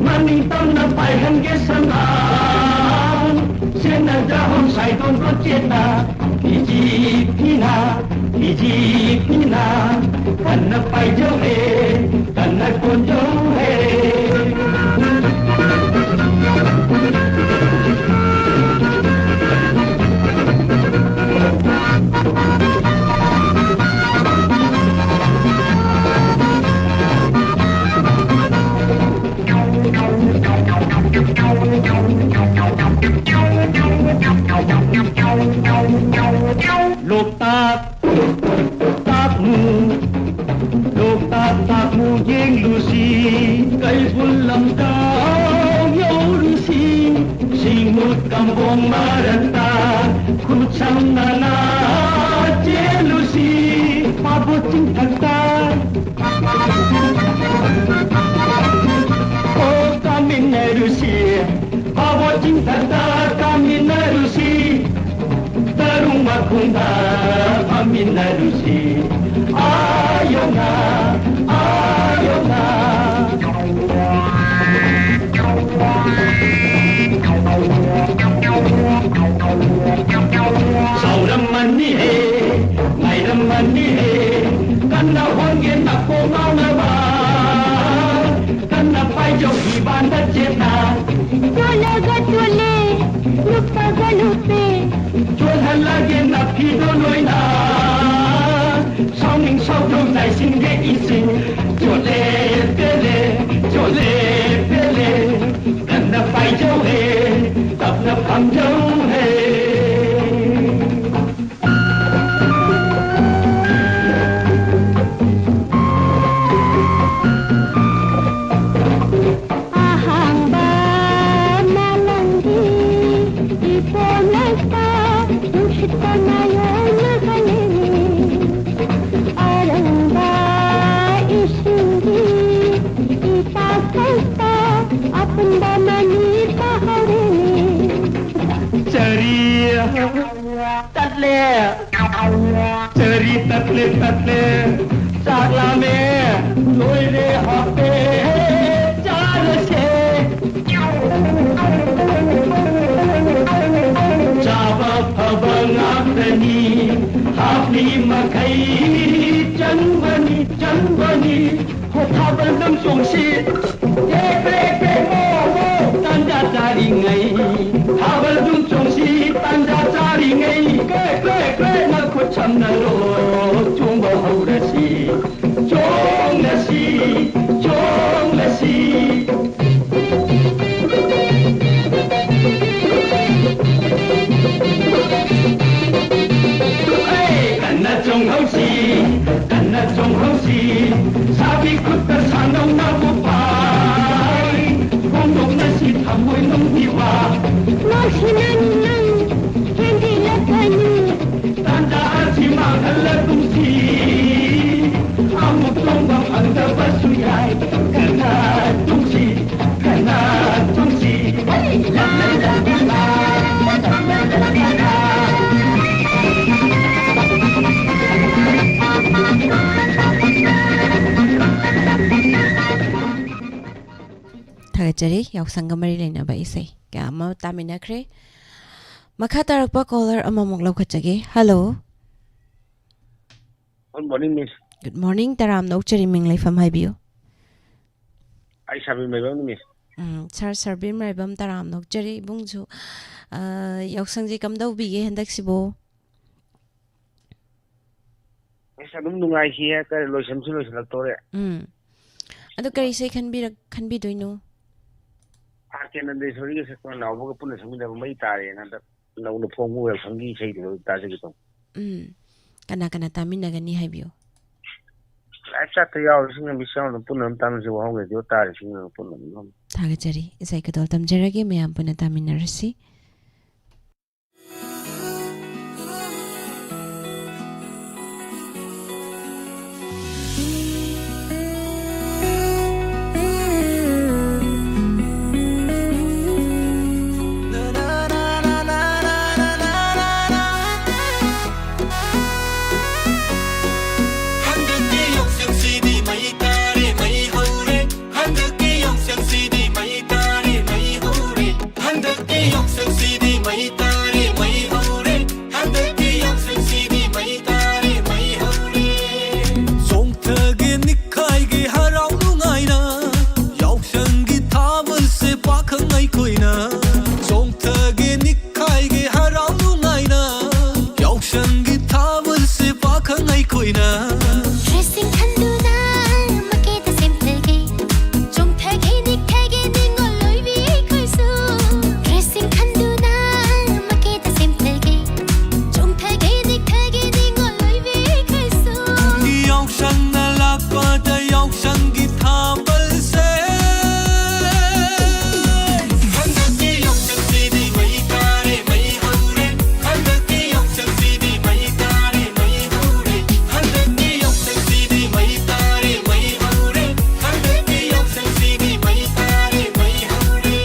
ꯃꯅꯤꯡ ꯇꯝꯅ ꯄꯥꯏꯍꯟꯒꯦ ꯁꯅꯥ꯫ ꯆꯦꯟꯅꯖꯍꯧ ꯁꯥꯏꯗꯣꯟꯗꯣ ꯆꯦꯟꯅ꯫ ꯏꯖꯤꯞꯀꯤꯅ, ꯏꯖꯤꯞꯀꯤꯅ ꯀꯟꯅ ꯄꯥꯏꯖꯧꯔꯦ, ꯀꯟꯅ ꯀꯣꯟꯖꯧꯔꯦ꯫ ꯂꯣꯛꯇꯥꯛ ꯇꯥꯛꯃꯨ, ꯂꯣꯛꯇꯥꯛ ꯇꯥꯛꯃꯨ ꯌꯦꯡꯂꯨꯁꯤ꯫ ꯀꯩꯕꯨꯜ ꯂꯝꯖꯥꯎ ꯌꯧꯔꯨꯁꯤ꯫ ꯁꯤꯡꯃꯨꯠ ꯀꯝꯕꯣꯡ ꯃꯔꯛꯇ ꯈꯨꯠꯁꯝꯅꯅ ꯆꯦꯜꯂꯨꯁꯤ꯫ ꯄꯥꯕꯣꯠ ꯆꯤꯡꯊꯛꯇ ꯇꯇꯥ ꯀꯥꯃꯤꯟꯅꯔꯨꯁꯤ, ꯇꯔꯨꯡ ꯃꯈꯣꯡꯗ ꯐꯝꯃꯤꯟꯅꯔꯨꯁꯤ꯫ ꯑꯥ ꯌꯧꯅ, ꯑꯥ ꯌꯧꯅ꯫ ꯆꯥꯎꯔꯝꯃꯅꯤꯍꯦ, ꯉꯥꯏꯔꯝꯃꯅꯤꯍꯦ, ꯀꯟꯅ ꯍꯣꯟꯒꯦ ꯅꯀꯣꯛ ꯉꯥꯎꯅꯕ꯫ ꯀꯟꯅ ꯄꯥꯏꯖꯧ ꯏꯕꯥꯟꯗ ꯆꯦꯠꯅ꯫ ꯆꯣꯜꯂꯒ ꯆꯣꯜꯂꯦ, ꯂꯨꯞꯄꯒ ꯂꯨꯞꯄꯦ꯫ ꯆꯣꯜꯍꯜꯂꯒꯦ ꯅꯥꯄꯤꯗꯣ ꯂꯣꯏꯅ꯫ ꯁꯥꯎꯅꯤꯡ ꯁꯥꯎꯖꯧ ꯆꯥꯏꯁꯤꯟꯒꯦ ꯏꯁꯤꯡ꯫ ꯆꯣꯠꯂꯦ ꯄꯦꯜꯂꯦ, ꯆꯣꯠꯂꯦ ꯄꯦꯜꯂꯦ꯫ ꯀꯟꯅ ꯄꯥꯏꯖꯧ ꯍꯦ, ꯇꯞꯅ ꯐꯝꯖꯧ ꯍꯦ꯫ ꯑꯍꯥꯡꯕ ꯃꯥꯂꯪꯒꯤ ꯏꯄꯣꯝꯂꯛꯇ ꯅꯨꯡꯁꯤꯠꯇ ꯃꯥꯌꯣꯛꯅꯒꯅꯤ꯫ ꯑꯔꯪꯕ ꯏꯁꯤꯡꯒꯤ ꯏꯄꯥꯛꯇ ꯑꯄꯨꯟꯕ ꯃꯃꯤ ꯇꯥꯍꯧꯔꯦ꯫ ꯆꯔꯤ ꯇꯠꯂꯦ꯫ ꯆꯔꯤ ꯇꯠꯂꯦ, ꯇꯠꯂꯦ꯫ ꯆꯥꯛ ꯂꯥꯝꯃꯦ꯫ ꯂꯣꯏꯔꯦ, ꯍꯥꯞꯄꯦ꯫ ꯆꯥꯔꯁꯦ꯫ ꯆꯥꯕ ꯐꯕ ꯉꯥꯛꯇꯅꯤ꯫ ꯍꯥꯞꯂꯤ ꯃꯈꯩ ꯆꯪꯕꯅꯤ, ꯆꯪꯕꯅꯤ꯫ ꯍꯣ ꯊꯥꯕꯜꯗꯨꯝ ꯆꯣꯡꯁꯤ꯫ ꯀ꯭ꯔꯦꯛ ꯀ꯭ꯔꯦꯛ ꯀ꯭ꯔꯦꯛ ꯃꯣ ꯃꯣ ꯇꯥꯟꯖꯥ ꯆꯥꯔꯤꯉꯩ꯫ ꯊꯥꯕꯜꯗꯨꯝ ꯆꯣꯡꯁꯤ ꯇꯥꯟꯖꯥ ꯆꯥꯔꯤꯉꯩ꯫ ꯀ꯭ꯔꯦꯛ ꯀ꯭ꯔꯦꯛ ꯀ꯭ꯔꯦꯛ ꯅꯈꯨꯠ ꯁꯝꯅꯔꯣ꯫ ꯆꯣꯡꯕ ꯍꯧꯔꯁꯤ꯫ ꯆꯣꯡꯂꯁꯤ, ꯆꯣꯡꯂꯁꯤ꯫ ꯍꯦ! ꯀꯟꯅ ꯆꯣꯡꯍꯧꯁꯤ, ꯀꯟꯅ ꯆꯣꯡꯍꯧꯁꯤ꯫ ꯁꯥꯕꯤ ꯈꯨꯠꯇ ꯁꯥꯟꯅꯧꯅꯕ ꯄꯥꯏ꯫ ꯐꯣꯡꯗꯣꯛꯅꯁꯤ ꯊꯃꯣꯏꯅꯨꯡꯒꯤ ꯋꯥ꯫ ꯉꯥꯎꯁꯤꯟꯅꯅꯨ ꯅꯪ, ꯍꯦꯟꯖꯤꯜꯂꯛꯀꯅꯨ꯫ ꯇꯥꯟꯖꯥ ꯑꯁꯤ ꯃꯥꯡꯍꯜꯂꯒꯨꯝꯁꯤ꯫ ꯊꯥꯒꯠꯆꯔꯤ, ꯌꯥꯎꯁꯪꯒ ꯃꯔꯤ ꯂꯩꯅꯕ ꯏꯁꯩ ꯀꯌꯥ ꯑꯃ ꯇꯥꯃꯤꯟꯅꯈ꯭ꯔꯦ꯫ ꯃꯈꯥ ꯇꯥꯔꯛꯄ caller ꯑꯃꯃꯨꯛ ꯂꯧꯈꯠꯆꯒꯦ꯫ Hello꯫ Good morning, miss꯫ Good morning, ꯇꯔꯥꯝꯅ ꯑꯣꯛꯆꯔꯤ, ꯃꯤꯡ ꯂꯩꯐꯝ ꯍꯥꯏꯕꯤꯌꯨ꯫ ꯑꯩ ꯁꯥꯕꯤ ꯃꯥꯏꯕꯝꯅꯤ, miss꯫ ꯎꯝ, sir ꯁꯥꯕꯤ ꯃꯥꯏꯕꯝ, ꯇꯔꯥꯝꯅ ꯑꯣꯛꯆꯔꯤ꯫ ꯏꯕꯨꯡꯁꯨ, ꯑ, ꯌꯥꯎꯁꯪꯁꯦ ꯀꯝꯗꯧꯕꯤꯒꯦ ꯍꯟꯗꯛꯁꯤꯕꯨ? ꯑꯁ, ꯑꯗꯨꯝ ꯅꯨꯡꯉꯥꯏꯈꯤ ꯍꯥꯏꯇꯥꯔꯦ, ꯂꯣꯏꯁꯟꯁꯨ ꯂꯣꯏꯁꯤꯜꯂꯛꯇꯣꯔꯦ꯫ ꯎꯝ꯫ ꯑꯗꯣ ꯀꯔꯤ ꯏꯁꯩ ꯈꯟꯕꯤꯔꯛ-, ꯈꯟꯕꯤꯗꯣꯏꯅꯣ? ꯑꯥꯔ ꯀꯦ ꯅꯟꯗꯦꯁꯣꯔꯤꯒ ꯁꯛꯄ ꯅꯥꯎꯕꯒ ꯄꯨꯟꯅ ꯁꯛꯃꯤꯟꯅꯕ ꯃꯩ ꯇꯥꯔꯦꯅ ꯍꯟꯗꯛ ꯅꯧꯅ ꯐꯣꯡꯕ ꯋꯦꯜꯀꯝꯒꯤ ꯏꯁꯩꯗꯨ ꯇꯥꯖꯒꯦ ꯇꯧꯕ꯫ ꯎꯝ꯫ ꯀꯅꯥ ꯀꯅꯥ ꯇꯥꯃꯤꯟꯅꯒꯅꯤ ꯍꯥꯏꯕꯤꯌꯨ꯫ Live chat ꯇ ꯌꯥꯎꯔꯤꯁꯤꯡꯅ miss ꯌꯥꯎꯅ ꯄꯨꯟꯅ ꯑꯗꯨꯝ ꯇꯥꯃꯤꯟꯅꯁꯤ, ꯋꯥꯍꯧ ꯔꯦꯗꯤꯑꯣ ꯇꯥꯔꯤꯁꯤꯡꯅ ꯄꯨꯟꯅ ꯑꯗꯨꯝ꯫ ꯊꯥꯒꯠꯆꯔꯤ꯫ ꯏꯁꯩ ꯈꯨꯗꯣꯜ ꯇꯝꯖꯔꯒꯦ, ꯃꯌꯥꯝ ꯄꯨꯟꯅ ꯇꯥꯃꯤꯟꯅꯔꯁꯤ꯫ ꯍꯟꯗꯛꯀꯤ ꯌꯥꯎꯁꯪꯁꯤꯗꯤ ꯃꯩ ꯇꯥꯔꯦ, ꯃꯩ ꯍꯧꯔꯦ꯫ ꯍꯟꯗꯛꯀꯤ ꯌꯥꯎꯁꯪꯁꯤꯗꯤ ꯃꯩ ꯇꯥꯔꯦ, ꯃꯩ ꯍꯧꯔꯦ꯫ ꯍꯟꯗꯛꯀꯤ ꯌꯥꯎꯁꯪꯁꯤꯗꯤ ꯃꯩ ꯇꯥꯔꯦ, ꯃꯩ ꯍꯧꯔꯦ꯫ ꯍꯟꯗꯛꯀꯤ ꯌꯥꯎꯁꯪꯁꯤꯗꯤ ꯃꯩ ꯇꯥꯔꯦ, ꯃꯩ ꯍꯧꯔꯦ꯫ ꯆꯣꯡꯊꯒꯦ ꯅꯤꯛꯈꯥꯏꯒꯦ ꯍꯔꯥꯎ ꯅꯨꯡꯉꯥꯏꯅ, ꯌꯥꯎꯁꯪꯒꯤ ꯊꯥꯕꯜꯁꯦ ꯄꯥꯈꯪ ꯑꯩꯈꯣꯏꯅ꯫ ꯆꯣꯡꯊꯒꯦ ꯅꯤꯛꯈꯥꯏꯒꯦ ꯍꯔꯥꯎ ꯅꯨꯡꯉꯥꯏꯅ, ꯌꯥꯎꯁꯪꯒꯤ ꯊꯥꯕꯜꯁꯦ ꯄꯥꯈꯪ ꯑꯩꯈꯣꯏꯅ꯫ Dressing ꯈꯟꯗꯨꯅ ꯃꯀꯦꯗ ꯁꯦꯝꯊꯒꯦ꯫ ꯆꯣꯡꯊꯒꯦ ꯅꯤꯛꯊꯒꯦ ꯅꯤꯡꯉꯣꯜ ꯑꯣꯏꯕꯤ ꯑꯩꯈꯣꯏꯁꯨ꯫ Dressing ꯈꯟꯗꯨꯅ ꯃꯀꯦꯗ ꯁꯦꯝꯊꯒꯦ꯫ ꯆꯣꯡꯊꯒꯦ ꯅꯤꯛꯊꯒꯦ ꯅꯤꯡꯉꯣꯜ ꯑꯣꯏꯕꯤ ꯑꯩꯈꯣꯏꯁꯨ꯫ ꯌꯥꯎꯁꯪꯅ ꯂꯥꯛꯄꯗ ꯌꯥꯎꯁꯪꯒꯤ ꯊꯥꯕꯜꯁꯦ꯫ ꯍꯟꯗꯛꯀꯤ ꯌꯥꯎꯁꯪꯁꯤꯗꯤ ꯃꯩ ꯇꯥꯔꯦ, ꯃꯩ ꯍꯧꯔꯦ꯫ ꯍꯟꯗꯛꯀꯤ ꯌꯥꯎꯁꯪꯁꯤꯗꯤ ꯃꯩ ꯇꯥꯔꯦ, ꯃꯩ ꯍꯧꯔꯦ꯫ ꯍꯟꯗꯛꯀꯤ ꯌꯥꯎꯁꯪꯁꯤꯗꯤ ꯃꯩ ꯇꯥꯔꯦ, ꯃꯩ ꯍꯧꯔꯦ꯫ ꯍꯟꯗꯛꯀꯤ ꯌꯥꯎꯁꯪꯁꯤꯗꯤ ꯃꯩ ꯇꯥꯔꯦ, ꯃꯩ ꯍꯧꯔꯦ꯫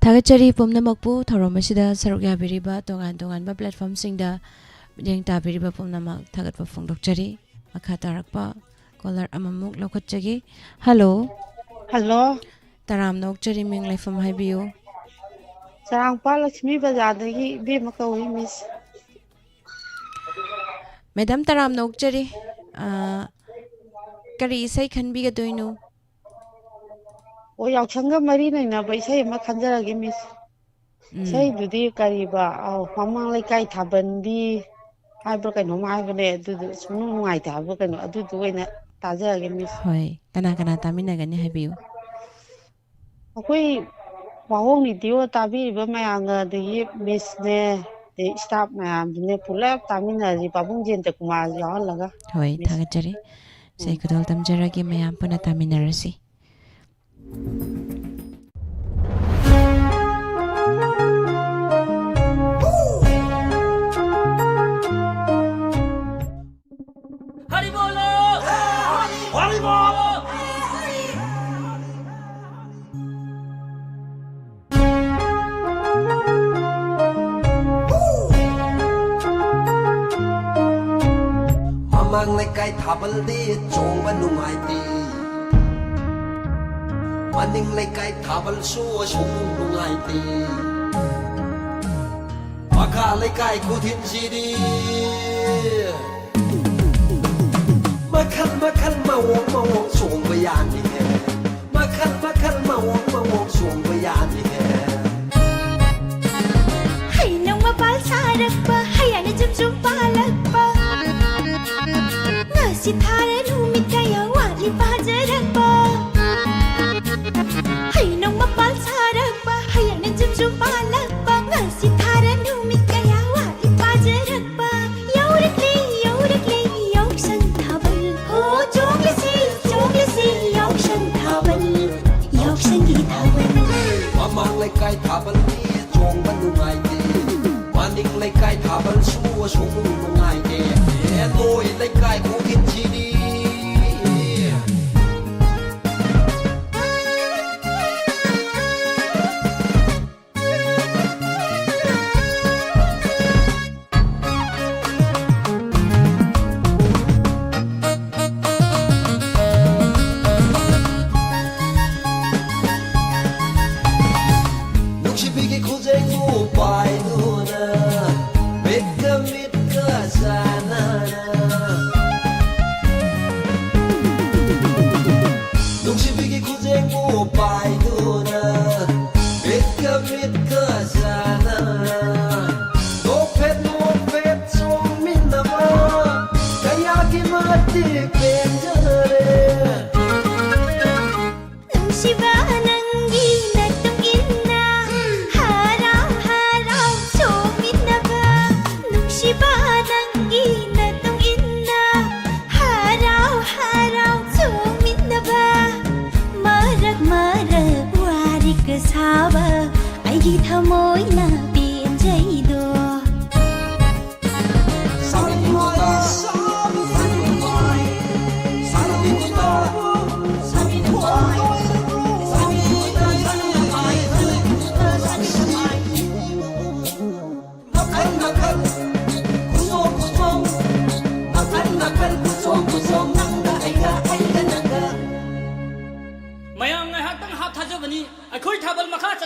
ꯊꯥꯒꯠꯆꯔꯤ ꯄꯨꯝꯅꯃꯛꯄꯨ, ꯊꯧꯔꯝ ꯑꯁꯤꯗ ꯁꯔꯨꯛ ꯌꯥꯕꯤꯔꯤꯕ ꯇꯣꯉꯥꯟ ꯇꯣꯉꯥꯟꯕ platformꯁꯤꯡꯗ ꯃꯤꯠꯌꯦꯡ ꯇꯥꯕꯤꯔꯤꯕ ꯄꯨꯝꯅꯃꯛ ꯊꯥꯒꯠꯄ ꯐꯣꯡꯗꯣꯛꯆꯔꯤ꯫ ꯃꯈꯥ ꯇꯥꯔꯛꯄ caller ꯑꯃꯃꯨꯛ ꯂꯧꯈꯠꯆꯒꯦ꯫ Hello꯫ Hello꯫ ꯇꯔꯥꯝꯅ ꯑꯣꯛꯆꯔꯤ, ꯃꯤꯡ ꯂꯩꯐꯝ ꯍꯥꯏꯕꯤꯌꯨ꯫ ꯆꯔꯥꯡꯄꯥꯜ ꯂꯛꯁꯃꯤ ꯕꯖꯥꯔꯗꯒꯤ ꯏꯕꯦꯝꯃ ꯀꯧꯏ, Miss꯫ Madam, ꯇꯔꯥꯝꯅ ꯑꯣꯛꯆꯔꯤ꯫ ꯑꯥ, ꯀꯔꯤ ꯏꯁꯩ ꯈꯟꯕꯤꯒꯗꯣꯏꯅꯣ? ꯑꯣ, ꯌꯥꯎꯁꯪꯒ ꯃꯔꯤ ꯂꯩꯅꯕ ꯏꯁꯩ ꯑꯃ ꯈꯟꯖꯔꯒꯦ, Miss꯫ ꯎꯝ꯫ ꯏꯁꯩꯗꯨꯗꯤ ꯀꯔꯤꯕ? ꯑꯧ, ꯃꯃꯥꯡ ꯂꯩꯀꯥꯏ ꯊꯥꯕꯜꯗꯤ ꯍꯥꯏꯕ꯭ꯔꯥ ꯀꯩꯅꯣꯝ ꯍꯥꯏꯕꯅꯦ, ꯑꯗꯨꯗꯨ ꯁꯨꯡꯅꯨꯡ ꯅꯨꯡꯉꯥꯏꯇꯦ ꯍꯥꯏꯕ꯭ꯔꯥ ꯀꯩꯅꯣ, ꯑꯗꯨꯗꯨ ꯑꯣꯏꯅ ꯇꯥꯖꯔꯒꯦ, Miss꯫ ꯍꯣꯏ, ꯀꯅꯥ ꯀꯅꯥ ꯇꯥꯃꯤꯟꯅꯒꯅꯤ ꯍꯥꯏꯕꯤꯌꯨ꯫ ꯑꯩꯈꯣꯏ ꯋꯥꯍꯣꯡ ꯔꯦꯗꯤꯑꯣ ꯇꯥꯕꯤꯔꯤꯕ ꯃꯌꯥꯝꯒ, ꯑꯗꯒꯤ Missꯅꯦ, ꯑꯗꯩ staff ꯃꯌꯥꯝꯗꯨꯅꯦ, ꯄꯨꯂꯞ ꯇꯥꯃꯤꯟꯅꯔꯁꯤ, ꯄꯥꯕꯨꯡ ꯖꯌꯟꯇ ꯀꯨꯃꯥꯔ ꯌꯥꯎꯍꯜꯂꯒ꯫ ꯍꯣꯏ, Miss꯫ ꯊꯥꯒꯠꯆꯔꯤ꯫ ꯏꯁꯩ ꯎꯝ꯫ ꯈꯨꯗꯣꯜ ꯇꯝꯖꯔꯒꯦ, ꯃꯌꯥꯝ ꯄꯨꯟꯅ ꯇꯥꯃꯤꯟꯅꯔꯁꯤ꯫ ꯍꯔꯤ ꯕꯣꯂꯣ! ꯍꯔꯤ ꯕꯣꯂꯣ! ꯃꯃꯥꯡ ꯂꯩꯀꯥꯏ ꯊꯥꯕꯜꯗꯤ ꯆꯣꯡꯕ ꯅꯨꯡꯉꯥꯏꯇꯦ, ꯃꯅꯤꯡ ꯂꯩꯀꯥꯏ ꯊꯥꯕꯜꯁꯨ ꯑꯁꯨꯝ ꯅꯨꯡꯉꯥꯏꯇꯦ꯫ ꯃꯈꯥ ꯂꯩꯀꯥꯏ ꯈꯨꯊꯤꯟꯁꯤꯗꯤ ꯃꯈꯜ ꯃꯈꯜ ꯃꯑꯣꯡ ꯃꯑꯣꯡ ꯆꯣꯡꯕ ꯌꯥꯅꯤꯍꯦ꯫ ꯃꯈꯜ ꯃꯈꯜ ꯃꯑꯣꯡ ꯃꯑꯣꯡ ꯆꯣꯡꯕ ꯌꯥꯅꯤꯍꯦ꯫ ꯍꯩꯅꯧ ꯃꯄꯥꯜ ꯁꯥꯔꯛꯄ, ꯍꯩꯌꯥꯅ ꯖꯨꯝ ꯖꯨꯝ ꯄꯥꯜꯂꯛꯄ, ꯉꯁꯤ ꯊꯥꯔ ꯅꯨꯃꯤꯠ ꯀꯌꯥ ꯋꯥꯠꯂꯤ ꯄꯥꯖꯔꯛꯄ꯫ ꯍꯩꯅꯧ ꯃꯄꯥꯜ ꯁꯥꯔꯛꯄ, ꯍꯩꯌꯥꯅ ꯖꯨꯝ ꯖꯨꯝ ꯄꯥꯜꯂꯛꯄ, ꯉꯁꯤ ꯊꯥꯔ ꯅꯨꯃꯤꯠ ꯀꯌꯥ ꯋꯥꯠꯂꯤ ꯄꯥꯖꯔꯛꯄ꯫ ꯌꯧꯔꯛꯂꯦ, ꯌꯧꯔꯛꯂꯦ, ꯌꯥꯎꯁꯪ ꯊꯥꯕꯜ꯫ ꯍꯣ, ꯆꯣꯡꯂꯁꯤ, ꯆꯣꯡꯂꯁꯤ, ꯌꯥꯎꯁꯪ ꯊꯥꯕꯜ, ꯌꯥꯎꯁꯪꯒꯤ ꯊꯥꯕꯜ꯫ ꯃꯃꯥꯡ ꯂꯩꯀꯥꯏ ꯊꯥꯕꯜꯗꯤ ꯆꯣꯡꯕ ꯅꯨꯡꯉꯥꯏꯇꯦ, ꯃꯅꯤꯡ ꯂꯩꯀꯥꯏ ꯊꯥꯕꯜꯁꯨ ꯑꯁꯨꯝ ꯅꯨꯡꯉꯥꯏꯇꯦ꯫ ꯑꯦ, ꯅꯣꯏ ꯂꯩꯀꯥꯏ ꯈꯨꯊꯤꯟꯁꯤꯗꯤ꯫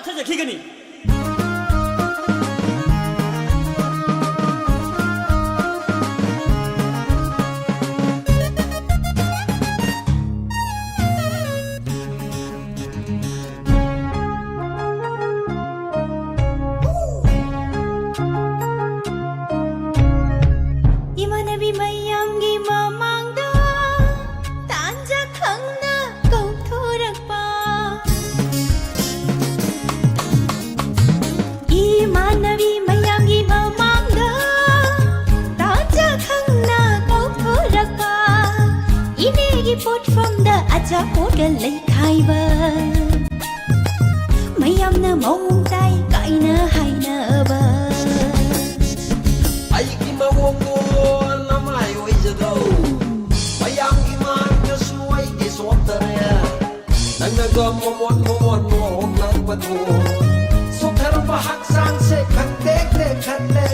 ꯆꯠꯊꯖꯈꯤꯒꯅꯤ꯫ ꯏꯃꯥꯟꯅꯕꯤ ꯃꯌꯥꯝꯒꯤ ꯃꯃꯥꯡꯗ ꯇꯥꯟꯖꯥ ꯈꯪꯅ ꯀꯧꯊꯣꯔꯛꯄ꯫ ꯏꯃꯥꯟꯅꯕꯤ ꯃꯌꯥꯝꯒꯤ ꯃꯃꯥꯡꯗ ꯇꯥꯟꯖꯥ ꯈꯪꯅ ꯀꯧꯊꯣꯔꯛꯄ꯫ ꯏꯅꯦꯒꯤ ꯄꯣꯠꯐꯝꯗ ꯑꯆꯥꯄꯣꯠꯀ ꯂꯩꯈꯥꯏꯕ꯫ ꯃꯌꯥꯝꯅ ꯃꯑꯣꯡ ꯇꯥꯏ ꯀꯥꯏꯅ ꯍꯥꯏꯅꯕ꯫ ꯑꯩꯒꯤ ꯃꯑꯣꯡꯗꯣ ꯅꯃꯥꯏ ꯑꯣꯏꯖꯗꯧ꯫ ꯃꯌꯥꯝꯒꯤ ꯃꯥꯡꯗꯁꯨ ꯑꯩꯗꯤ ꯆꯣꯞꯇꯔꯦ꯫ ꯅꯪꯅꯒ ꯃꯃꯣꯟ ꯃꯃꯣꯟ ꯃꯣꯍꯣꯛꯂꯛꯄꯗꯣ꯫ ꯆꯣꯛꯊꯔꯕ ꯍꯛꯆꯥꯡꯁꯦ ꯈꯪꯇꯦꯛ ꯇꯦꯛꯈꯠꯂꯦ꯫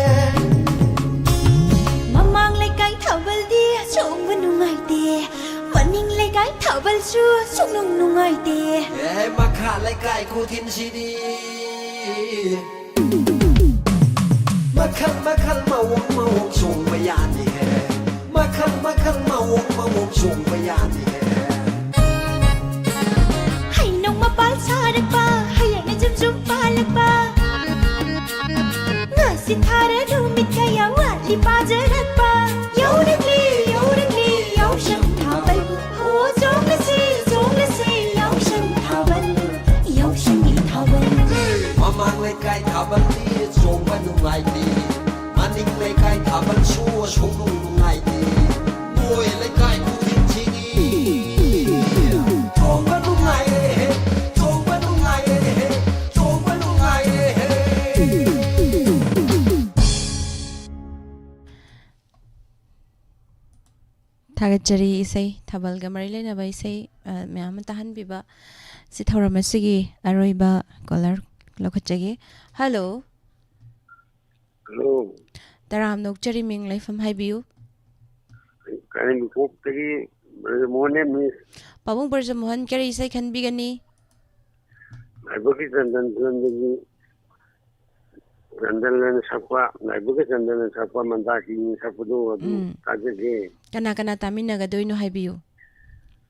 ꯃꯃꯥꯡ ꯂꯩꯀꯥꯏ ꯊꯥꯕꯜꯗꯤ ꯆꯣꯡꯕ ꯅꯨꯡꯉꯥꯏꯇꯦ꯫ ꯃꯅꯤꯡ ꯂꯩꯀꯥꯏ ꯊꯥꯕꯜꯁꯨ ꯁꯨꯛꯅꯨꯡ ꯅꯨꯡꯉꯥꯏꯇꯦ꯫ ꯑꯦ, ꯃꯈꯥ ꯂꯩꯀꯥꯏ ꯈꯨꯊꯤꯟꯁꯤꯗꯤ꯫ ꯃꯈꯜ ꯃꯈꯜ ꯃꯑꯣꯡ ꯃꯑꯣꯡ ꯆꯣꯡꯕ ꯌꯥꯅꯤꯍꯦ꯫ ꯃꯈꯜ ꯃꯈꯜ ꯃꯑꯣꯡ ꯃꯑꯣꯡ ꯆꯣꯡꯕ ꯌꯥꯅꯤꯍꯦ꯫ ꯍꯩꯅꯧ ꯃꯄꯥꯜ ꯁꯥꯔꯛꯄ, ꯍꯌꯦꯡꯅ ꯖꯨꯝ ꯖꯨꯝ ꯄꯥꯜꯂꯛꯄ꯫ ꯉꯁꯤ ꯊꯥꯔ ꯅꯨꯃꯤꯠ ꯀꯌꯥ ꯋꯥꯠꯂꯤ ꯄꯥꯖꯔꯛꯄ꯫ ꯌꯧꯔꯛꯂꯤ, ꯌꯧꯔꯛꯂꯤ, ꯌꯥꯎꯁꯪ ꯊꯥꯕꯜ꯫ ꯍꯣ, ꯆꯣꯡꯂꯁꯤ, ꯆꯣꯡꯂꯁꯤ, ꯌꯥꯎꯁꯪ ꯊꯥꯕꯜ, ꯌꯥꯎꯁꯪꯒꯤ ꯊꯥꯕꯜ꯫ ꯃꯃꯥꯡ ꯂꯩꯀꯥꯏ ꯊꯥꯕꯜꯗꯤ ꯆꯣꯡꯕ ꯅꯨꯡꯉꯥꯏꯇꯦ꯫ ꯃꯅꯤꯡ ꯂꯩꯀꯥꯏ ꯊꯥꯕꯜꯁꯨ ꯁꯣꯛꯅꯨꯡ ꯅꯨꯡꯉꯥꯏꯇꯦ꯫ ꯃꯣꯏ ꯂꯩꯀꯥꯏ ꯈꯨꯗꯤꯡꯁꯤꯒꯤ ꯆꯣꯡꯕ ꯅꯨꯡꯉꯥꯏꯔꯦꯍꯦ, ꯆꯣꯡꯕ ꯅꯨꯡꯉꯥꯏꯔꯦꯍꯦ, ꯆꯣꯡꯕ ꯅꯨꯡꯉꯥꯏꯔꯦꯍꯦ꯫ ꯊꯥꯒꯠꯆꯔꯤ꯫ ꯏꯁꯩ, ꯊꯥꯕꯜꯒ ꯃꯔꯤ ꯂꯩꯅꯕ ꯏꯁꯩ, ꯑ, ꯃꯌꯥꯝ ꯑꯃ ꯇꯥꯍꯟꯕꯤꯕ꯫ ꯁꯤ ꯊꯧꯔꯝ ꯑꯁꯤꯒꯤ ꯑꯔꯣꯏꯕ ꯀꯣꯂꯔ ꯂꯧꯈꯠꯆꯒꯦ꯫ ꯍꯜꯂꯣ꯫ ꯍꯜꯂꯣ꯫ ꯇꯔꯥꯝꯅ ꯑꯣꯛꯆꯔꯤ, ꯃꯤꯡ ꯂꯩꯐꯝ ꯍꯥꯏꯕꯤꯌꯨ꯫ ꯀꯥꯏꯔꯦꯟꯈꯣꯛꯇꯒꯤ ꯕ꯭ꯔꯖꯃꯣꯍꯟꯅꯦ, ꯃꯤꯁ꯫ ꯄꯥꯕꯨꯡ ꯕ꯭ꯔꯖꯃꯣꯍꯟ, ꯀꯔꯤ ꯏꯁꯩ ꯈꯟꯕꯤꯒꯅꯤ? ꯂꯥꯏꯕꯛꯀꯤ ꯆꯟꯗꯟ ꯐꯤꯂꯝꯗꯒꯤ ꯆꯟꯗꯟꯅ ꯁꯛꯄ, ꯂꯥꯏꯕꯛꯀꯤ ꯆꯟꯗꯟꯅ ꯁꯛꯄ ꯃꯟꯗꯥꯀꯤꯅꯤ ꯁꯛꯄꯗꯣ ꯑꯗꯨ ꯎꯝ꯫ ꯇꯥꯖꯒꯦ꯫ ꯀꯅꯥ ꯀꯅꯥ ꯇꯥꯃꯤꯟꯅꯒꯗꯣꯏꯅꯣ ꯍꯥꯏꯕꯤꯌꯨ꯫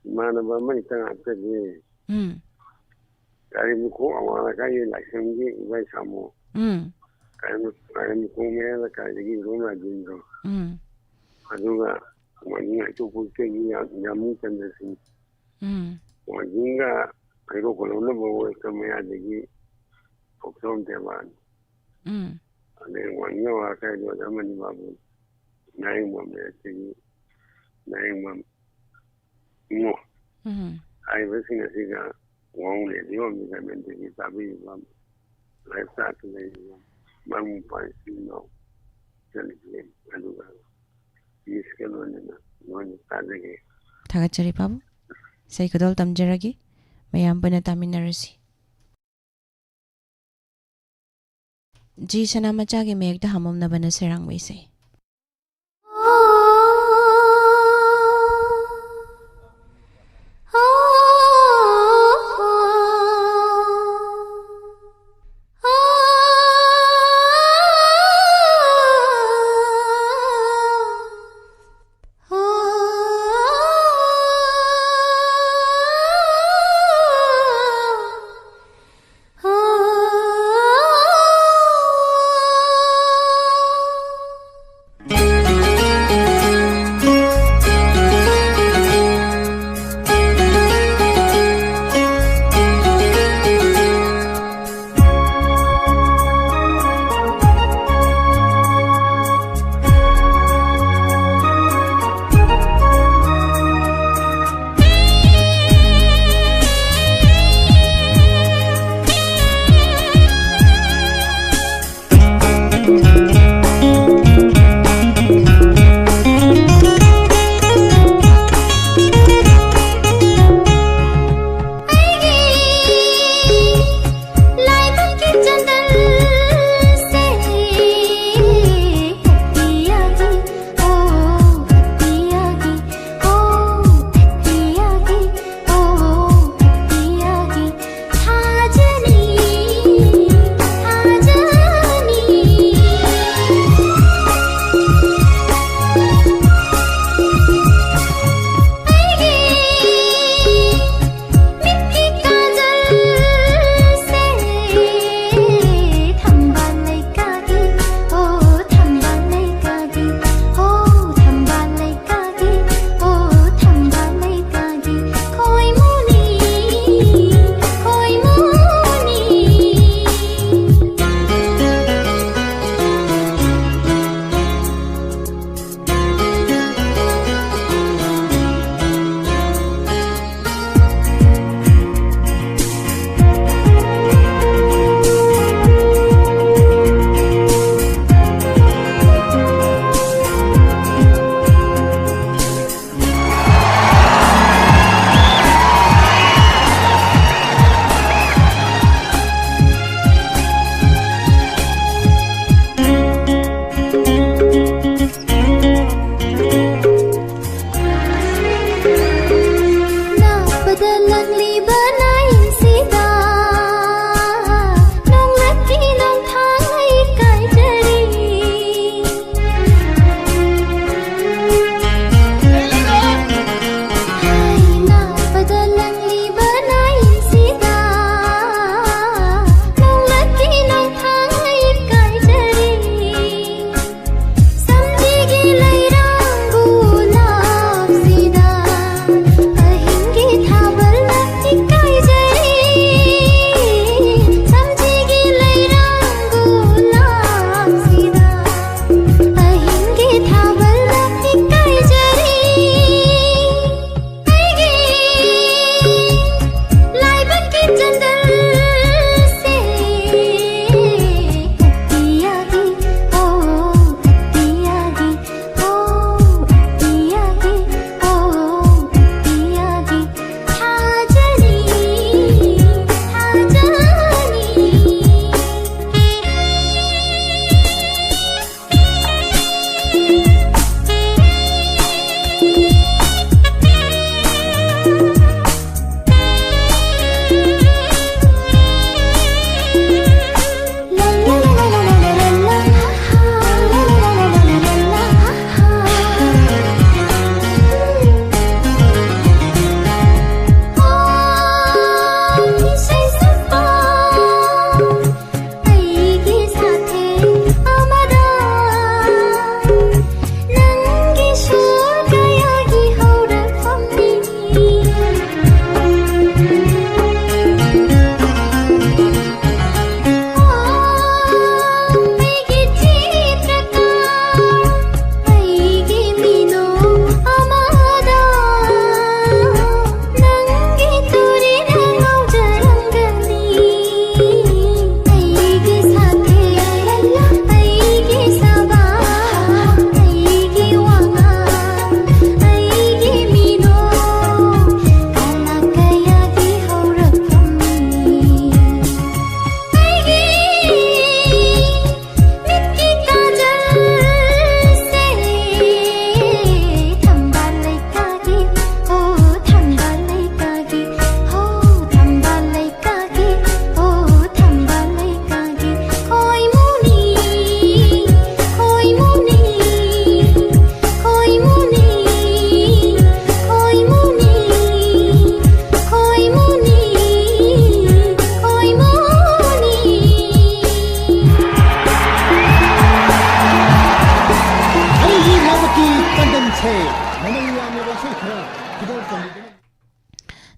ꯏꯃꯥꯟꯅꯕ ꯑꯃ ꯍꯦꯛꯇ ꯍꯥꯞꯆꯒꯦ꯫ ꯎꯝ꯫ ꯀꯥꯏꯔꯦꯝꯕꯤꯈꯣꯡ ꯑꯋꯥꯡ ꯂꯩꯀꯥꯏꯒꯤ ꯂꯥꯏꯁ꯭ꯔꯝꯒꯤ ꯏꯕꯥꯏ ꯁꯥꯃꯨ꯫ ꯎꯝ꯫ ꯀꯥꯏꯔꯦꯝ-, ꯀꯥꯏꯔꯦꯝꯕꯤꯈꯣꯡ ꯃꯌꯥ ꯂꯩꯀꯥꯏꯗꯒꯤ ꯏꯕꯣꯝ ꯔꯥꯖꯦꯟꯗ꯭ꯔꯣ꯫ ꯎꯝ꯫ ꯑꯗꯨꯒ ꯋꯥꯡꯖꯤꯡ ꯍꯩꯇꯣꯛꯄꯒꯤ ꯌꯥꯝ-, ꯌꯥꯝꯕꯨꯡ ꯆꯟꯗ꯭ꯔꯁꯤꯡ꯫ ꯎꯝ꯫ ꯋꯥꯡꯖꯤꯡꯒ ꯍꯩꯔꯣꯛ ꯀꯣꯂꯣꯝꯅꯕ ꯑꯣꯏꯔꯛꯄ ꯃꯌꯥꯗꯒꯤ ꯊꯣꯛꯆꯣꯝ ꯇꯦꯕꯥꯟ꯫ ꯎꯝ꯫ ꯑꯗꯩ ꯋꯥꯡꯖꯤꯡ ꯑꯋꯥꯡ ꯂꯩꯀꯥꯏꯗ ꯑꯣꯖꯥ ꯃꯅꯤꯕꯥꯕꯨ, ꯅꯥꯌꯦꯡꯕꯝ ꯂꯩꯔꯛꯇꯒꯤ ꯅꯥꯌꯦꯡꯕꯝ ꯏꯉꯣ꯫ ꯎꯝ꯫ ꯍꯥꯏꯔꯤꯕꯁꯤꯡ ꯑꯁꯤꯒ ꯋꯥꯍꯪ ꯔꯦꯗꯤꯑꯣ ꯑꯃꯗꯤ ꯒꯃꯦꯟꯗꯒꯤ ꯇꯥꯕꯤꯔꯤꯕ ꯂꯥꯏꯞ ꯆꯥꯠꯇ ꯂꯩꯔꯤꯕ ꯃꯔꯨꯞ ꯃꯄꯥꯡ ꯏꯆꯤꯜ ꯏꯅꯥꯎ ꯏꯆꯟ ꯏꯆꯦ ꯑꯗꯨꯒ ꯃꯤꯁꯀ ꯂꯣꯏꯅꯅ ꯂꯣꯏꯅ ꯇꯥꯖꯒꯦ꯫ ꯊꯥꯒꯠꯆꯔꯤ ꯄꯥꯕꯨꯡ꯫ ꯏꯁꯩ ꯈꯨꯗꯣꯜ ꯇꯝꯖꯔꯒꯦ꯫ ꯃꯌꯥꯝ ꯄꯨꯟꯅ ꯇꯥꯃꯤꯟꯅꯔꯁꯤ꯫ ꯖꯤ ꯁꯅꯥꯃꯆꯥꯒꯤ ꯃꯌꯦꯛꯇ ꯍꯝꯃꯝꯅꯕꯅ ꯁꯩꯔꯥꯡꯕ ꯏꯁꯩ꯫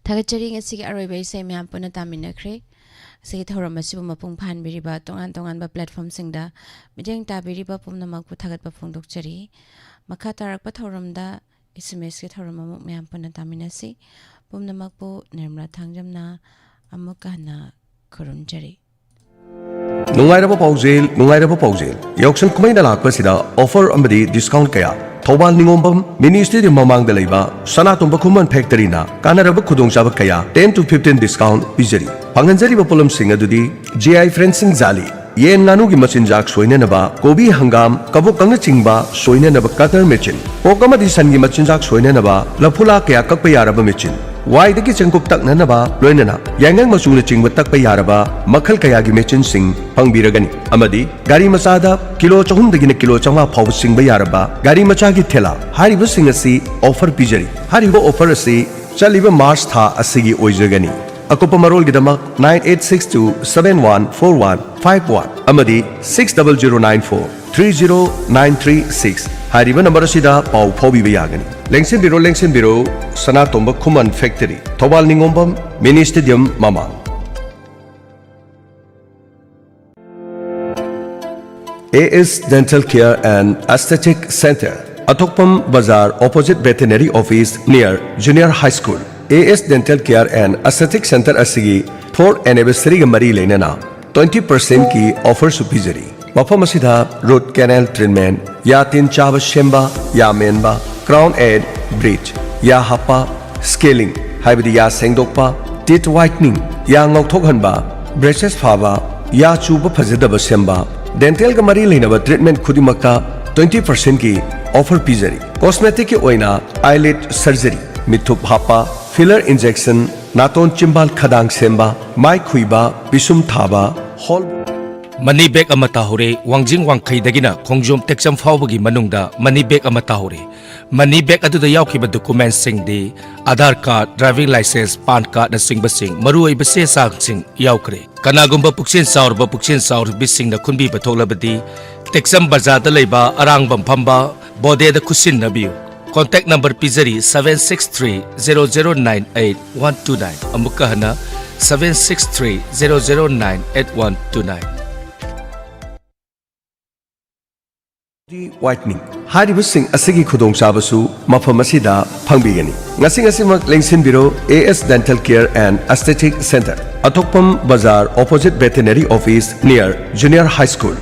ꯊꯥꯒꯠꯆꯔꯤ꯫ ꯉꯁꯤꯒꯤ ꯑꯔꯣꯏꯕ ꯏꯁꯩ ꯃꯌꯥꯝ ꯄꯨꯟꯅ ꯇꯥꯃꯤꯟꯅꯈ꯭ꯔꯦ꯫ ꯉꯁꯤꯒꯤ ꯊꯧꯔꯝ ꯑꯁꯤꯕꯨ ꯃꯄꯨꯡ ꯐꯥꯍꯟꯕꯤꯔꯤꯕ ꯇꯣꯉꯥꯟ ꯇꯣꯉꯥꯟꯕ platformꯁꯤꯡꯗ ꯃꯤꯠꯌꯦꯡ ꯇꯥꯕꯤꯔꯤꯕ ꯄꯨꯝꯅꯃꯛꯄꯨ ꯊꯥꯒꯠꯄ ꯐꯣꯡꯗꯣꯛꯆꯔꯤ꯫ ꯃꯈꯥ ꯇꯥꯔꯛꯄ ꯊꯧꯔꯝꯗ SMSꯀꯤ ꯊꯧꯔꯝ ꯑꯃꯨꯛ ꯃꯌꯥꯝ ꯄꯨꯟꯅ ꯇꯥꯃꯤꯟꯅꯁꯤ꯫ ꯄꯨꯝꯅꯃꯛꯄꯨ ꯅꯤꯔꯃꯂꯥ ꯊꯥꯡꯖꯝꯅ ꯑꯃꯨꯛꯀ ꯍꯟꯅ ꯈꯨꯔꯨꯝꯖꯔꯤ꯫ ꯅꯨꯡꯉꯥꯏꯔꯕ ꯄꯥꯎꯖꯦꯜ, ꯅꯨꯡꯉꯥꯏꯔꯕ ꯄꯥꯎꯖꯦꯜ꯫ ꯌꯥꯎꯁꯪ ꯀꯨꯝꯍꯩꯅ ꯂꯥꯛꯄꯁꯤꯗ offer ꯑꯃꯗꯤ discount ꯀꯌꯥ꯫ ꯊꯧꯕꯥꯜ ꯅꯤꯉꯣꯝꯕꯝ mini stadium ꯃꯃꯥꯡꯗ ꯂꯩꯕ ꯁꯅꯥꯇꯣꯝꯕ ꯈꯨꯃꯟ factoryꯅ ꯀꯥꯟꯅꯔꯕ ꯈꯨꯗꯣꯡꯆꯥꯕ ꯀꯌꯥ ten to fifteen discount ꯄꯤꯖꯔꯤ꯫ ꯐꯪꯍꯟꯖꯔꯤꯕ ꯄꯣꯠꯂꯝꯁꯤꯡ ꯑꯗꯨꯗꯤ J I Fencing ꯖꯥꯂꯤ, ꯌꯦꯟ ꯉꯥꯅꯨꯒꯤ ꯃꯆꯤꯟꯖꯥꯛ ꯁꯣꯏꯅꯅꯕ, ꯀꯣꯕꯤ, ꯍꯪꯒꯥꯝ, ꯀꯕꯣꯛꯀꯪꯅꯆꯤꯡꯕ ꯁꯣꯏꯅꯅꯕ cutter machine, pork ꯑꯃꯗꯤ ꯁꯟꯒꯤ ꯃꯆꯤꯟꯖꯥꯛ ꯁꯣꯏꯅꯅꯕ ꯂꯐꯨꯂꯥ ꯀꯌꯥ ꯀꯛꯄ ꯌꯥꯔꯕ machine, ꯋꯥꯏꯗꯒꯤ ꯆꯦꯡꯀꯨꯞ ꯇꯛꯅꯅꯕ, ꯂꯣꯏꯅꯅ ꯌꯥꯏꯉꯪ ꯃꯆꯨꯅꯆꯤꯡꯕ ꯇꯛꯄ ꯌꯥꯔꯕ ꯃꯈꯜ ꯀꯌꯥꯒꯤ machineꯁꯤꯡ ꯐꯪꯕꯤꯔꯒꯅꯤ꯫ ꯑꯃꯗꯤ ꯒꯥꯔꯤ ꯃꯆꯥꯗ ꯀꯤꯂꯣ ꯆꯍꯨꯝꯗꯒꯤꯅ ꯀꯤꯂꯣ ꯆꯥꯝꯃꯉꯥ ꯐꯥꯎꯕ ꯆꯤꯡꯕ ꯌꯥꯔꯕ ꯒꯥꯔꯤ ꯃꯆꯥꯒꯤ ꯊꯦꯂꯥ, ꯍꯥꯏꯔꯤꯕꯁꯤꯡ ꯑꯁꯤ offer ꯄꯤꯖꯔꯤ꯫ ꯍꯥꯏꯔꯤꯕ offer ꯑꯁꯤ ꯆꯠꯂꯤꯕ March ꯊꯥ ꯑꯁꯤꯒꯤ ꯑꯣꯏꯖꯒꯅꯤ꯫ ꯑꯀꯨꯞꯄ ꯃꯔꯣꯜꯒꯤꯗꯃꯛ nine eight six two seven one four one five one ꯑꯃꯗꯤ six double zero nine four three zero nine three six ꯍꯥꯏꯔꯤꯕ number ꯑꯁꯤꯗ ꯄꯥꯎ ꯐꯥꯎꯕꯤꯕ ꯌꯥꯒꯅꯤ꯫ ꯂꯦꯡꯁꯤꯟꯕꯤꯔꯣ, ꯂꯦꯡꯁꯤꯟꯕꯤꯔꯣ, ꯁꯅꯥꯇꯣꯝꯕ ꯈꯨꯃꯟ factory, ꯊꯧꯕꯥꯜ ꯅꯤꯉꯣꯝꯕꯝ mini stadium ꯃꯃꯥꯡ꯫ AS Dental Care and Aesthetic Center, ꯑꯊꯣꯛꯄꯝ ꯕꯖꯥꯔ, opposite Veterinary Office, near Junior High School꯫ AS Dental Care and Aesthetic Center ꯑꯁꯤꯒꯤ fourth anniversaryꯒ ꯃꯔꯤ ꯂꯩꯅꯅ twenty percentꯀꯤ offerꯁꯨ ꯄꯤꯖꯔꯤ꯫ ꯃꯐꯝ ꯑꯁꯤꯗ root canal treatment, ꯌꯥ ꯇꯤꯟ ꯆꯥꯕ ꯁꯦꯝꯕ, ꯌꯥ ꯃꯦꯟꯕ, crown and bridge, ꯌꯥ ꯍꯥꯞꯄ, scaling ꯍꯥꯏꯕꯗꯤ ꯌꯥ ꯁꯦꯡꯗꯣꯛꯄ, teeth whitening, ꯌꯥ ꯉꯧꯊꯣꯛꯍꯟꯕ, braces ꯐꯥꯕ, ꯌꯥ ꯆꯨꯕ ꯐꯖꯗꯕ ꯁꯦꯝꯕ, dentalꯒ ꯃꯔꯤ ꯂꯩꯅꯕ treatment ꯈꯨꯗꯤꯡꯃꯛꯇ twenty percentꯀꯤ offer ꯄꯤꯖꯔꯤ꯫ Cosmeticꯀꯤ ꯑꯣꯏꯅ eyelid surgery, ꯃꯤꯠꯊꯨꯞ ꯍꯥꯞꯄ, filler injection, ꯅꯥꯇꯣꯟ ꯆꯤꯝꯕꯥꯜ ꯈꯗꯥꯡ ꯁꯦꯝꯕ, ꯃꯥꯏ ꯈꯨꯏꯕ, ꯄꯤꯁꯨꯝ ꯊꯥꯕ, ꯍꯣꯜ money bag ꯑꯃ ꯇꯥꯍꯧꯔꯦ꯫ ꯋꯥꯡꯖꯤꯡ ꯋꯥꯡꯈꯩꯗꯒꯤꯅ ꯈꯣꯡꯖꯣꯝ ꯇꯦꯛꯆꯝ ꯐꯥꯎꯕꯒꯤ ꯃꯅꯨꯡꯗ money bag ꯑꯃ ꯇꯥꯍꯧꯔꯦ꯫ Money bag ꯑꯗꯨꯗ ꯌꯥꯎꯈꯤꯕ documentꯁꯤꯡꯗꯤ Aadhaar card, driving licence, PAN cardꯅꯆꯤꯡꯕꯁꯤꯡ, ꯃꯔꯨꯑꯣꯏꯕ ꯆꯦ ꯆꯥꯡꯁꯤꯡ ꯌꯥꯎꯈ꯭ꯔꯦ꯫ ꯀꯅꯥꯒꯨꯝꯕ ꯄꯨꯛꯆꯦꯜ ꯆꯥꯎꯔꯕ ꯄꯨꯛꯆꯦꯜ ꯆꯥꯎꯔꯕꯤꯁꯤꯡꯅ ꯈꯨꯟꯕꯤꯕ ꯊꯣꯛꯂꯕꯗꯤ, ꯇꯦꯛꯆꯝ ꯕꯖꯥꯔꯗ ꯂꯩꯕ ꯑꯔꯥꯡꯕꯝ ꯐꯝꯕ ꯕꯣꯗꯦꯗ ꯈꯨꯠꯁꯤꯟꯅꯕꯤꯌꯨ꯫ Contact number ꯄꯤꯖꯔꯤ, seven six three zero zero nine eight one two nine꯫ ꯑꯃꯨꯛꯀ ꯍꯟꯅ, seven six three zero zero nine eight one two nine꯫ Whitening ꯍꯥꯏꯔꯤꯕꯁꯤꯡ ꯑꯁꯤꯒꯤ ꯈꯨꯗꯣꯡꯆꯥꯕꯁꯨ ꯃꯐꯝ ꯑꯁꯤꯗ ꯐꯪꯕꯤꯒꯅꯤ꯫ ꯉꯁꯤ ꯉꯁꯤꯃꯛ ꯂꯦꯡꯁꯤꯟꯕꯤꯔꯣ, A S Dental Care and Aesthetic Center, ꯑꯊꯣꯛꯄꯝ ꯕꯖꯥꯔ, opposite Veterinary Office, near Junior High School꯫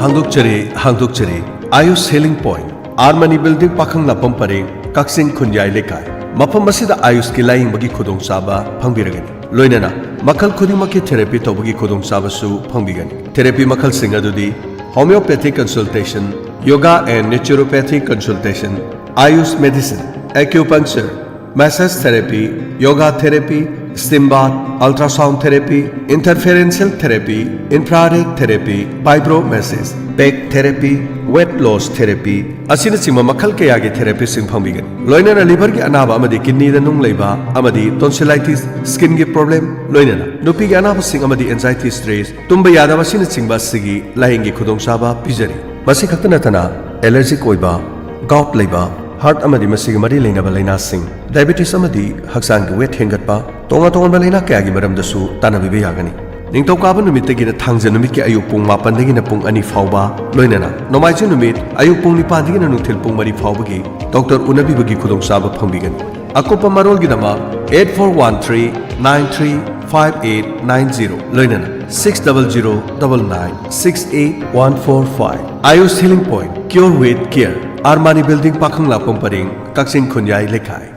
ꯍꯥꯡꯗꯣꯛꯆꯔꯤ, ꯍꯥꯡꯗꯣꯛꯆꯔꯤ, Ayush Healing Point, R Mani Building, ꯄꯥꯈꯪ ꯂꯥꯄꯝ ꯄꯔꯦꯡ, ꯀꯛꯆꯤꯡ ꯈꯨꯟꯌꯥꯏ ꯂꯩꯀꯥꯏ꯫ ꯃꯐꯝ ꯑꯁꯤꯗ ꯑꯥꯌꯨꯁꯀꯤ ꯂꯥꯌꯦꯡꯕꯒꯤ ꯈꯨꯗꯣꯡꯆꯥꯕ ꯐꯪꯕꯤꯔꯒꯅꯤ꯫ ꯂꯣꯏꯅꯅ ꯃꯈꯜ ꯈꯨꯗꯤꯡꯃꯛꯀꯤ therapy ꯇꯧꯕꯒꯤ ꯈꯨꯗꯣꯡꯆꯥꯕꯁꯨ ꯐꯪꯕꯤꯒꯅꯤ꯫ Therapy ꯃꯈꯜꯁꯤꯡ ꯑꯗꯨꯗꯤ homeopathic consultation, yoga and naturopathy consultation, Ayush medicine, acupuncture, massage therapy, yoga therapy, steam bath, ultrasound therapy, interferential therapy, infrared therapy, vibromassage, back therapy, weight loss therapy ꯑꯁꯤꯅꯆꯤꯡꯕ ꯃꯈꯜ ꯀꯌꯥꯒꯤ therapyꯁꯤꯡ ꯐꯪꯕꯤꯒꯅꯤ꯫ ꯂꯣꯏꯅꯅ liverꯒꯤ ꯑꯅꯥꯕ ꯑꯃꯗꯤ kidneyꯗ ꯅꯨꯡ ꯂꯩꯕ ꯑꯃꯗꯤ tonsillitis, skinꯒꯤ problem, ꯂꯣꯏꯅꯅ ꯅꯨꯄꯤꯒꯤ ꯑꯅꯥꯕꯁꯤꯡ ꯑꯃꯗꯤ anxiety, stress, ꯇꯨꯝꯕ ꯌꯥꯗꯕ ꯑꯁꯤꯅꯆꯤꯡꯕ ꯑꯁꯤꯒꯤ ꯂꯥꯌꯦꯡꯒꯤ ꯈꯨꯗꯣꯡꯆꯥꯕ ꯄꯤꯖꯔꯤ꯫ ꯃꯁꯤ ꯈꯛꯇ ꯅꯠꯇꯅ allergic ꯑꯣꯏꯕ, gout ꯂꯩꯕ, heart ꯑꯃꯗꯤ ꯃꯁꯤꯒꯤ ꯃꯔꯤ ꯂꯩꯅꯕ ꯂꯥꯏꯅꯥꯁꯤꯡ, diabetes ꯑꯃꯗꯤ ꯍꯛꯆꯥꯡꯒꯤ weight ꯍꯦꯟꯒꯠꯄ, ꯇꯣꯉꯥꯟ ꯇꯣꯉꯥꯟꯕ ꯂꯥꯏꯅꯥ ꯀꯌꯥꯒꯤ ꯃꯔꯝꯗꯁꯨ ꯇꯥꯟꯅꯕꯤꯕ ꯌꯥꯒꯅꯤ꯫ ꯅꯤꯡꯊꯧꯀꯥꯕ ꯅꯨꯃꯤꯠꯇꯒꯤꯅ ꯊꯥꯡꯖ ꯅꯨꯃꯤꯠꯀꯤ ꯑꯌꯨꯛ ꯄꯨꯡ ꯃꯥꯄꯟꯗꯒꯤꯅ ꯄꯨꯡ ꯑꯅꯤ ꯐꯥꯎꯕ, ꯂꯣꯏꯅꯅ ꯅꯣꯡꯃꯥꯏꯖꯤꯡ ꯅꯨꯃꯤꯠ ꯑꯌꯨꯛ ꯄꯨꯡ ꯅꯤꯄꯥꯟꯗꯒꯤꯅ ꯅꯨꯡꯊꯤꯜ ꯄꯨꯡ ꯃꯔꯤ ꯐꯥꯎꯕꯒꯤ doctor ꯎꯅꯕꯤꯕꯒꯤ ꯈꯨꯗꯣꯡꯆꯥꯕ ꯐꯪꯕꯤꯒꯅꯤ꯫ ꯑꯀꯨꯞꯄ ꯃꯔꯣꯜꯒꯤꯗꯃꯛ eight four one three nine three five eight nine zero, ꯂꯣꯏꯅꯅ six double zero double nine six eight one four five꯫ Ayush Healing Point, Cure with Care, R Mani Building, ꯄꯥꯈꯪ ꯂꯥꯛꯄꯝ ꯄꯔꯦꯡ, ꯀꯛꯆꯤꯡ ꯈꯨꯟꯌꯥꯏ ꯂꯩꯀꯥꯏ꯫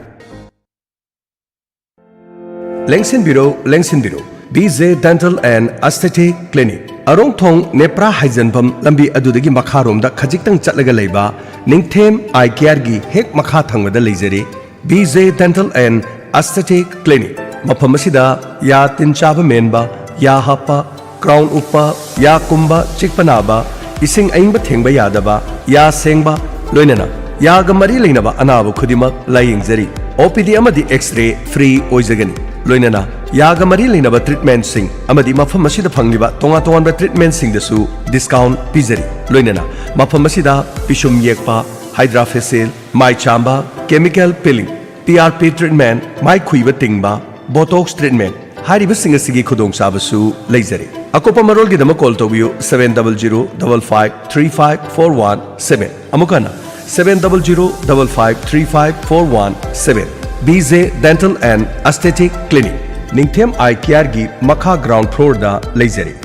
ꯂꯦꯡꯁꯤꯟꯕꯤꯔꯣ, ꯂꯦꯡꯁꯤꯟꯕꯤꯔꯣ, B J Dental and Aesthetic Clinic, ꯑꯔꯣꯡꯊꯣꯡ ꯅꯦꯄ꯭ꯔꯥ ꯍꯥꯏꯖꯟꯐꯝ ꯂꯝꯕꯤ ꯑꯗꯨꯗꯒꯤ ꯃꯈꯥꯔꯣꯝꯗ ꯈꯖꯤꯛꯇꯪ ꯆꯠꯂꯒ ꯂꯩꯕ ꯅꯤꯡꯊꯦꯝ Eye Careꯒꯤ ꯍꯦꯛ ꯃꯈꯥ ꯊꯪꯕꯗ ꯂꯩꯖꯔꯦ꯫ B J Dental and Aesthetic Clinic꯫ ꯃꯐꯝ ꯑꯁꯤꯗ ꯌꯥ ꯇꯤꯟ ꯆꯥꯕ ꯃꯦꯟꯕ, ꯌꯥ ꯍꯥꯞꯄ, crown ꯎꯞꯄ, ꯌꯥ ꯀꯨꯝꯕ, ꯆꯤꯛꯄ ꯅꯥꯕ, ꯏꯁꯤꯡ ꯑꯏꯪꯕ ꯊꯦꯡꯕ ꯌꯥꯗꯕ, ꯌꯥ ꯁꯦꯡꯕ, ꯂꯣꯏꯅꯅ ꯌꯥꯒ ꯃꯔꯤ ꯂꯩꯅꯕ ꯑꯅꯥꯕ ꯈꯨꯗꯤꯡꯃꯛ ꯂꯥꯌꯦꯡꯖꯔꯤ꯫ O P D ꯑꯃꯗꯤ X-ray free ꯑꯣꯏꯖꯒꯅꯤ꯫ ꯂꯣꯏꯅꯅ ꯌꯥꯒ ꯃꯔꯤ ꯂꯩꯅꯕ ꯇ꯭ꯔꯤꯠꯃꯦꯟꯠꯁꯤꯡ ꯑꯃꯗꯤ ꯃꯐꯝ ꯑꯁꯤꯗ ꯐꯪꯂꯤꯕ ꯇꯣꯉꯥꯟ ꯇꯣꯉꯥꯟꯕ ꯇ꯭ꯔꯤꯠꯃꯦꯟꯠꯁꯤꯡꯗꯁꯨ ꯗꯤꯁꯀꯥꯎꯟꯠ ꯄꯤꯖꯔꯤ꯫ ꯂꯣꯏꯅꯅ ꯃꯐꯝ ꯑꯁꯤꯗ ꯄꯤꯁꯨꯝ ꯌꯦꯛꯄ, ꯍꯥꯏꯗ꯭ꯔꯥ ꯐꯦꯁꯤꯌꯦꯜ, ꯃꯥꯏ ꯆꯥꯝꯕ, chemical peeling, P R P treatment, ꯃꯥꯏ ꯈꯨꯏꯕ ꯇꯤꯡꯕ, ꯕꯣꯇꯣꯛꯁ ꯇ꯭ꯔꯤꯠꯃꯦꯟꯠ ꯍꯥꯏꯔꯤꯕꯁꯤꯡ ꯑꯁꯤꯒꯤ ꯈꯨꯗꯣꯡꯆꯥꯕꯁꯨ ꯂꯩꯖꯔꯤ꯫ ꯑꯀꯨꯞꯄ ꯃꯔꯣꯜꯒꯤꯗꯃꯛ ꯀꯣꯜ ꯇꯧꯕꯤꯌꯨ, seven double zero double five three five four one seven꯫ ꯑꯃꯨꯛ ꯍꯟꯅ, seven double zero double five three five four one seven꯫ B J Dental and Aesthetic Clinic, ꯅꯤꯡꯊꯦꯝ ꯑꯥꯏ ꯀꯤꯌꯥꯔꯒꯤ ꯃꯈꯥ ꯒ꯭ꯔꯥꯎꯟ ꯐ꯭ꯂꯣꯔꯗ ꯂꯩꯖꯔꯤ꯫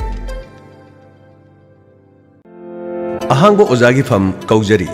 ꯑꯍꯥꯡꯕ ꯑꯣꯖꯥꯒꯤ ꯐꯝ ꯀꯧꯖꯔꯤ꯫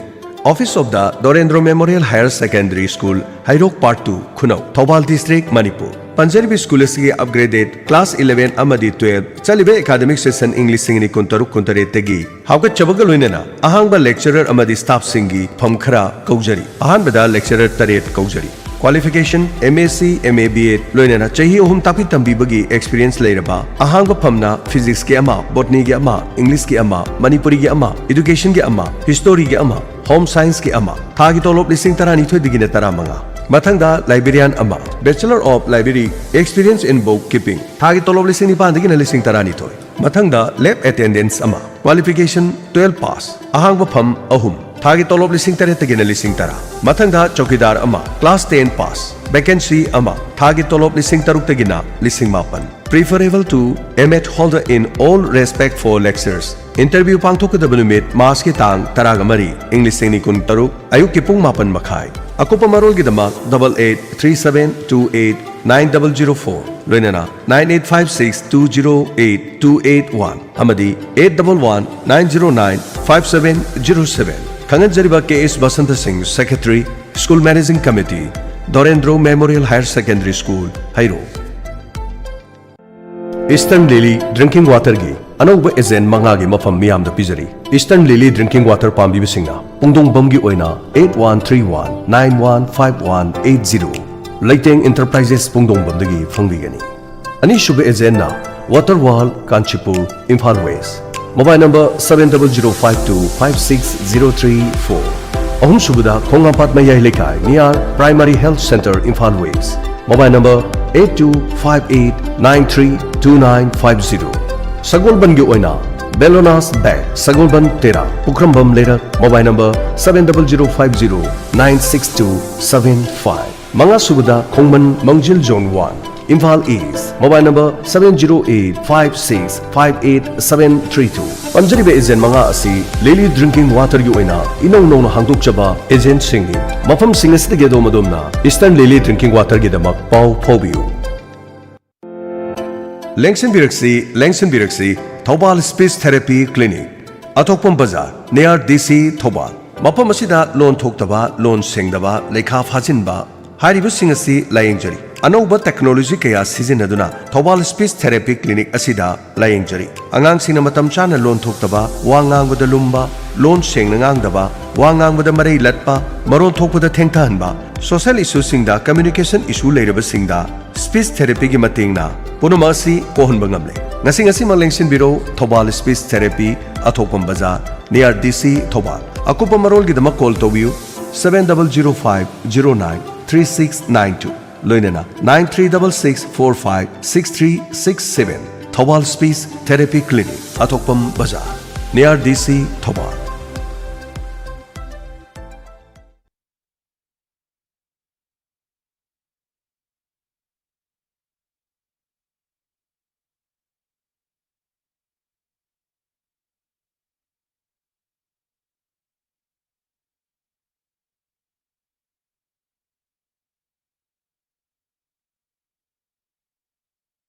Office of the Dorendra Memorial Higher Secondary School, ꯍꯩꯔꯣꯛ Part two, ꯈꯨꯅꯧ, ꯊꯧꯕꯥꯜ District, ꯃꯅꯤꯄꯨꯔ꯫ ꯄꯟꯖꯔꯤꯕ ꯁ꯭ꯀꯨꯜ ꯑꯁꯤꯒꯤ ꯑꯞꯒ꯭ꯔꯦꯗꯦꯗ ꯀ꯭ꯂꯥꯁ eleven ꯑꯃꯗꯤ twelve ꯆꯠꯂꯤꯕ ꯑꯦꯀꯥꯗꯃꯤꯛ ꯁꯦꯁꯟ ꯏꯪ ꯂꯤꯁꯤꯡ ꯑꯅꯤ ꯀꯨꯟꯇꯔꯨꯛ ꯀꯨꯟꯇꯔꯦꯠꯇꯒꯤ ꯍꯧꯒꯠꯆꯕꯒ ꯂꯣꯏꯅꯅ ꯑꯍꯥꯡꯕ ꯂꯦꯛꯆꯔꯔ ꯑꯃꯗꯤ ꯁ꯭ꯇꯥꯐꯁꯤꯡꯒꯤ ꯐꯝ ꯈꯔ ꯀꯧꯖꯔꯤ꯫ ꯑꯍꯥꯟꯕꯗ ꯂꯦꯛꯆꯔꯔ ꯇꯔꯦꯠ ꯀꯧꯖꯔꯤ꯫ Qualification M S C, M A, B Ed, ꯂꯣꯏꯅꯅ ꯆꯍꯤ ꯑꯍꯨꯝ ꯇꯥꯛꯄꯤ ꯇꯝꯕꯤꯕꯒꯤ ꯑꯦꯛꯁꯄꯤꯔꯤꯌꯦꯟꯁ ꯂꯩꯔꯕ꯫ ꯑꯍꯥꯡꯕ ꯐꯝꯅ ꯐꯤꯖꯤꯛꯁꯀꯤ ꯑꯃ, ꯕꯣꯇꯅꯤꯒꯤ ꯑꯃ, ꯏꯪꯂꯤꯁꯀꯤ ꯑꯃ, ꯃꯅꯤꯄꯨꯔꯤꯒꯤ ꯑꯃ, ꯏꯗꯨꯀꯦꯁꯟꯒꯤ ꯑꯃ, ꯍꯤꯁꯇꯣꯔꯤꯒꯤ ꯑꯃ, ꯍꯣꯝ ꯁꯥꯏꯟꯁꯀꯤ ꯑꯃ꯫ ꯊꯥꯒꯤ ꯇꯣꯂꯣꯞ ꯂꯤꯁꯤꯡ ꯇꯔꯥꯅꯤꯊꯣꯏꯗꯒꯤꯅ ꯇꯔꯥꯃꯉꯥ꯫ ꯃꯊꯪꯗ ꯂꯥꯏꯕ꯭ꯔꯦꯔꯤꯌꯥꯟ ꯑꯃ, Bachelor of Library, Experience in Book Keeping, ꯊꯥꯒꯤ ꯇꯣꯂꯣꯞ ꯂꯤꯁꯤꯡ ꯅꯤꯄꯥꯟꯗꯒꯤꯅ ꯂꯤꯁꯤꯡ ꯇꯔꯥꯅꯤꯊꯣꯏ꯫ ꯃꯊꯪꯗ ꯂꯦꯕ ꯑꯦꯇꯦꯟꯗꯦꯟꯁ ꯑꯃ, ꯀ꯭ꯋꯥꯂꯤꯐꯤꯀꯦꯁꯟ twelve ꯄꯥꯁ, ꯑꯍꯥꯡꯕ ꯐꯝ ꯑꯍꯨꯝ, ꯊꯥꯒꯤ ꯇꯣꯂꯣꯞ ꯂꯤꯁꯤꯡ ꯇꯔꯦꯠꯇꯒꯤꯅ ꯂꯤꯁꯤꯡ ꯇꯔꯥ꯫ ꯃꯊꯪꯗ ꯆꯧꯀꯤꯗꯥꯔ ꯑꯃ, ꯀ꯭ꯂꯥꯁ ten ꯄꯥꯁ, ꯚꯦꯀꯦꯟꯁꯤ ꯑꯃ, ꯊꯥꯒꯤ ꯇꯣꯂꯣꯞ ꯂꯤꯁꯤꯡ ꯇꯔꯨꯛꯇꯒꯤꯅ ꯂꯤꯁꯤꯡ ꯃꯥꯄꯟ꯫ Preferable to M.Ed holder in all respect for lectures. Interview ꯄꯥꯡꯊꯣꯛꯀꯗꯕ ꯅꯨꯃꯤꯠ ꯃꯥꯔꯆꯀꯤ ꯇꯥꯡ ꯇꯔꯥꯒ ꯃꯔꯤ, ꯏꯪ ꯂꯤꯁꯤꯡ ꯑꯅꯤ ꯀꯨꯟꯇꯔꯨꯛ, ꯑꯌꯨꯛꯀꯤ ꯄꯨꯡ ꯃꯥꯄꯟ ꯃꯈꯥꯏ꯫ ꯑꯀꯨꯞꯄ ꯃꯔꯣꯜꯒꯤꯗꯃꯛ double eight three seven two eight nine double zero four, ꯂꯣꯏꯅꯅ nine eight five six two zero eight two eight one ꯑꯃꯗꯤ eight double one nine zero nine five seven zero seven꯫ ꯈꯪꯍꯟꯖꯔꯤꯕ K S Basanta ꯁꯤꯡ, Secretary, School Managing Committee, Dorendra Memorial Higher Secondary School, ꯍꯩꯔꯣꯛ꯫ Eastern Lily Drinking Waterꯒꯤ ꯑꯅꯧꯕ agent ꯃꯉꯥꯒꯤ ꯃꯐꯝ ꯃꯤꯌꯥꯝꯗ ꯄꯤꯖꯔꯤ꯫ Eastern Lily Drinking Water ꯄꯥꯝꯕꯤꯕꯁꯤꯡꯅ ꯄꯨꯡꯗꯣꯡꯕꯝꯒꯤ ꯑꯣꯏꯅ eight one three one nine one five one eight zero, ꯂꯩꯇꯦꯡ enterprises ꯄꯨꯡꯗꯣꯡꯕꯝꯗꯒꯤ ꯐꯪꯕꯤꯒꯅꯤ꯫ ꯑꯅꯤꯁꯨꯕ ꯑꯦꯖꯦꯟꯅ Water World Kanchipur, Imphal West, mobile number seven double zero five two five six zero three four꯫ ꯑꯍꯨꯝꯁꯨꯕꯗ ꯈꯣꯡꯉꯥꯝꯄꯥꯠ ꯃꯌꯥꯏ ꯂꯩꯀꯥꯏ, near Primary Health Centre, Imphal West, mobile number eight two five eight nine three two nine five zero꯫ ꯁꯒꯣꯜꯕꯟꯒꯤ ꯑꯣꯏꯅ ꯕꯦꯂꯣꯅꯥꯁ bank, ꯁꯒꯣꯜꯕꯟ ꯇꯦꯔꯥ, ꯄꯨꯈ꯭ꯔꯝꯕꯝ ꯂꯩꯔꯛ, mobile number seven double zero five zero nine six two seven five꯫ ꯃꯉꯥ ꯁꯨꯕꯗ ꯈꯣꯡꯃꯟ ꯃꯪꯖꯤꯜ Zone one, Imphal East, mobile number seven zero eight five six five eight seven three two꯫ ꯄꯟꯖꯔꯤꯕ agent ꯃꯉꯥ ꯑꯁꯤ ꯂꯤꯂꯤ drinking ꯋꯥꯇꯔꯒꯤ ꯑꯣꯏꯅ ꯏꯅꯧ ꯅꯧꯅ ꯍꯥꯡꯗꯣꯛꯆꯕ agentꯁꯤꯡꯅꯤ꯫ ꯃꯐꯝꯁꯤꯡ ꯑꯁꯤꯗꯒꯤ ꯑꯗꯣꯝ ꯑꯗꯣꯝꯅ Eastern Lily Drinking Waterꯒꯤꯗꯃꯛ ꯄꯥꯎ ꯐꯥꯎꯕꯤꯌꯨ꯫ ꯂꯦꯡꯁꯤꯟꯕꯤꯔꯛꯁꯤ, ꯂꯦꯡꯁꯤꯟꯕꯤꯔꯛꯁꯤ, ꯊꯧꯕꯥꯜ Speech Therapy Clinic, ꯑꯊꯣꯛꯄꯝ ꯕꯖꯥꯔ, near DC, ꯊꯧꯕꯥꯜ꯫ ꯃꯐꯝ ꯑꯁꯤꯗ ꯂꯣꯟ ꯊꯣꯛꯇꯕ, ꯂꯣꯟ ꯁꯦꯡꯗꯕ, ꯂꯩꯈꯥ ꯐꯥꯖꯤꯟꯕ ꯍꯥꯏꯔꯤꯕꯁꯤꯡ ꯑꯁꯤ ꯂꯥꯌꯦꯡꯖꯔꯤ꯫ ꯑꯅꯧꯕ technology ꯀꯌꯥ ꯁꯤꯖꯤꯟꯅꯗꯨꯅ ꯊꯧꯕꯥꯜ Speech Therapy Clinic ꯑꯁꯤꯗ ꯂꯥꯌꯦꯡꯖꯔꯤ꯫ ꯑꯉꯥꯡꯁꯤꯡꯅ ꯃꯇꯝ ꯆꯥꯅ ꯂꯣꯟ ꯊꯣꯛꯇꯕ, ꯋꯥ ꯉꯥꯡꯕꯗ ꯂꯨꯝꯕ, ꯂꯣꯟ ꯁꯦꯡꯅ ꯉꯥꯡꯗꯕ, ꯋꯥ ꯉꯥꯡꯕꯗ ꯃꯔꯩ ꯂꯠꯄ, ꯃꯔꯣꯟ ꯊꯣꯛꯄꯗ ꯊꯦꯡꯊꯍꯟꯕ, social issueꯁꯤꯡꯗ, communication issue ꯂꯩꯔꯕꯁꯤꯡꯗ speech therapyꯒꯤ ꯃꯇꯦꯡꯅ ꯄꯨꯝꯅꯃꯛ ꯑꯁꯤ ꯀꯣꯛꯍꯟꯕ ꯉꯝꯂꯦ꯫ ꯉꯁꯤ ꯉꯁꯤꯃꯛ ꯂꯦꯡꯁꯤꯟꯕꯤꯔꯣ, ꯊꯧꯕꯥꯜ Speech Therapy, ꯑꯊꯣꯛꯄꯝ ꯕꯖꯥꯔ, near DC, ꯊꯧꯕꯥꯜ꯫ ꯑꯀꯨꯞꯄ ꯃꯔꯣꯜꯒꯤꯗꯃꯛ call ꯇꯧꯕꯤꯌꯨ, seven double zero five zero nine three six nine two꯫ ꯂꯣꯏꯅꯅ nine three double six four five six three six seven꯫ Thoubal Speech Therapy Clinic, ꯑꯊꯣꯛꯄꯝ ꯕꯖꯥꯔ, near DC, ꯊꯧꯕꯥꯜ꯫